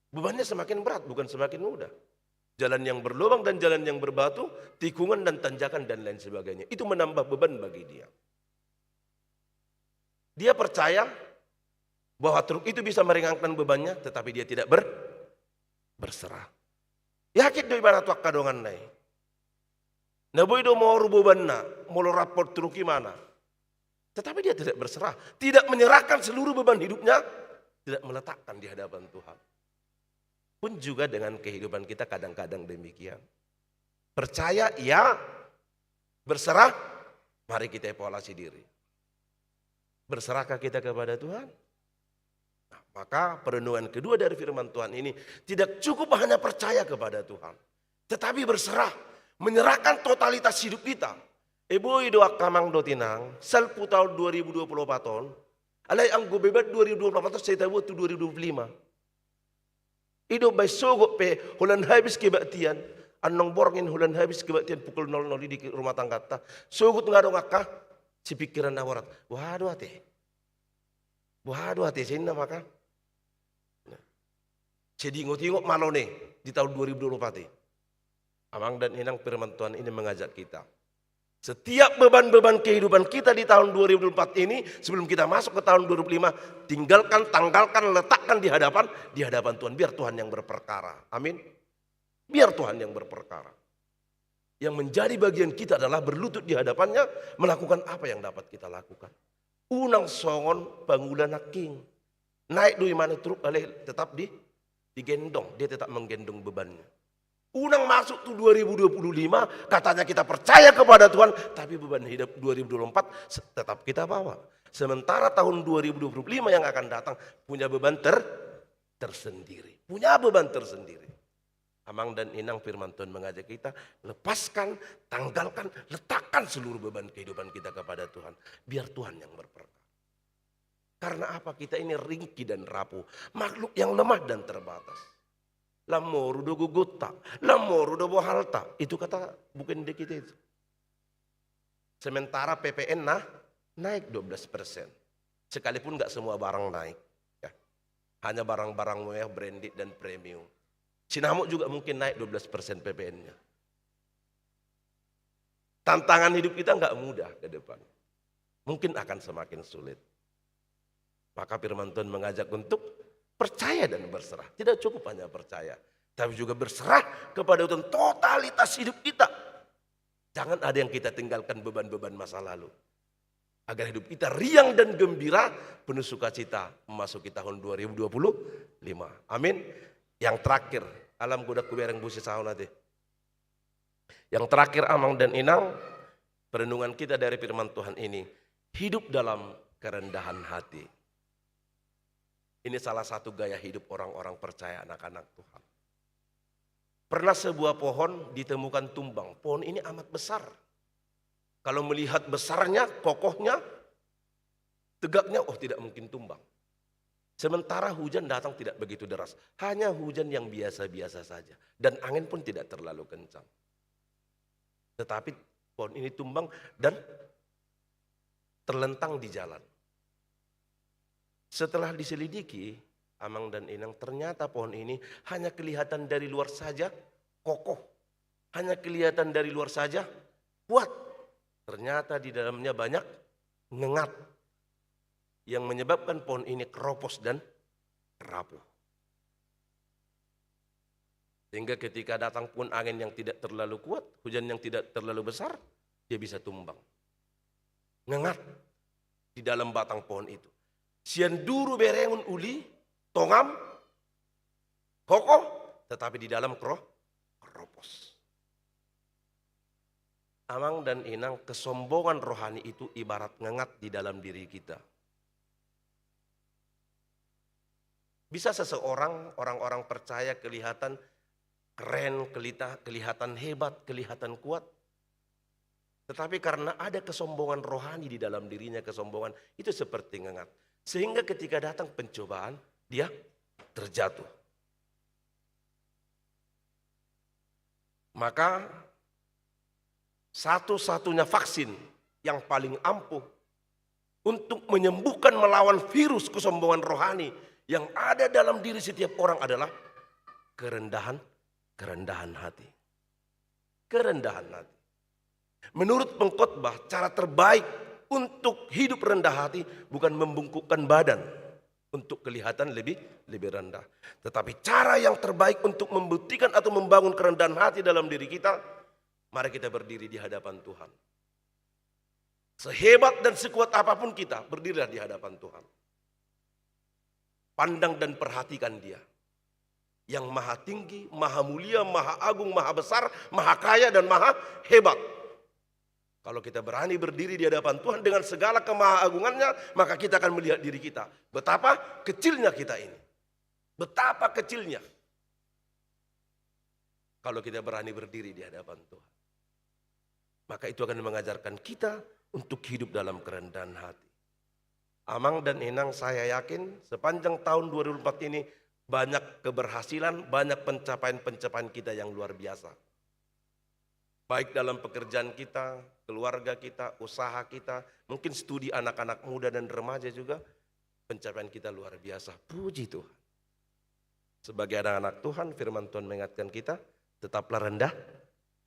bebannya semakin berat, bukan semakin mudah. Jalan yang berlubang dan jalan yang berbatu, tikungan dan tanjakan dan lain sebagainya. Itu menambah beban bagi dia. Dia percaya bahwa truk itu bisa meringankan bebannya, tetapi dia tidak ber-, berserah. Yakin do ibana tu angka donganna i. Na boi do moru bebanna molo rap truk i, manang. Tetapi dia tidak berserah, tidak menyerahkan seluruh beban hidupnya, tidak meletakkan di hadapan Tuhan. Pun juga dengan kehidupan kita kadang-kadang demikian. Percaya, iya. Berserah, mari kita evaluasi diri. Berserahkah kita kepada Tuhan? Nah, maka perenungan kedua dari firman Tuhan ini, tidak cukup hanya percaya kepada Tuhan, tetapi berserah, menyerahkan totalitas hidup kita. E boi do angka amang dohot inang, salpu taon dua ribu dua puluh opat on, alai anggo beban dua ribu dua puluh opat on sai taboan tu dua ribu dua puluh lima. I do umbahen sogot pe holan habis kebaktian, annon borngin holan habis kebaktian pukul nol nol i di rumah tangganta. Sogot nga adong angka sipingkiran na borat. Boha do ate? Boha do ate, sai ninna ma angka. Nah. Sai diingot-ingot ma alana i di taon dua ribu dua puluh opat i. Amang dan inang, firman Tuhan ini mengajak kita. Setiap beban-beban kehidupan kita di tahun dua ribu dua puluh empat ini, sebelum kita masuk ke tahun dua ribu dua puluh lima, tinggalkan, tanggalkan, letakkan di hadapan, di hadapan Tuhan. Biar Tuhan yang berperkara. Amin. Biar Tuhan yang berperkara. Yang menjadi bagian kita adalah berlutut di hadapan-Nya, melakukan apa yang dapat kita lakukan. Unang songon pangula nangkin. Naik do imana truk, alai tetap di, digendong, dia tetap menggendong bebannya. Unang masuk tu dua ribu dua puluh lima, katanya kita percaya kepada Tuhan, tapi beban hidup dua ribu dua puluh empat se-, tetap kita bawa. Sementara tahun dua ribu dua puluh lima yang akan datang punya beban ter-, tersendiri. Punya beban tersendiri. Amang dan inang, firman Tuhan mengajak kita, lepaskan, tanggalkan, letakkan seluruh beban kehidupan kita kepada Tuhan. Biar Tuhan yang berperkara. Karena apa? Kita ini ringkih dan rapuh, makhluk yang lemah dan terbatas. Lam moru do gogonta, lam moru do bohalta. Itu kata buku ende kita itu. Sementara P P N na-, naik dua belas persen. Sekalipun nggak semua barang naik. Ya. Hanya barang-barang mewah, branded, dan premium. Sinamot juga mungkin naik dua belas persen P P N-nya. Tantangan hidup kita nggak mudah ke depan. Mungkin akan semakin sulit. Maka firman Tuhan mengajak untuk percaya dan berserah. Tidak cukup hanya percaya, tapi juga berserah kepada Tuhan totalitas hidup kita. Jangan ada yang kita tinggalkan beban-beban masa lalu. Agar hidup kita riang dan gembira, penuh sukacita memasuki tahun dua ribu dua puluh lima. Amin. Yang terakhir, alam godang hubereng, boi sisahon ate. Yang terakhir, Amang dan Inang, perenungan kita dari firman Tuhan ini, hidup dalam kerendahan hati. Ini salah satu gaya hidup orang-orang percaya, anak-anak Tuhan. Pernah sebuah pohon ditemukan tumbang. Pohon ini amat besar. Kalau melihat besarnya, kokohnya, tegaknya, oh, tidak mungkin tumbang. Sementara hujan datang tidak begitu deras. Hanya hujan yang biasa-biasa saja. Dan angin pun tidak terlalu kencang. Tetapi pohon ini tumbang dan terlentang di jalan. Setelah diselidiki, Amang dan Inang, ternyata pohon ini hanya kelihatan dari luar saja kokoh. Hanya kelihatan dari luar saja kuat. Ternyata di dalamnya banyak ngengat yang menyebabkan pohon ini keropos dan rapuh. Sehingga ketika datang pun angin yang tidak terlalu kuat, hujan yang tidak terlalu besar, dia bisa tumbang. Ngengat di dalam batang pohon itu. Sian duru berengon uli, tongam, kokoh, tetapi di dalam kero-, keropos. Amang dan Inang, kesombongan rohani itu ibarat ngengat di dalam diri kita. Bisa seseorang, orang-orang percaya kelihatan keren, kelita-, kelihatan hebat, kelihatan kuat. Tetapi karena ada kesombongan rohani di dalam dirinya, kesombongan itu seperti ngengat. Sehingga ketika datang pencobaan, dia terjatuh. Maka satu-satunya vaksin yang paling ampuh untuk menyembuhkan, melawan virus kesombongan rohani yang ada dalam diri setiap orang adalah kerendahan, kerendahan hati. Kerendahan hati. Menurut pengkhotbah, cara terbaik untuk hidup rendah hati bukan membungkukkan badan untuk kelihatan lebih, lebih rendah. Tetapi cara yang terbaik untuk membuktikan atau membangun kerendahan hati dalam diri kita, mari kita berdiri di hadapan Tuhan. Sehebat dan sekuat apapun kita, berdirilah di hadapan Tuhan. Pandang dan perhatikan Dia. Yang maha tinggi, maha mulia, maha agung, maha besar, maha kaya, dan maha hebat. Kalau kita berani berdiri di hadapan Tuhan dengan segala kemahaagungannya, maka kita akan melihat diri kita. Betapa kecilnya kita ini. Betapa kecilnya. Kalau kita berani berdiri di hadapan Tuhan. Maka itu akan mengajarkan kita untuk hidup dalam kerendahan hati. Amang dan Inang, saya yakin sepanjang tahun dua ribu empat ini banyak keberhasilan, banyak pencapaian-pencapaian kita yang luar biasa. Baik dalam pekerjaan kita, keluarga kita, usaha kita, mungkin studi anak-anak muda dan remaja juga, pencapaian kita luar biasa. Puji Tuhan. Sebagai anak-anak Tuhan, firman Tuhan mengingatkan kita, tetaplah rendah,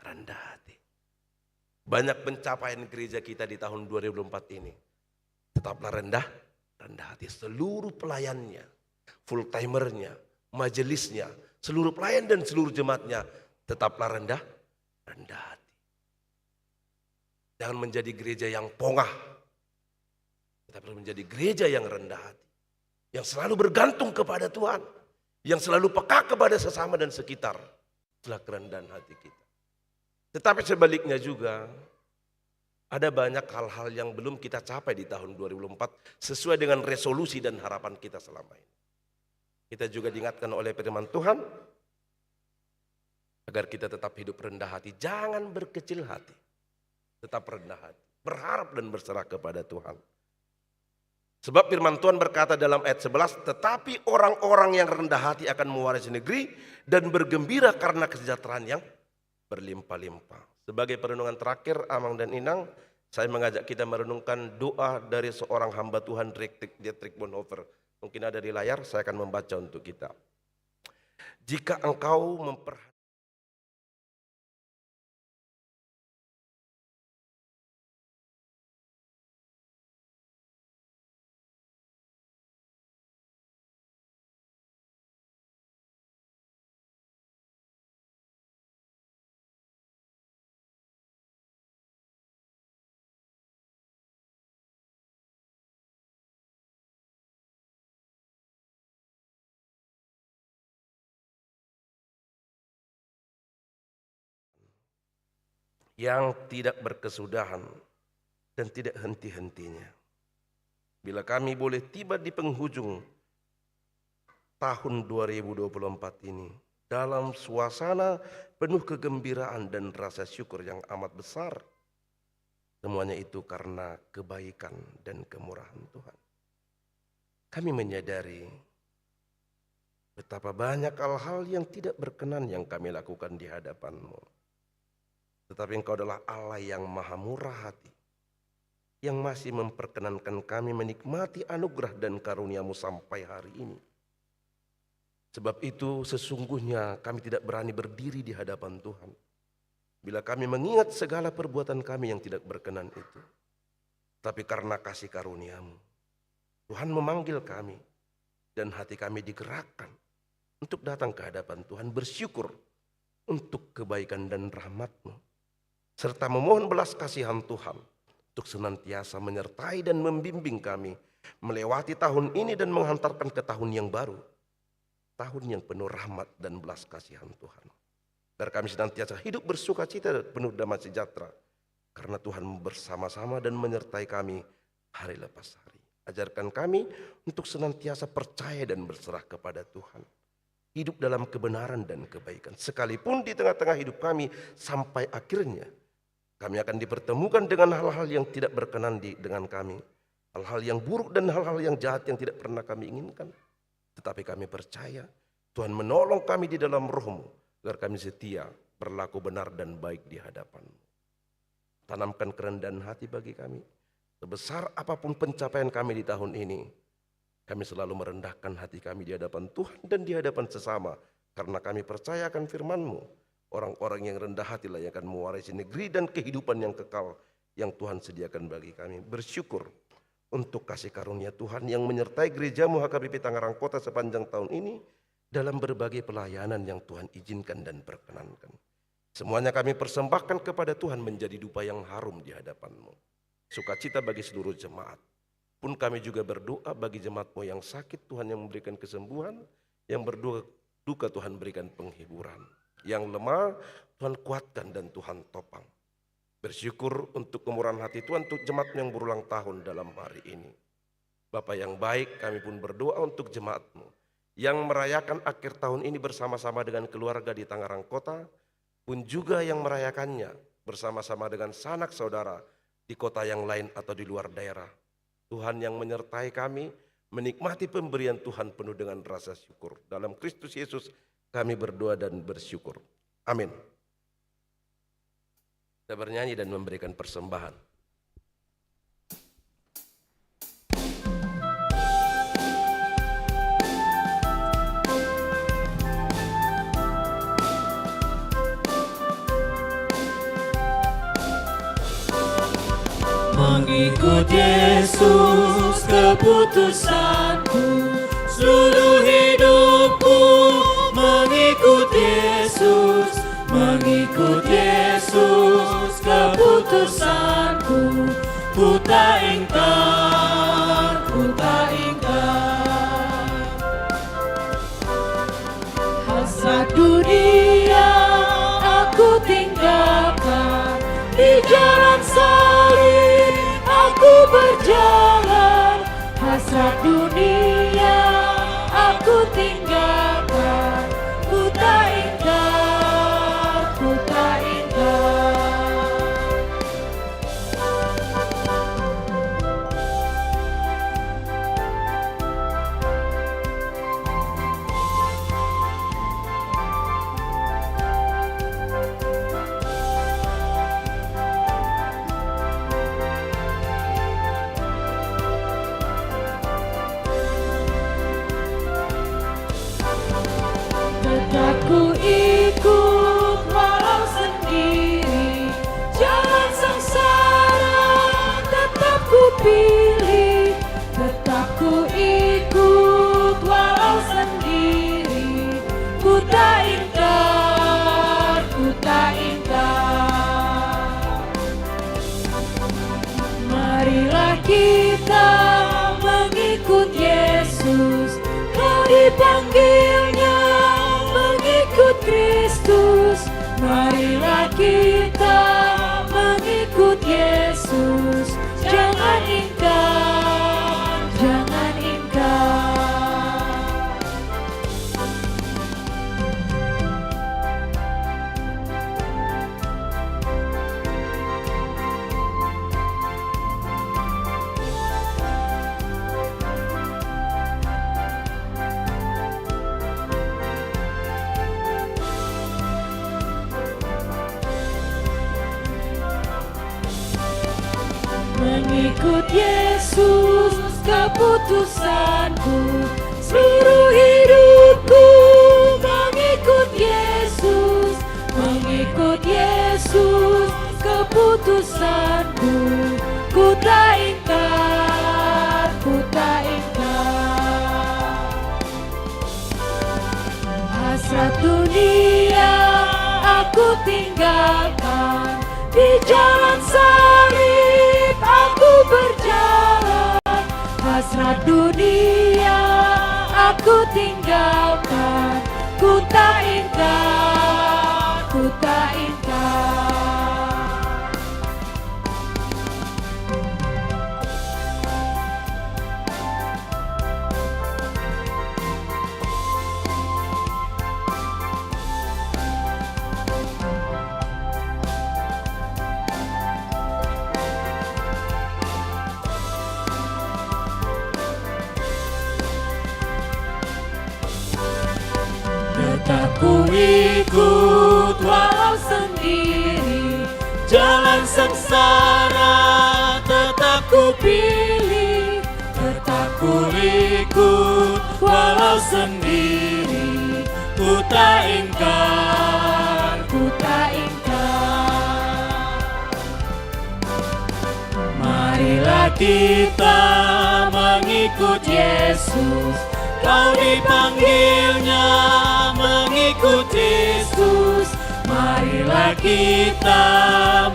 rendah hati. Banyak pencapaian gereja kita di tahun dua ribu empat ini. Tetaplah rendah, rendah hati. Seluruh pelayannya, full timernya, majelisnya, seluruh pelayan dan seluruh jemaatnya, tetaplah rendah, rendah hati. Jangan menjadi gereja yang pongah, tetapi menjadi gereja yang rendah hati, yang selalu bergantung kepada Tuhan, yang selalu peka kepada sesama dan sekitar. Itulah kerendahan hati kita. Tetapi sebaliknya juga, ada banyak hal-hal yang belum kita capai di tahun dua ribu empat sesuai dengan resolusi dan harapan kita selama ini. Kita juga diingatkan oleh firman Tuhan agar kita tetap hidup rendah hati, jangan berkecil hati. Tetap rendah hati, berharap dan berserah kepada Tuhan. Sebab firman Tuhan berkata dalam ayat sebelas, "Tetapi orang-orang yang rendah hati akan mewarisi negeri dan bergembira karena kesejahteraan yang berlimpah-limpah." Sebagai perenungan terakhir, Amang dan Inang, saya mengajak kita merenungkan doa dari seorang hamba Tuhan, Dietrich, Dietrich Bonhoeffer. Mungkin ada di layar, saya akan membaca untuk kita. Jika engkau memperhatikan yang tidak berkesudahan dan tidak henti-hentinya. Bila kami boleh tiba di penghujung tahun dua ribu dua puluh empat ini dalam suasana penuh kegembiraan dan rasa syukur yang amat besar, semuanya itu karena kebaikan dan kemurahan Tuhan. Kami menyadari betapa banyak hal-hal yang tidak berkenan yang kami lakukan di hadapan-Mu. Tetapi Engkau adalah Allah yang maha murah hati, yang masih memperkenankan kami menikmati anugerah dan karunia-Mu sampai hari ini. Sebab itu, sesungguhnya kami tidak berani berdiri di hadapan Tuhan bila kami mengingat segala perbuatan kami yang tidak berkenan itu. Tapi karena kasih karunia-Mu, Tuhan memanggil kami, dan hati kami digerakkan untuk datang ke hadapan Tuhan, bersyukur untuk kebaikan dan rahmat-Mu, serta memohon belas kasihan Tuhan untuk senantiasa menyertai dan membimbing kami melewati tahun ini dan menghantarkan ke tahun yang baru, tahun yang penuh rahmat dan belas kasihan Tuhan. Biar kami senantiasa hidup bersukacita dan penuh damai sejahtera, karena Tuhan bersama-sama dan menyertai kami hari lepas hari. Ajarkan kami untuk senantiasa percaya dan berserah kepada Tuhan, hidup dalam kebenaran dan kebaikan, sekalipun di tengah-tengah hidup kami sampai akhirnya kami akan dipertemukan dengan hal-hal yang tidak berkenan di, dengan kami, hal-hal yang buruk dan hal-hal yang jahat yang tidak pernah kami inginkan. Tetapi kami percaya Tuhan menolong kami di dalam Roh-Mu, agar kami setia, berlaku benar dan baik di hadapan-Mu. Tanamkan kerendahan hati bagi kami. Sebesar apapun pencapaian kami di tahun ini, kami selalu merendahkan hati kami di hadapan Tuhan dan di hadapan sesama, karena kami percaya akan firman-Mu. Orang-orang yang rendah hatilah yang akan mewarisi negeri dan kehidupan yang kekal yang Tuhan sediakan bagi kami. Bersyukur untuk kasih karunia Tuhan yang menyertai gereja-Mu H K B P Tangerang Kota sepanjang tahun ini dalam berbagai pelayanan yang Tuhan izinkan dan perkenankan. Semuanya kami persembahkan kepada Tuhan menjadi dupa yang harum di hadapan-Mu. Sukacita bagi seluruh jemaat. Pun kami juga berdoa bagi jemaat-Mu yang sakit, Tuhan yang memberikan kesembuhan, yang berduka, duka Tuhan berikan penghiburan. Yang lemah, Tuhan kuatkan dan Tuhan topang. Bersyukur untuk kemurahan hati Tuhan untuk jemaat-Mu yang berulang tahun dalam hari ini. Bapa yang baik, kami pun berdoa untuk jemaat-Mu yang merayakan akhir tahun ini bersama-sama dengan keluarga di Tangerang Kota, pun juga yang merayakannya bersama-sama dengan sanak saudara di kota yang lain atau di luar daerah. Tuhan yang menyertai kami, menikmati pemberian Tuhan penuh dengan rasa syukur. Dalam Kristus Yesus kami berdoa dan bersyukur. Amin. Kita bernyanyi dan memberikan persembahan. Mengikut Yesus keputusanku, seluruh hidupku mengikut Yesus. Mengikut Yesus keputusanku, ku tak ingkar, ku tak ingkar. Hasrat dunia aku tinggalkan, di jalan salib aku berjalan. Hasrat dunia aku tinggalkan, ku tak ingkar, ku tak ingkar. Tetap ku ikut walau sendiri, jalan sengsara tetap ku pilih. Tetap ku ikut walau sendiri, ku tak ingkar, ku tak ingkar. Marilah kita mengikut Yesus, kau dipanggil-Nya mengikut Kristus. Marilah kita Yesus keputusanku, seluruh hidupku mengikut Yesus, mengikut Yesus keputusanku, ku tak ingkar, ku tak ingkar. Hasrat dunia aku tinggalkan, di jalan salib aku berjalan. Hasrat dunia aku tinggalkan, ku tak ingkar, ku tak ingkar. Tetap ku ikut walau sendiri, jalan sengsara tetap ku pilih. Tetap ku ikut walau sendiri, ku tak ingkar, ku tak ingkar. Marilah kita mengikut Yesus. Kau dipanggilnya mengikut Yesus. Marilah kita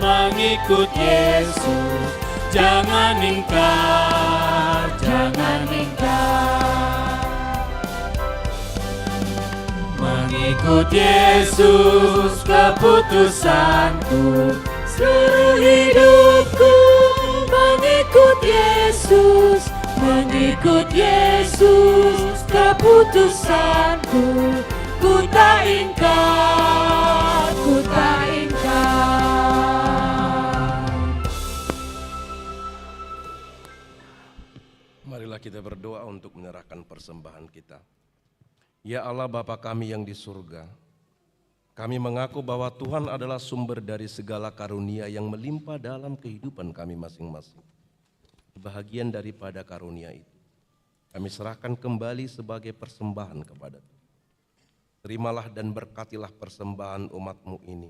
mengikut Yesus. Jangan ingkar, jangan ingkar. Mengikut Yesus keputusanku, seluruh hidupku mengikut Yesus, mengikut Yesus keputusanku, ku tak ingkar, ku tak ingkar. Marilah kita berdoa untuk menyerahkan persembahan kita. Ya Allah, Bapa kami yang di surga, kami mengaku bahwa Tuhan adalah sumber dari segala karunia yang melimpah dalam kehidupan kami masing-masing. Bahagian daripada karunia itu, kami serahkan kembali sebagai persembahan kepada Tuhan. Terimalah dan berkatilah persembahan umat-Mu ini,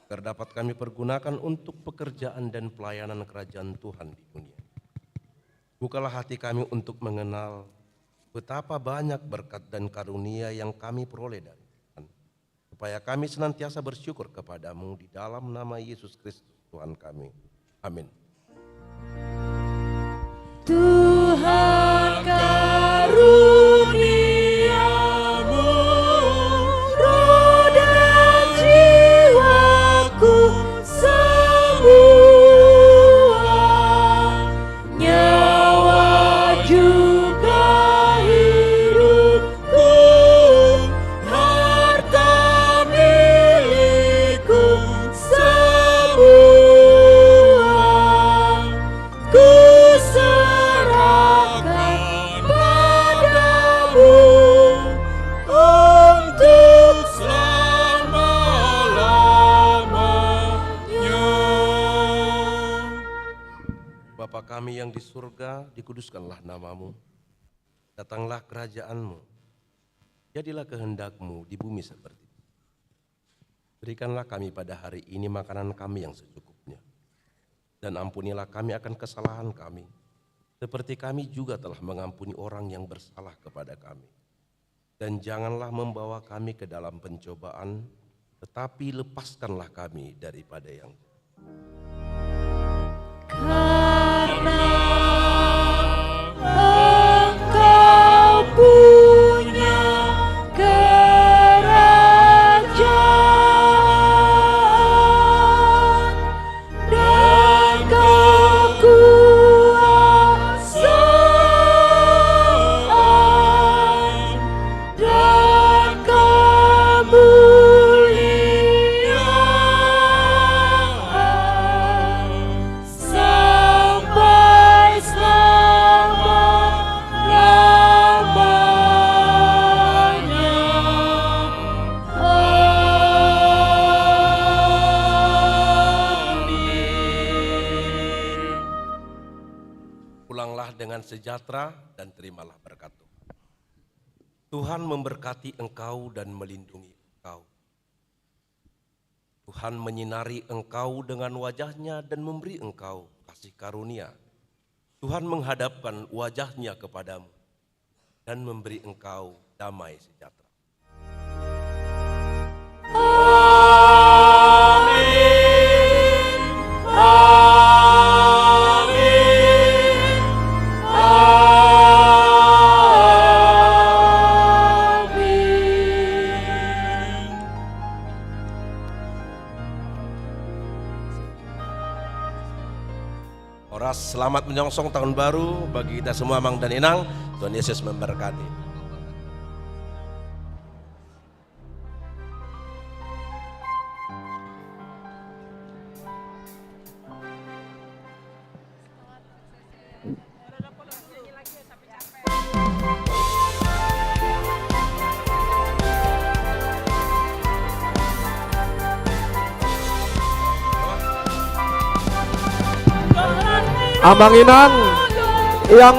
agar dapat kami pergunakan untuk pekerjaan dan pelayanan kerajaan Tuhan di dunia. Bukalah hati kami untuk mengenal betapa banyak berkat dan karunia yang kami peroleh dari Tuhan, supaya kami senantiasa bersyukur kepada-Mu di dalam nama Yesus Kristus, Tuhan kami. Amin. Tuhan, karuniamu, roh dan jiwaku semua, nyawa juga hidupku, harta milikku semua, ku serahkan pada-Mu untuk selama-lamanya. Bapa kami yang di surga, dikuduskanlah nama-Mu. Datanglah kerajaan-Mu. Jadilah kehendak-Mu di bumi seperti di surga. Berikanlah kami pada hari ini makanan kami yang secukupnya. Dan ampunilah kami akan kesalahan kami, seperti kami juga telah mengampuni orang yang bersalah kepada kami. Dan janganlah membawa kami ke dalam pencobaan, tetapi lepaskanlah kami daripada yang jahat. Karena Engkau punya kerajaan dan kekuasaan dan kemuliaan sejahtera dan terimalah berkat Tuhan. Tuhan memberkati engkau dan melindungi engkau. Tuhan menyinari engkau dengan wajah-Nya dan memberi engkau kasih karunia. Tuhan menghadapkan wajah-Nya kepadamu dan memberi engkau damai sejahtera. Amin. Amin. Amin. Horas, selamat menyongsong tahun baru bagi kita semua, Amang dan Inang. Tuhan Yesus memberkati. Amang Inang yang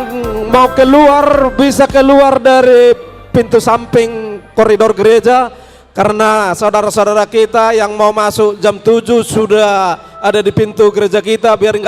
mau keluar, bisa keluar dari pintu samping koridor gereja, karena saudara-saudara kita yang mau masuk jam tujuh sudah ada di pintu gereja kita. Biar